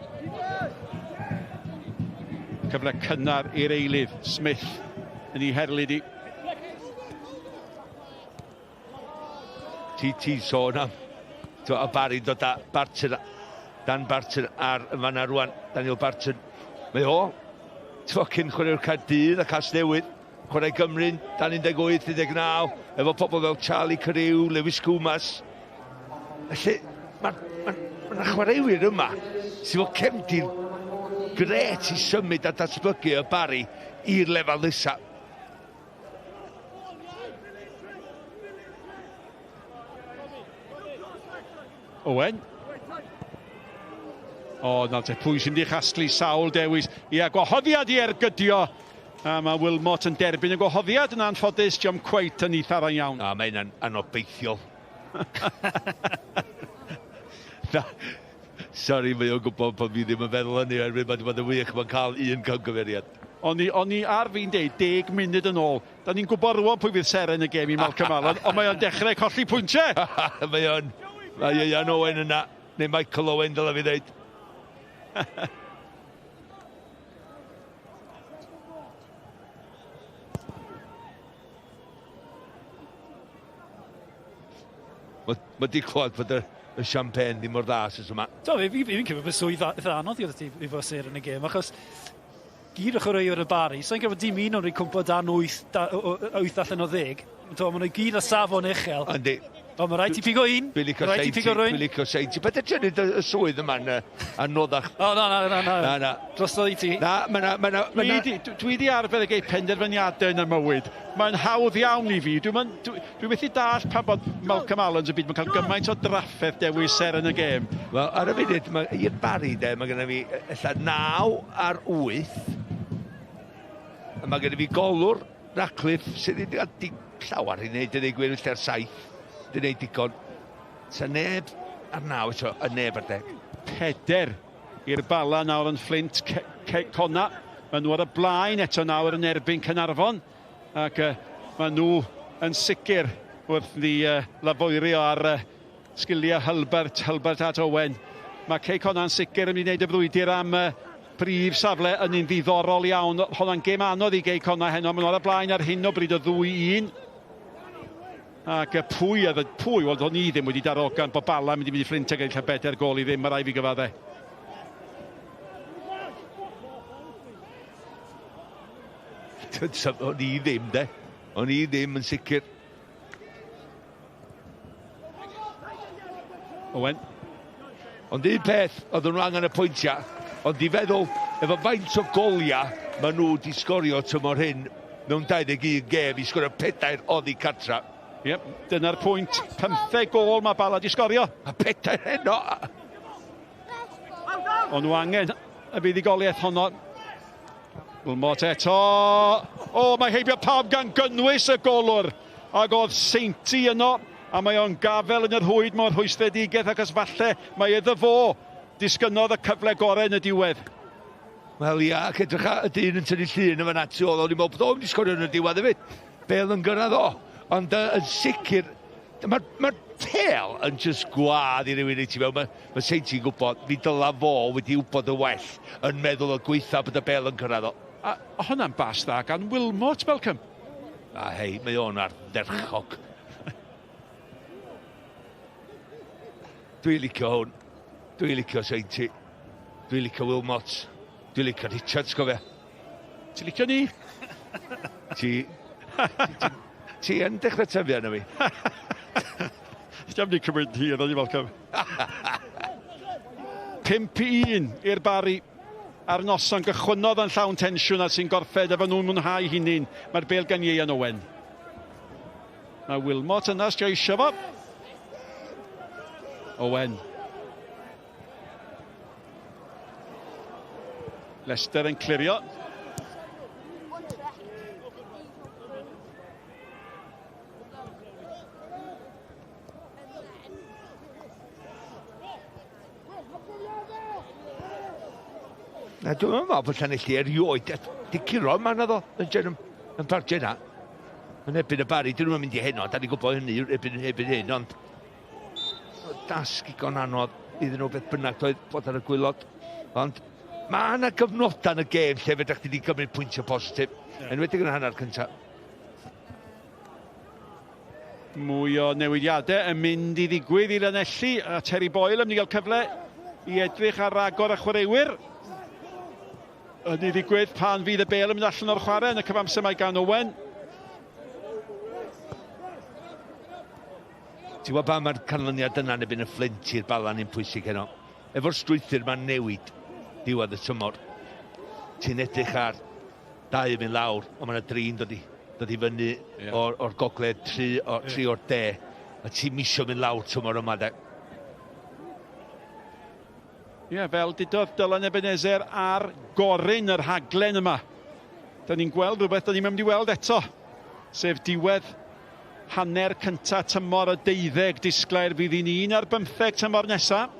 F: Cyfle cynnar i'r eilydd. Smith yn ei herlid i.
G: Ti sôn am a Barry dod â Barton, Dan Barton ar y fanna rwan, Daniel Barton. Mae o, cyn chwaraewr Caerdydd a Casnewydd, chwarae Gymru, dan 18, 19, efo pobl fel Charlie Carew, Lewis Koumas. Felly, mae ma, ma chwaraewyr yma sydd efo cefndir gret i symud a datblygu y Barry i'r lefel nesaf.
F: Owen. O, nawr te, pwy sy'n mynd i chasglu sawl dewis? Ia, gwahoddiad i ergydio. A mae Wilmot yn derbyn y gwahoddiad yn anffodus, diolch cweit yn eitha iawn.
G: A mae hynna'n anobeithiol. Na, sori, mae o'n gwybod bod fi ddim yn feddwl hynny, oherwydd mae wedi bod yn wych, mae'n cael un camgymeriad.
F: O'n i ar fi'n deud 10 munud yn ôl. Da ni'n gwybod rwan pwy fydd seren y gêm i Malcolm Allen, ond mae o'n dechrau colli pwyntiau.
G: Mae o'n, mae Ieuan Owen yna, neu Michael Owen, dylai fi ddeud. Mae di clywed bod y champagne ddim mor dda sy'n yma.
B: Do, fi'n cymryd bod swydd eitha anodd i ti i fod ser yn y gêm, achos gyd o chwaraewyr y Barri, so'n credu bod dim un o'n rhoi cwmpo dan 8, 8 allan o 10. Maen nhw gyd â safon uchel.
G: Yndi.
B: Ond mae rhaid ti pigo un.
G: Dwi'n licio Seinti. Dwi'n licio Seinti. Beth ydych chi'n y swydd yma'n anoddach?
B: O, na, na, na, na.
G: Na, na.
B: Drosodd i ti.
G: Na, mae na...
F: Dwi di arfer ag ei penderfyniadau yn y mywyd. Mae'n hawdd iawn i fi. Dwi'n methu dallt pa bod Malcolm Allen yn byd. Mae'n cael gymaint o drafferth dewis ser yn y gêm.
G: Wel, ar y funud, i'r Barri, de, mae gennym fi ella 9 ar 8. A mae gennym fi golwr Ratcliffe sydd wedi llawer i wneud yn ei gwir lle'r 7. Di wneud digon. Sa neb ar 9 eto, a neb ar 10.
F: 4 i'r Bala nawr yn Fflint Conna. Maen nhw ar y blaen eto nawr yn erbyn Caernarfon. Ac maen nhw yn sicr wrth ni lafoerio ar sgiliau Hulbert, Hulbert at Owen. Mae Cei Conna'n sicr yn mynd i wneud y frwydr am brif safle yn un ddiddorol iawn. Honna'n gêm anodd i Gei Connah heno. Maen nhw ar y blaen ar hyn o bryd o 2-1. Ac pwy oedd pwy, wel, o'n i ddim wedi darogan bod Bala mynd i mynd i Fflint ag ennill 4 gôl i ddim, mae rhaid fi gyfadde.
G: O'n i ddim, de. O'n i ddim yn sicr.
F: Owen.
G: Ond un peth, oedden nhw angen y pwyntiau, ond i feddwl, efo faint o goliau maen nhw wedi sgorio tymor hyn mewn 21 gêm i sgorio 4 oddi cartra.
F: Iep, dyna'r pwynt. 15 gôl mae Bala di sgorio.
G: A 4 heno.
F: O'n nhw angen y fuddugoliaeth honno. Wilmot eto. O, mae heibio pawb gan gynnwys y golwr. Ac oedd Seinti yno, a mae o'n gafel yn yr hwyd mor rhwystredigaeth ac os falle mae iddo fo disgynnodd y cyfle gorau yn y diwedd.
G: Wel ia, ac edrych y dyn yn tynnu llun yn fan'na tu ôl, o'n i'n meddwl bod o'n mynd i sgorio yn y diwedd hefyd. Bale yn gyrraedd o, ond yn sicr, mae'r ma pêl yn just gwadd i rywun i ti mewn. Mae ma Seinti'n gwybod, mi dyla fo wedi wybod y well yn meddwl o gweitha bod y bêl yn cyrraedd o.
F: A hwnna'n bas dda gan Wilmot, Malcolm.
G: A hei, mae o'n ardderchog. Dwi'n licio hwn. Dwi'n licio Seinti. Dwi'n licio Wilmot. Dwi'n licio Richards, gofia.
F: Ti'n licio ni?
G: Ti... Ti yn dechrau tyfu arno fi.
F: Ti am di cymryd hir, o'n i Malcolm. 5-1 i'r Barri ar noson gychwynnodd yn llawn tensiwn a sy'n gorffed efo nhw'n mwynhau hunin. Mae'r bêl gan Ieuan Owen. Mae Wilmot yna, sio eisiau fo. Owen. Leicester yn clirio.
G: Na, dwi'n meddwl bod Llanelli erioed di curo yma na ddo, yn, yn parti yna. Yn erbyn y Barri, dyn nhw'n mynd i heno, da ni'n gwybod hynny erbyn hyn, ond dasg igon anodd iddyn nhw beth bynnag doedd bod ar y gwaelod. Ond mae yna gyfnodau yn y gêm lle fedrwch chi wedi gymryd pwyntiau positif, yeah. Enwedig yn y hanner cyntaf.
F: Mwy o newidiadau yn mynd i ddigwydd i Lanelli, a Terry Boyle yn mynd i gael cyfle i edrych ar ragor y chwaraewyr. Yn ei ddigwydd pan fydd y bêl yn mynd allan o'r chwarae yn y cyfamser mae gan Owen.
G: Ti'n gwybod pa mae'r canlyniad yna yn erbyn y Fflint i'r Bala'n un pwysig heno? Efo'r strwythur mae'n newid diwedd y tymor. Ti'n edrych ar dau yn mynd lawr, ond mae yna dri'n dod i fyny yeah. o'r gogledd, tri o'r de. A ti'n misio mynd lawr tymor yma, de.
F: Ie, yeah, fel dudodd Dylan Ebenezer ar goryn yr rhaglen yma. Da ni'n gweld rhywbeth da ni'n mynd i weld eto, sef diwedd hanner cynta tymor y 12 disglair fydd hi'n 1 ar 15 tymor nesaf.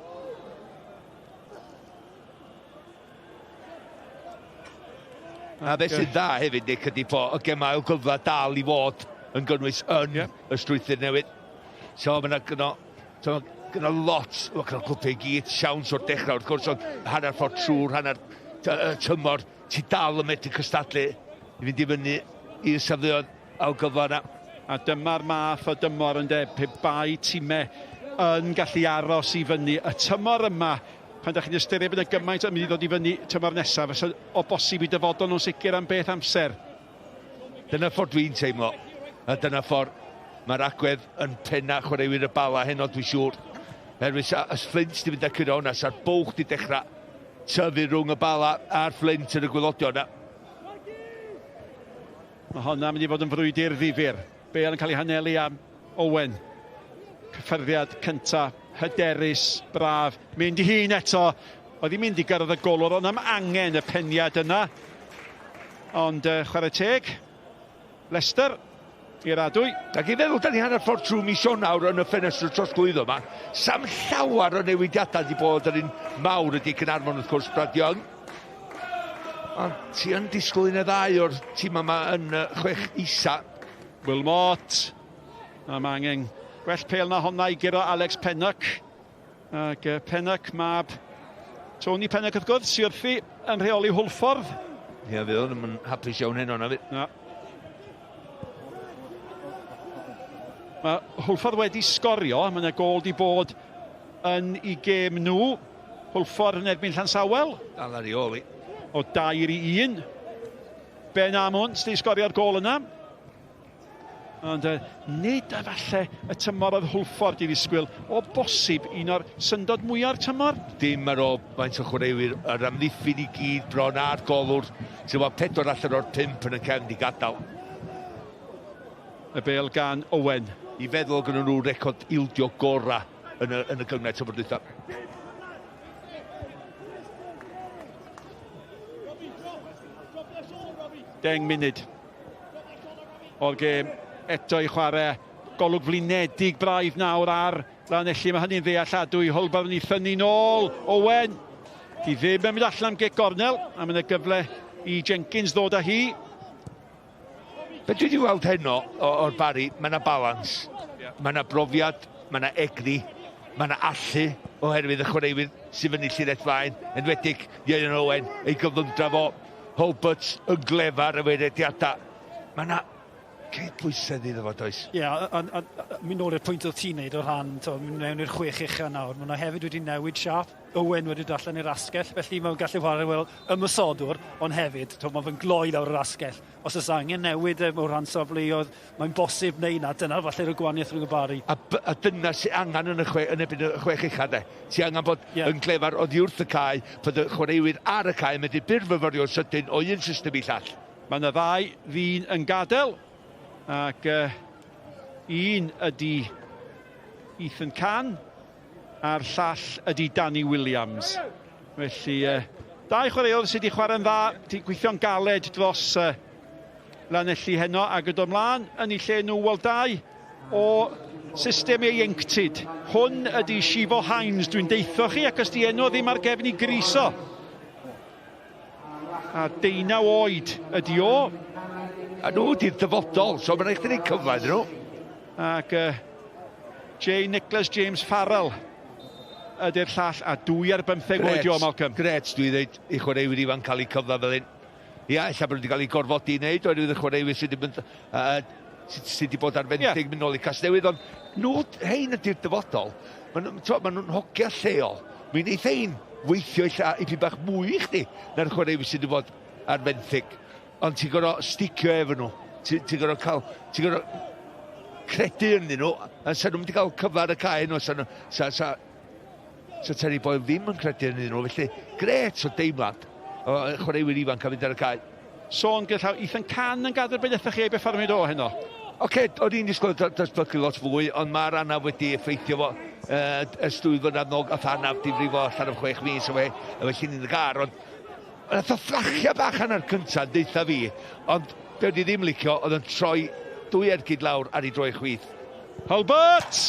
G: A beth sy'n dda hefyd, Nick, ydy bod y gemau o gyfle dal i fod yn gynnwys yn yeah. y strwythur newydd. So mae yna gyno, so gyno lot, o gyno clwbiau i gyd, siawns o'r dechrau, wrth gwrs, ond hanner ffordd trwy'r hanner tymor, ti dal yn medru cystadlu i fynd i fyny i'r safleoedd ail gyfle yna.
F: A dyma'r math o dymor yn de, pe bai timau yn gallu aros i fyny. Y tymor yma, pan ydych chi'n ystyried bod y gymaint yn mynd i ddod i fyny tymor nesaf, fysa o bosib i dyfodol nhw'n sicr am beth amser.
G: Dyna ffordd dwi'n teimlo. A dyna ffordd mae'r agwedd yn penna chwaraewyr y Bala heno, dwi'n siŵr. Herwydd os Flint di fynd â curo hwnna, sa'r bwlch di dechrau tyfu rhwng y Bala a'r Flint yn y gwaelodion yna.
F: Mae hwnna'n mynd i fod yn frwydr ddifyr. Bale yn cael ei hanelu am Owen. Cyffyrddiad cynta, hyderus, braf. Mynd i hun eto. Oedd hi'n mynd i gyrraedd y golwr, ond am angen y peniad yna. Ond chwarae teg, Leicester i'r adwy.
G: Ac i feddwl, da ni hanner ffordd trwy mis Ionawr yn y ffenestr trosglwyddo yma, sam llawer o newidiadau wedi bod yr un mawr ydy Caernarfon wrth gwrs Brad Young. Ond ti yn disgwyl un neu ddau o'r tîm yma yn chwech isa.
F: Wilmot. A mae angen gwell pêl na honna i guro Alex Pennock. Ac Pennock, mab Tony Pennock wrth gwrs, sydd wrthi yn rheoli Hwlffordd.
G: Ie, fydd o'n yn hapus iawn heno na fi.
F: Na. Mae Hwlffordd wedi sgorio, mae yna gol di bod yn ei gêm nhw. Hwlffordd yn erbyn Llansawel.
G: Dal ar ei ôl i.
F: O 2-1. Ben Amont di sgorio'r gol yna. Ond nid efallai y tymor oedd Hwlffordd i ddisgwyl, o bosib un o'r syndod mwyaf tymor.
G: Dim ar ôl faint o chwaraewyr, yr amddiffyn i gyd bron a'r golwr. Ti'n gwybod, 4 allan o'r 5 yn y cefn di gadael.
F: Y bêl gan Owen.
G: I feddwl gyda nhw record ildio gora yn y gynghrair tymor dwytha.
F: 10 munud o'r gêm eto i chwarae. Golwg flinedig braidd nawr ar Lanelli. Mae hynny'n ddealladwy. Hulbert yn ei thynnu nôl. Owen. Di ddim yn mynd allan am gic gornel. A mae yna gyfle i Jenkins ddod â hi.
G: Be dwi wedi weld heno o'r Barri, mae yna balans. Mae yna brofiad, mae yna egni, mae yna allu oherwydd y chwaraewyr sydd fyny llinell flaen, enwedig Ieuan Owen, ei gyflymdra fo, Hulbert yn glefar efo'i rediadau. Mae yna cydbwysedd iddo fo, does?
B: Ie, yeah, a mynd nôl i'r pwynt oedd ti'n neud o rhan, to, mynd mewn i'r 6 ucha nawr, mae yna hefyd wedi newid siâp. Owen wedi dod allan i'r asgell, felly mae'n gallu chwarae fel ymosodwr, ond hefyd, to, mae fe'n gloi lawr yr asgell. Os oes angen newid o ran safleoedd, mae'n bosib neu na, dyna falle'r gwahaniaeth rhwng y Barri.
G: A dyna sy'n angen yn erbyn y 6 ucha, de. Ti angen bod yn clefar oddi wrth y cae, bod y chwaraewyr ar y cae yn mynd i byrfyfyrio'n sydyn o un system i llall.
F: Mae yna ddau ddyn yn gadael, ac un ydy Ethan Cann, a'r llall ydy Danny Williams. Felly, dau chwaraewr sydd wedi chwarae'n dda, wedi gweithio'n galed dros Lanelli heno, ac yn dod ymlaen yn eu lle nhw, wel, dau o system ieuenctid. Hwn ydy Shifo Hines, dwi'n deitho chi, ac os di enw ddim ar gefn i griso. A 19 oed ydy o.
G: A nhw ydy'r dyfodol, so mae'n rhaid chdi roi cyfle iddyn nhw.
F: Ac J. Nicholas James Farrell ydy'r llall, a 2 ar bymtheg oed o, Malcolm.
G: Gret, dwi dweud, i chwaraewyr ifanc cael eu cyfle fel hyn. Ia, ella bod nhw wedi cael eu gorfodi i wneud, oherwydd y chwaraewyr sydd wedi mynd, sydd wedi bod ar fenthyg mynd nôl i Casnewydd, ond nhw, hein ydy'r dyfodol. Maen nhw'n hogia lleol. Mi wneith hein weithio ella ipyn bach mwy i chdi na'r chwaraewyr sydd wedi bod ar fenthyg. Ond ti'n gorfod sticio efo nhw. Ti'n gorfod cael, ti'n gorfod credu ynddyn nhw. A sa nhw'n mynd i gael cyfle ar y cae nhw, sa Terry Boyle ddim yn credu ynddyn nhw. Felly, gret o deimlad o chwaraewyr ifanc a fynd ar y cae.
F: Sôn gyda llaw, Ethan Cann yn gadael beth ydych chi ei berfformiad o heno?
G: Oce, o'n i'n disgwyl datblygu lot fwy, ond mae'r anaf wedi effeithio fo ers 2 flynedd nôl, gath anaf difrifo allan am 6 mis efo llinyn y gar, ond nath o fflachio bach hanner cyntaf, deutha fi, ond be o'n i ddim licio, oedd yn troi dwy ergyd lawr ar ei droi chwith.
F: Hulbert!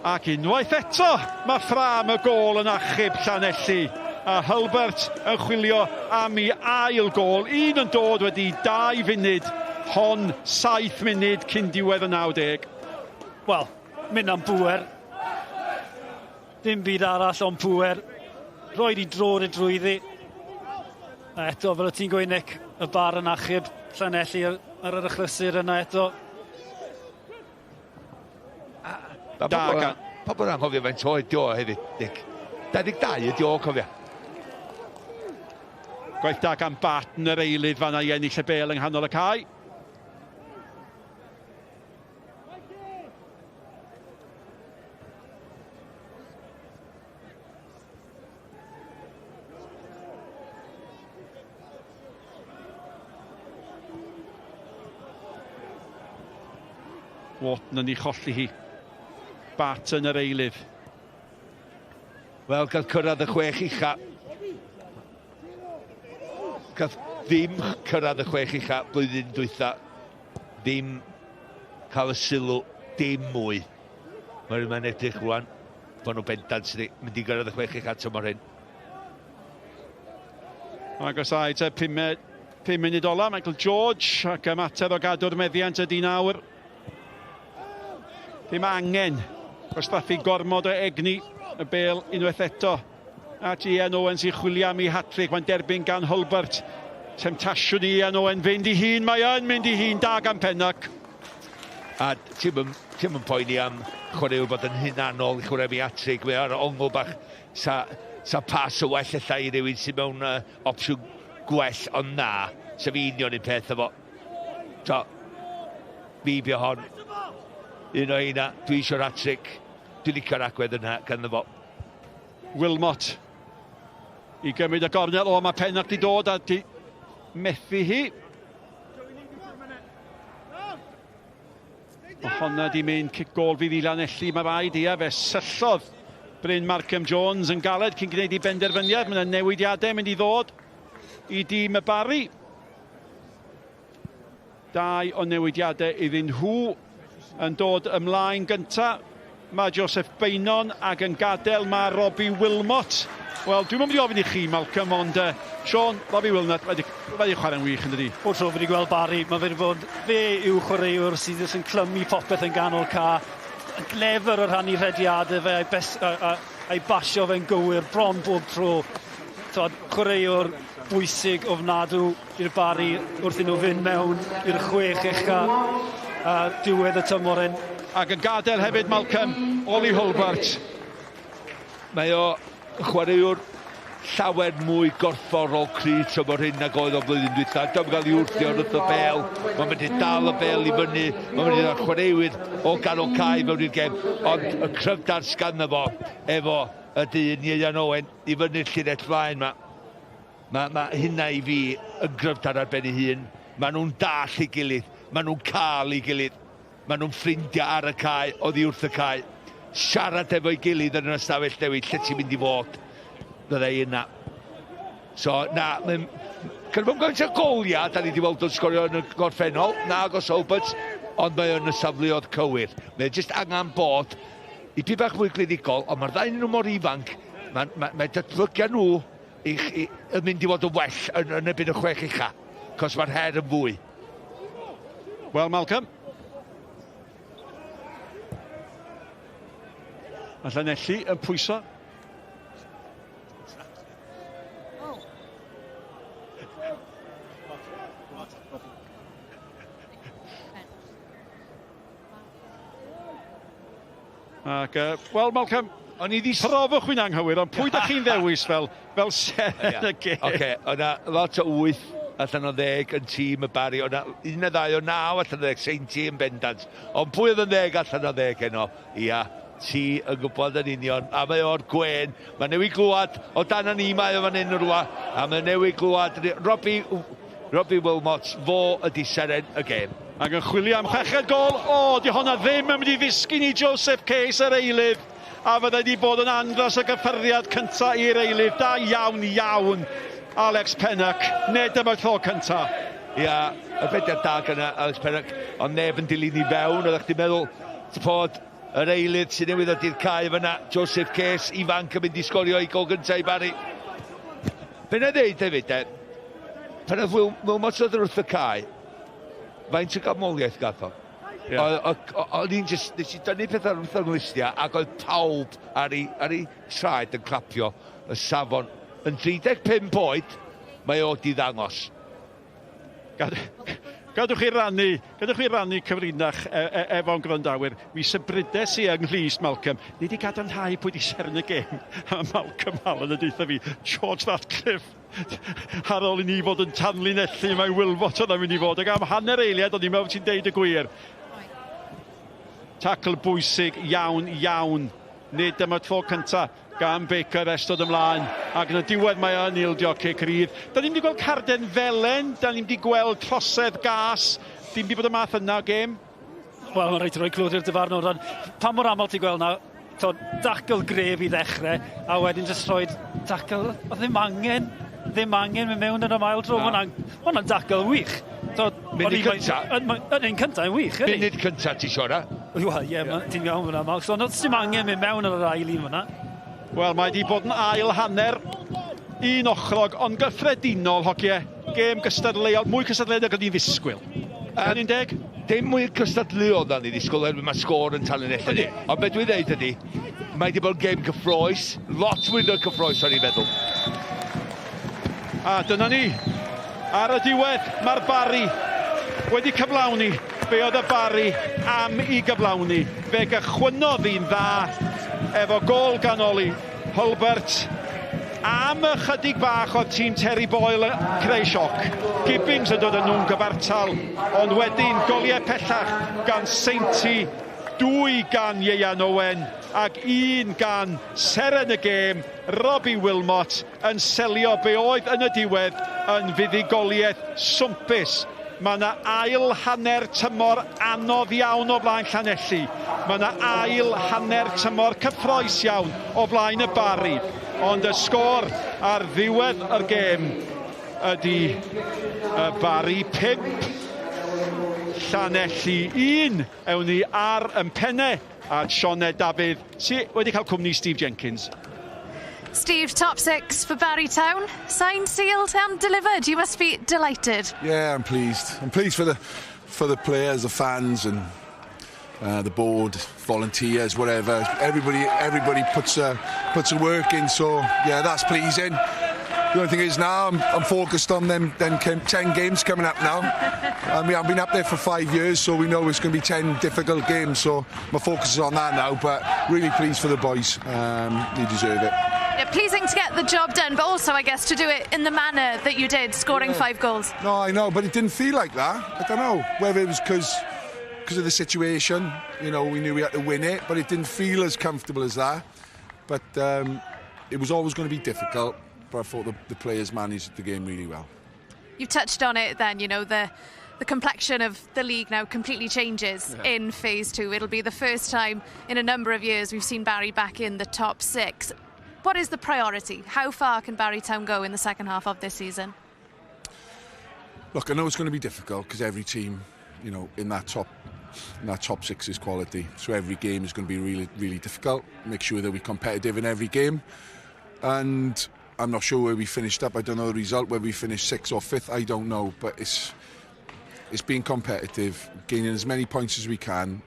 F: Ac unwaith eto, mae ffram y gôl yn achub Llanelli. A Hulbert yn chwilio am ei ail gôl. Un yn dod wedi 2 funud, hon 7 munud cyn diwedd y 90.
B: Wel, mynd am bŵer. Dim byd arall ond pŵer. Roed i dro'r i drwyddi. A eto, fel o ti'n gweud, Nick, y bar yn achub Llanelli ar yr achlysur yna eto.
F: Da,
G: Pobl yn anghofio faint oed di o hefyd, Nick. 22 ydi o, cofia.
F: Gwaith da gan Barton yr eilydd fanna i ennill y bel yng nghanol y cae. Watson yn ei cholli hi. Barton yr eilydd.
G: Wel, gael cyrraedd y chwech ucha. Gath ddim cyrraedd y chwech ucha blwyddyn dwytha. Ddim cael y sylw, dim mwy. Mae'n rhywun edrych rwan bod nhw bendant sydd mynd i gyrraedd y chwech ucha tymor hyn.
F: Agosau te 5 munud ola, Michael George, ac ymateb o gadw'r meddiant ydy nawr. Ddim angen gwastraffu gormod o egni, y bel unwaith eto. At Ian Owen sy'n chwilio am ei hat-trick, mae'n derbyn gan Hulbert. Temtasiwn i Ian Owen fynd i hun, mae yn mynd i hun, da gan Pennock.
G: A ti'n yn poeni am chwaraewr bod yn hunanol i chwarae am ei hat-trick, mae ar ongl bach sa pas o well ella i rywun sydd mewn opsiwn gwell, ond na, sef union un peth efo. So, fi bi hon, un o heina, dwi eisiau'r hat-trick, dwi'n licio'r agwedd yna ganddo fo.
F: Wilmot i gymryd y gornel. O, mae Pennock di dod a di methu hi. Mae honna di mynd cic gôl fydd i Lanelli, mae rhaid i, fe syllodd Bryn Markham Jones yn galed cyn gwneud i benderfyniad. Mae yna newidiadau mynd i ddod i dîm y Barri. Dau o newidiadau iddyn nhw yn dod ymlaen gynta. Mae Joseph Beynon ac yn gadael mae Robbie Wilmot. Wel, dwi'n mynd i ofyn i chi, Malcolm, ond Sean, Robbie Wilmot, mae wedi chwarae'n wych yn dydi?
B: Bob tro fi wedi gweld Barry, mae fe wedi bod, fe yw chwaraewr sydd yn clymu popeth yn ganol ca. Glefer o rhan i rhediadau fe, a'i basio fe'n gywir bron bob tro. Twod, chwaraewr bwysig ofnadw i'r Barry wrth i nhw fynd mewn i'r chwech ucha a diwedd y tymor hyn.
F: Ac yn gadael hefyd Malcolm, Ollie Hulbert.
G: Mae o chwaraewr llawer mwy gorfforol cry tymor hyn nag oedd o flwyddyn dwytha. Dwi'n gael ei wrthio wrth y bel. Mae'n mynd i dal y bel i fyny. Mae'n mynd i ddod chwaraewyr o ganol cae mewn i'r gem. Ond y cryfdar sganddo fo efo y dyn Ieuan Owen i fyny'r llinell flaen ma. Mae hynna i fi yn gryfdar ar ben ei hun. Maen nhw'n dall ei gilydd. Maen nhw'n cael ei gilydd. Maen nhw'n ffrindiau ar y cae, oddi wrth y cae. Siarad efo'i gilydd yn yr ystafell newid, lle ti'n mynd i fod. Fyddai yna. So, na, mae'n... Cyn bod gymaint o goliau, da ni wedi weld o'n sgorio yn y gorffennol, na agos Hulbert, ond mae o'n y safleoedd cywir. Mae jyst angen bod i dwi bach mwy glinigol, ond mae'r ddau nhw mor ifanc, mae datblygiad nhw yn mynd i fod yn well yn erbyn y chwech ucha, cos mae'r her yn fwy.
F: Wel, Malcolm. Mae Llanelli yn pwyso. Ac, wel, Malcolm,
G: o'n i 'di
F: profwch fi'n anghywir, ond pwy da chi'n ddewis fel seren y gêm?
G: Oce, o'na lot o 8 allan o 10 yn tîm y Barry, o'na 1 neu 2 o 9 allan o 10, Seinti yn bendant. Ond pwy oedd yn 10 allan o 10 heno? Ia, ti yn gwybod yn union, a mae o'r gwen, mae newydd glwad, o dan ni mae o fan hyn rwla, a mae newydd glwad, Robbie Wilmot, fo ydi seren y gêm.
F: Ac yn chwilio am chweched gol, o, di honna ddim yn mynd i ddisgyn i Joseph Case yr eilydd, a fyddai wedi bod yn andros o gyffyrddiad cynta i'r eilydd. Da iawn, iawn, Alex Pennock, nid dyma'r tro cynta.
G: Ia, y rhediad da gyna Alex Pennock, ond neb yn dilyn i fewn, oeddech chdi'n meddwl, bod yr eilydd sy'n newydd ddod i'r cae fyna, Joseph Case, ifanc yn mynd i sgorio ei gol gynta i Barry. Be na ddeud hefyd, de, pan oedd Wilmot oedd wrth y cae, faint o gamoliaeth gath o? O'n i'n just, nes i dynnu pethau wrth yng nghlustiau ac oedd pawb ar ei traed yn clapio y safon. Yn 35 oed, mae o di ddangos.
F: Gadwch chi rannu cyfrinach efo'n gwrandawyr. Mi sybrydes i yng Nghlys, Malcolm. Ni wedi gadarnhau pwy di seren y gêm. A Malcolm Allen yn deutha fi, George Ratcliffe. Ar ôl i ni fod yn tanlinellu, mae Wilmot oedd yn mynd i fod. Ac am hanner eiliad, o'n i'n meddwl ti'n deud y gwir. Tacl bwysig iawn, iawn. Nid dyma'r tro cynta gan Baker ers dod ymlaen. Ac yn y diwedd mae yn ildio cic rydd. Da ni'n wedi gweld carden felen, da ni'n wedi gweld trosedd gas. Dim wedi bod y math yna o gêm.
B: Wel, mae'n rhaid i roi clod i'r dyfarnwr. Pa mor aml ti'n gweld na, dacl gref i ddechrau, a wedyn jyst rhoi dacl, oedd ddim angen mynd mewn yn y ail dro. Hwnna'n dacl wych.
G: Munud cynta.
B: Yn un cynta yn wych, ydy?
G: Munud cynta ti siora.
B: Wel, ie, ti'n iawn fyna, Mark. So, ddim angen mynd mewn yn yr ail un fyna.
F: Wel, mae wedi bod yn ail hanner un ochrog, ond gyffredinol, hogie, gêm gystadleuol, mwy cystadleuol nag o'n i'n ddisgwyl. Yn 11?
G: Dim mwy cystadleuol na ni ddisgwyl, oherwydd mae sgôr yn tanlinellu. Ond beth dwi'n dweud ydy, mae wedi bod yn gêm cyffrous, lot mwy na cyffrous o'n i'n meddwl.
F: A dyna ni, ar y diwedd, mae'r Barry wedi cyflawni be oedd y Barry am i gyflawni. Fe gychwynnodd hi'n dda efo gôl gan Ollie Hulbert. Am ychydig bach oedd tîm Terry Boyle yn creu sioc. Gibbings yn dod yn nhw'n gyfartal, ond wedyn goliau pellach gan Seinti, 2 gan Ieuan Owen ac 1 gan seren y gêm, Robbie Wilmot, yn selio be oedd yn y diwedd yn fuddugoliaeth swmpus. Mae yna ail hanner tymor anodd iawn o flaen Llanelli. Mae yna ail hanner tymor cyffrous iawn o flaen y Barry. Ond y sgôr ar ddiwedd yr gêm ydy y Barry 5, Llanelli 1. Ewn ni ar yn pennau at Sioned Dafydd, sydd wedi cael cwmni Steve Jenkins.
C: Steve, top six for Barry Town. Signed, sealed and delivered. You must be delighted.
D: Yeah, I'm pleased. I'm pleased for the players, the fans and the board, volunteers, whatever. Everybody puts a work in. So yeah, that's pleasing. The only thing is now I'm focused on them 10 games coming up now. And we haven't been up there for 5 years, so we know it's going to be 10 difficult games. So my focus is on that now. But really pleased for the boys. They deserve it.
C: Yeah, pleasing to get the job done, but also, I guess, to do it in the manner that you did, scoring five goals.
D: No, I know, but it didn't feel like that. I don't know whether it was because of the situation. We knew we had to win it, but it didn't feel as comfortable as that. But it was always going to be difficult. But I thought the players managed the game really well.
C: You touched on it then, the complexion of the league now completely changes in phase two. It'll be the first time in a number of years we've seen Barry back in the top six. What is the priority? How far can Barry Town go in the second half of this season?
D: Look, I know it's going to be difficult because every team, in that top six is quality. So every game is going to be really, really difficult. Make sure that we're competitive in every game. And I'm not sure where we finished up. I don't know the result, whether we finished sixth or fifth, I don't know. But it's being competitive, gaining as many points as we can,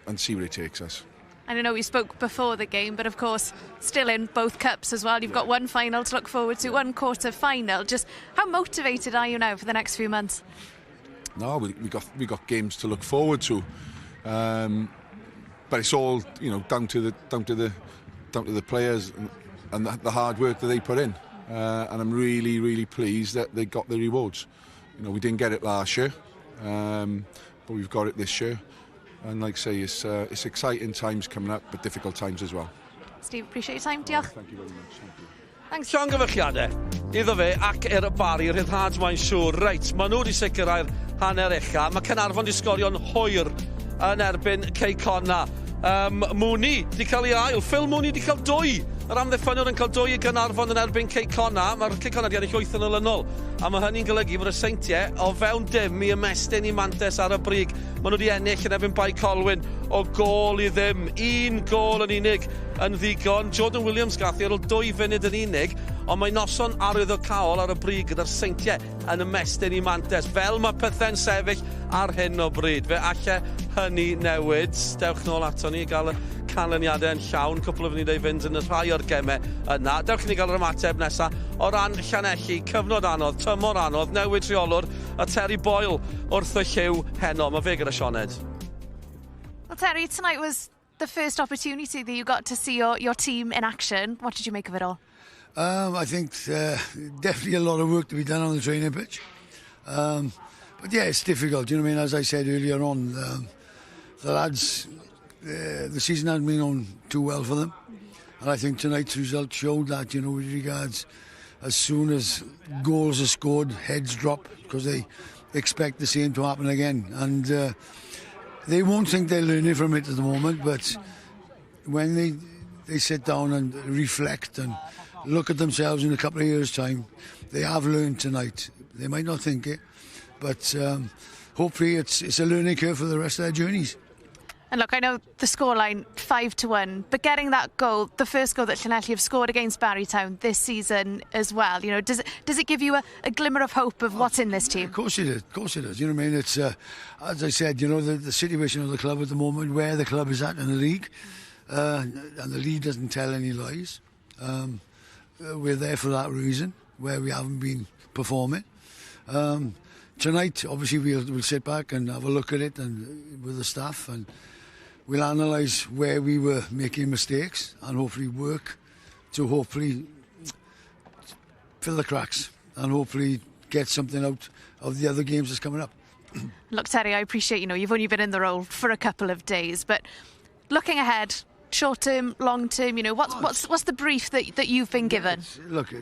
D: and see where it takes us.
C: I know we spoke before the game, but of course, still in both cups as well. You've got one final to look forward to, one quarter final. Just how motivated are you now for the next few months?
D: No, we got games to look forward to, but it's all down to the players and the hard work that they put in, and I'm really, really pleased that they got the rewards. We didn't get it last year, but we've got it this year. And like I say, it's exciting times coming up, but difficult times as well.
C: Steve, appreciate your time. Diolch.
D: Oh, thank you very much. Thank you.
C: Thanks.
A: Llongyfarchiadau iddo fe ac i'r Barri, rhyddhad mae'n siŵr. Reit, maen nhw wedi sicrhau'r hanner ucha. Mae Caernarfon wedi sgorio'n hwyr yn erbyn Cei Connah. Mooney di cael ei ail. Phil Mooney di cael dwy. Yr amddiffynwr yn cael dwy i Gaernarfon yn erbyn Cei Connah. Mae'r Cei Connah di ennill wyth yn olynol. A mae hynny'n golygu bod y Seintiau o fewn dim i ymestyn i mantes ar y brig. Maen nhw wedi ennill yn erbyn Bae Colwyn o gôl i ddim. Un gôl yn unig yn ddigon. Jordan Williams gath i ar ôl 2 funud yn unig, ond mae noson arwyddocaol ar y brig gyda'r Seintiau yn ymestyn i mantes. Fel mae pethau'n sefyll ar hyn o bryd. Fe alle hynny newid. Dewch nôl ato ni i gael y canlyniadau yn llawn. Cwpl o funudau i fynd yn y rhai o'r gemau yna. Dewch i ni gael yr ymateb nesaf o ran Llanelli. Cyfnod anodd, tymor anodd, newid rheolwr a Terry Boyle wrth y llyw heno. Mae fe gyda Sioned.
C: Well, Terry, tonight was the first opportunity that you got to see your team in action. What did you make of it all?
E: I think definitely a lot of work to be done on the training pitch. But yeah, it's difficult. You know what I mean? As I said earlier on, the lads, the season hasn't been on too well for them. And I think tonight's result showed that, with regards, as soon as goals are scored, heads drop because they expect the same to happen again. And they won't think they're learning from it at the moment, but when they sit down and reflect and look at themselves in a couple of years' time, they have learned tonight. They might not think it, but hopefully it's a learning curve for the rest of their journeys.
C: And look, I know the scoreline 5-1, but getting that goal, the first goal that Llanelli have scored against Barry Town this season as well, does it give you a glimmer of hope of what's in this team?
E: Of course it does. Of course it does. You know what I mean? It's as I said, the situation of the club at the moment, where the club is at in the league, and the league doesn't tell any lies. We're there for that reason, where we haven't been performing. Tonight, obviously, we'll sit back and have a look at it and with the staff, and we'll analyse where we were making mistakes and hopefully work to hopefully fill the cracks and hopefully get something out of the other games that's coming up.
C: Look, Terry, I appreciate, you've only been in the role for a couple of days, but looking ahead, short term, long term, what's the brief that you've been given?
E: Look,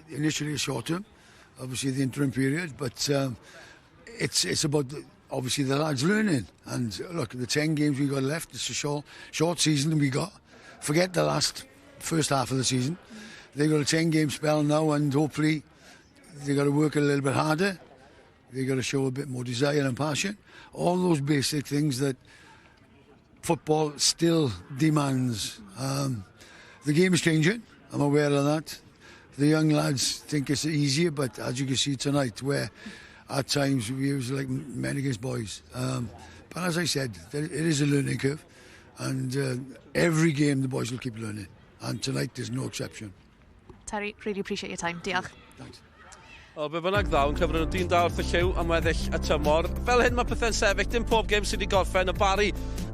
E: initially short term, obviously the interim period, but it's about obviously the lads learning. And look, the 10 games we got left, it's a short season we got. Forget the last first half of the season. They've got a 10 game spell now, and hopefully they've got to work a little bit harder They've got to show a bit more desire and passion. All those basic things that football still demands. The game is changing. I'm aware of that. The young lads think it's easier, but as you can see tonight, where at times we was like men against boys. But as I said, it is a learning curve, and every game the boys will keep learning. And tonight there's no exception.
C: Terry, really appreciate your time. Diolch.
E: Thanks.
A: O, be bynnag ddaw, yn cyfrwng nhw dyn da wrth y llyw am weddill y tymor. Fel hyn mae pethau'n sefyll, dim pob gêm sydd wedi gorffen y Barri.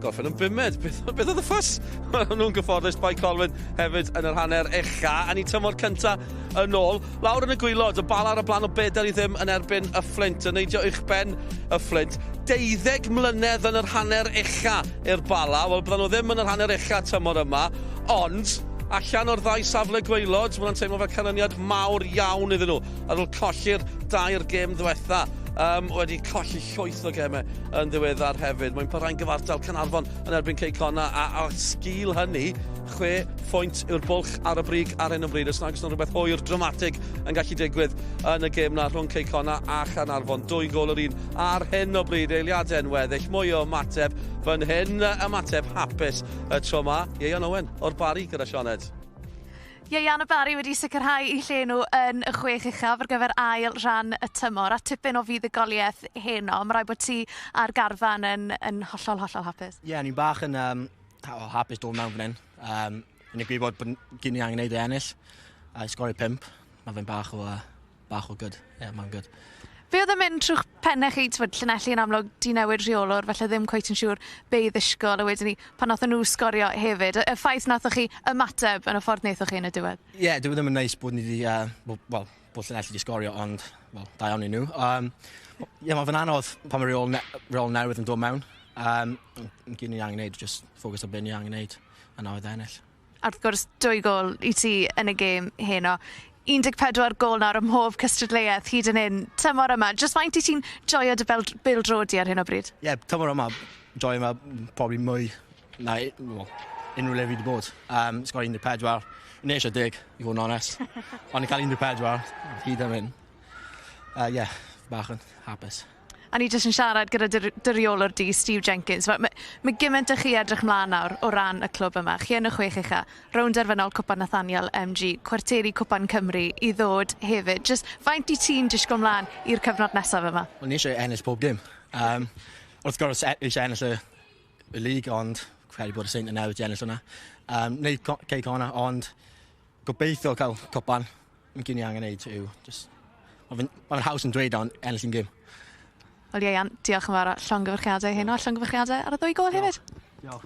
A: Gorffen yn bumed. Beth oedd y ffys? Maen nhw'n gyfforddus Bae Colwyn hefyd yn yr hanner ucha. A ni tymor cynta yn ôl. Lawr yn y gwaelod, y Bala ar y blaen o 4-0 yn erbyn y Fflint. Yn neidio uwch ben y Fflint. 12 mlynedd yn yr hanner ucha i'r Bala. Wel, byddan nhw ddim yn yr hanner ucha tymor yma, ond allan o'r ddau safle gwaelod, mae hwnna'n teimlo fel canlyniad mawr iawn iddyn nhw ar ôl colli'r dair gêm ddiwetha. Wedi colli llwyth o gemau yn ddiweddar hefyd. Mae'n parhau'n gyfartal Caernarfon yn erbyn Cei Connah a sgil hynny, 6 phwynt yw'r bwlch ar y brig ar hyn o bryd. Os nag oes rhywbeth hwyr dramatig yn gallu digwydd yn y gêm na rhwng Cei Connah a Chaernarfon. 2 gôl yr 1 ar hyn o bryd. Eiliadau'n weddill. Mwy o ymateb fan hyn. Ymateb hapus y tro yma. Ieuan Owen o'r Barri gyda Sioned.
C: Ieuan, y Barri wedi sicrhau i lle nhw yn y chwech uchaf ar gyfer ail rhan y tymor a tipyn o fuddugoliaeth heno. Mae rhaid bod ti a'r garfan yn hollol, hollol hapus.
M: Ie, yeah, ni'n bach yn hapus dod mewn fan hyn. Ni'n gwybod bod gyn ni angen neud e ennill. A i sgori pump, mae fe'n bach o good. Ie, yeah, mae'n good.
C: Be oedd yn mynd trwy'ch pennau chi, t'mod, Llanelli yn amlwg di newid rheolwr, felly ddim cweit yn siŵr be i ddisgwyl, a wedyn ni, pan nath nhw sgorio hefyd, y ffaith nathoch chi ymateb yn y ffordd wnaethoch chi yn y diwedd?
M: Ie, yeah, dyw e ddim yn neis bod ni wedi, wel, bod Llanelli wedi sgorio, ond, wel, da iawn i nhw. Ie, yeah, mae fe'n anodd pan mae reol newydd yn dod mewn. Gyd ni angen neud, just focus ar beth ni angen neud, a na oedd ennill.
C: A wrth gwrs, 2 gôl i ti yn y gêm heno. 14 gôl nawr ym mhob cystadleuaeth hyd yn hyn tymor yma. Just faint i ti'n joio dy bêl-droed di ar hyn o bryd?
M: Ie, yeah, tymor yma, joio yma probably mwy na, well, unrhyw le fi wedi bod. Sgori 14, ni eisiau 10, i fod yn onest. Ond i cael 14, hyd yn hyn. Yeah, bach yn hapus.
C: A ni jyst yn siarad gyda dy reolwr di, Steve Jenkins. Mae gymaint o chi edrych mlaen nawr o ran y clwb yma. Chi yn y chwech ucha, rownd derfynol Cwpan Nathaniel MG, cwarteri Cwpan Cymru i ddod hefyd. Just faint i ti'n disgwyl mlaen i'r cyfnod nesaf yma?
M: Wel, ni eisiau ennill pob dim. Wrth gwrs, eisiau ennill y league, ond credu bod y Seintiau Newydd i ennill hwnna. Neu Cei Connah, ond gobeithio cael cwpan. Mae'n gyd ni angen neud yw, just, mae fe'n haws yn dweud ond ennill un gêm.
C: Wel, Ieuan, diolch yn fawr, a llongyfarchiadau heno, a llongyfarchiadau ar y ddwy gôl hefyd.
M: Diolch.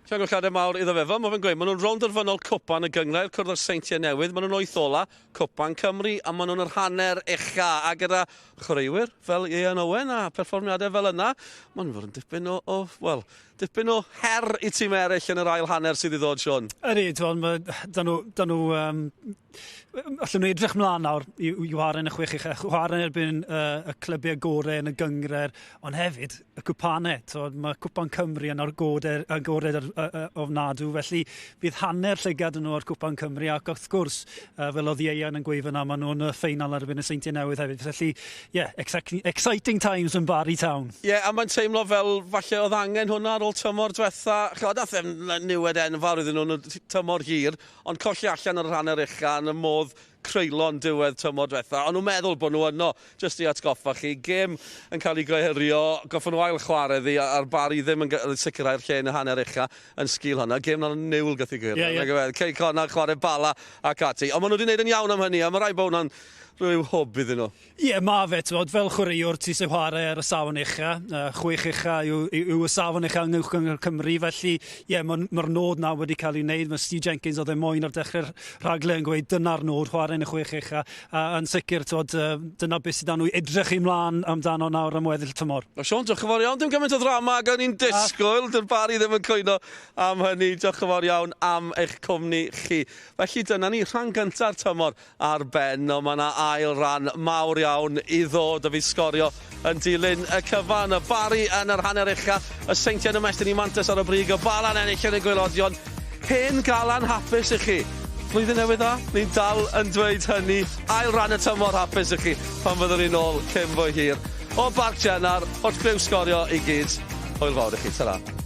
A: Llongyfarchiadau mawr iddo fe. Fel mae fe'n gweud, maen nhw'n rownd derfynol Cwpan y Gynghrair, cwrdd â'r Seintiau Newydd. Maen nhw'n wyth ola, Cwpan Cymru, a maen nhw'n yr hanner ucha. A gyda chwaraewyr fel Ieuan Owen a perfformiadau fel yna, maen nhw'n fod yn dipyn o, wel, dipyn o her i tîm eraill yn yr ail hanner sydd i ddod, Sean.
B: Ydy, ti'n da nhw, allan nhw edrych mlaen nawr i chwarae yn y chwech ucha, chwarae yn erbyn y clybiau gorau yn y gynghrair, ond hefyd y cwpanau. So, mae Cwpan Cymru yn agored, agored ar ofnadw, felly bydd hanner llygad yn nhw ar Cwpan Cymru, ac wrth gwrs, fel oedd Ieuan yn gweud fyna, maen nhw'n y ffeinal erbyn y Seintiau Newydd hefyd. Felly, yeah, exciting times yn Barry Town.
A: Ie, yeah, a mae'n teimlo fel falle oedd angen hwnna ar ôl tymor diwetha. Chod, nath e'n niwed enfawr iddyn nhw'n tymor hir, ond colli allan ar yr hanner ucha yn y modd creulon diwedd tymor diwetha. Ond nhw'n meddwl bod nhw yno, jyst i atgoffa chi. Gêm yn cael ei gohirio, goffon nhw ail chwarae ddi, a'r Barri ddim yn sicrhau'r lle yn y hanner ucha yn sgil hwnna. Gêm na'n niwl gath i gohirio.
B: Ie, ie.
A: Cei Connah chwarae Bala ac ati. Ond maen nhw wedi gwneud yn iawn am hynny, a mae rhaid bod hwnna'n rhyw hwb iddyn nhw.
B: Ie, yeah, ma fe, t'mod, fel chwaraewr ti sy'n chwarae ar y safon ucha, chwech ucha yw y safon ucha yng Uwch Gynghrair Cymru, felly ie, yeah, mae'r ma nod na wedi cael ei wneud. Mae Steve Jenkins oedd e moyn ar dechrau'r rhaglen yn gweud dyna'r nod, chwarae yn y chwech ucha, a yn sicr, t'mod, dyna beth sydd nhw edrych ymlaen amdano nawr am weddill tymor.
A: O Sean, diolch yn fawr iawn. Dim gymaint o ddrama ag o'n i'n disgwyl. Dy'r Barri ddim yn cwyno am hynny. Diolch yn fawr iawn am eich cwmni chi. Felly dyna ni, rhan gynta'r tymor ar ben, ond mae yna ail ran mawr iawn i ddod a fi sgorio yn dilyn y cyfan. Y Barri yn yr hanner ucha, y Seintiau'n ymestyn i mantais ar y brig, y Bala'n ennill yn y gwaelodion. Hen galan hapus i chi. Flwyddyn newydd dda, ni'n dal yn dweud hynny. Ail ran y tymor hapus i chi pan fyddwn ni'n ôl cyn bo hir. o Barc Jennar, holl griw Sgorio i gyd. Hwyl fawr i chi, ta-ra.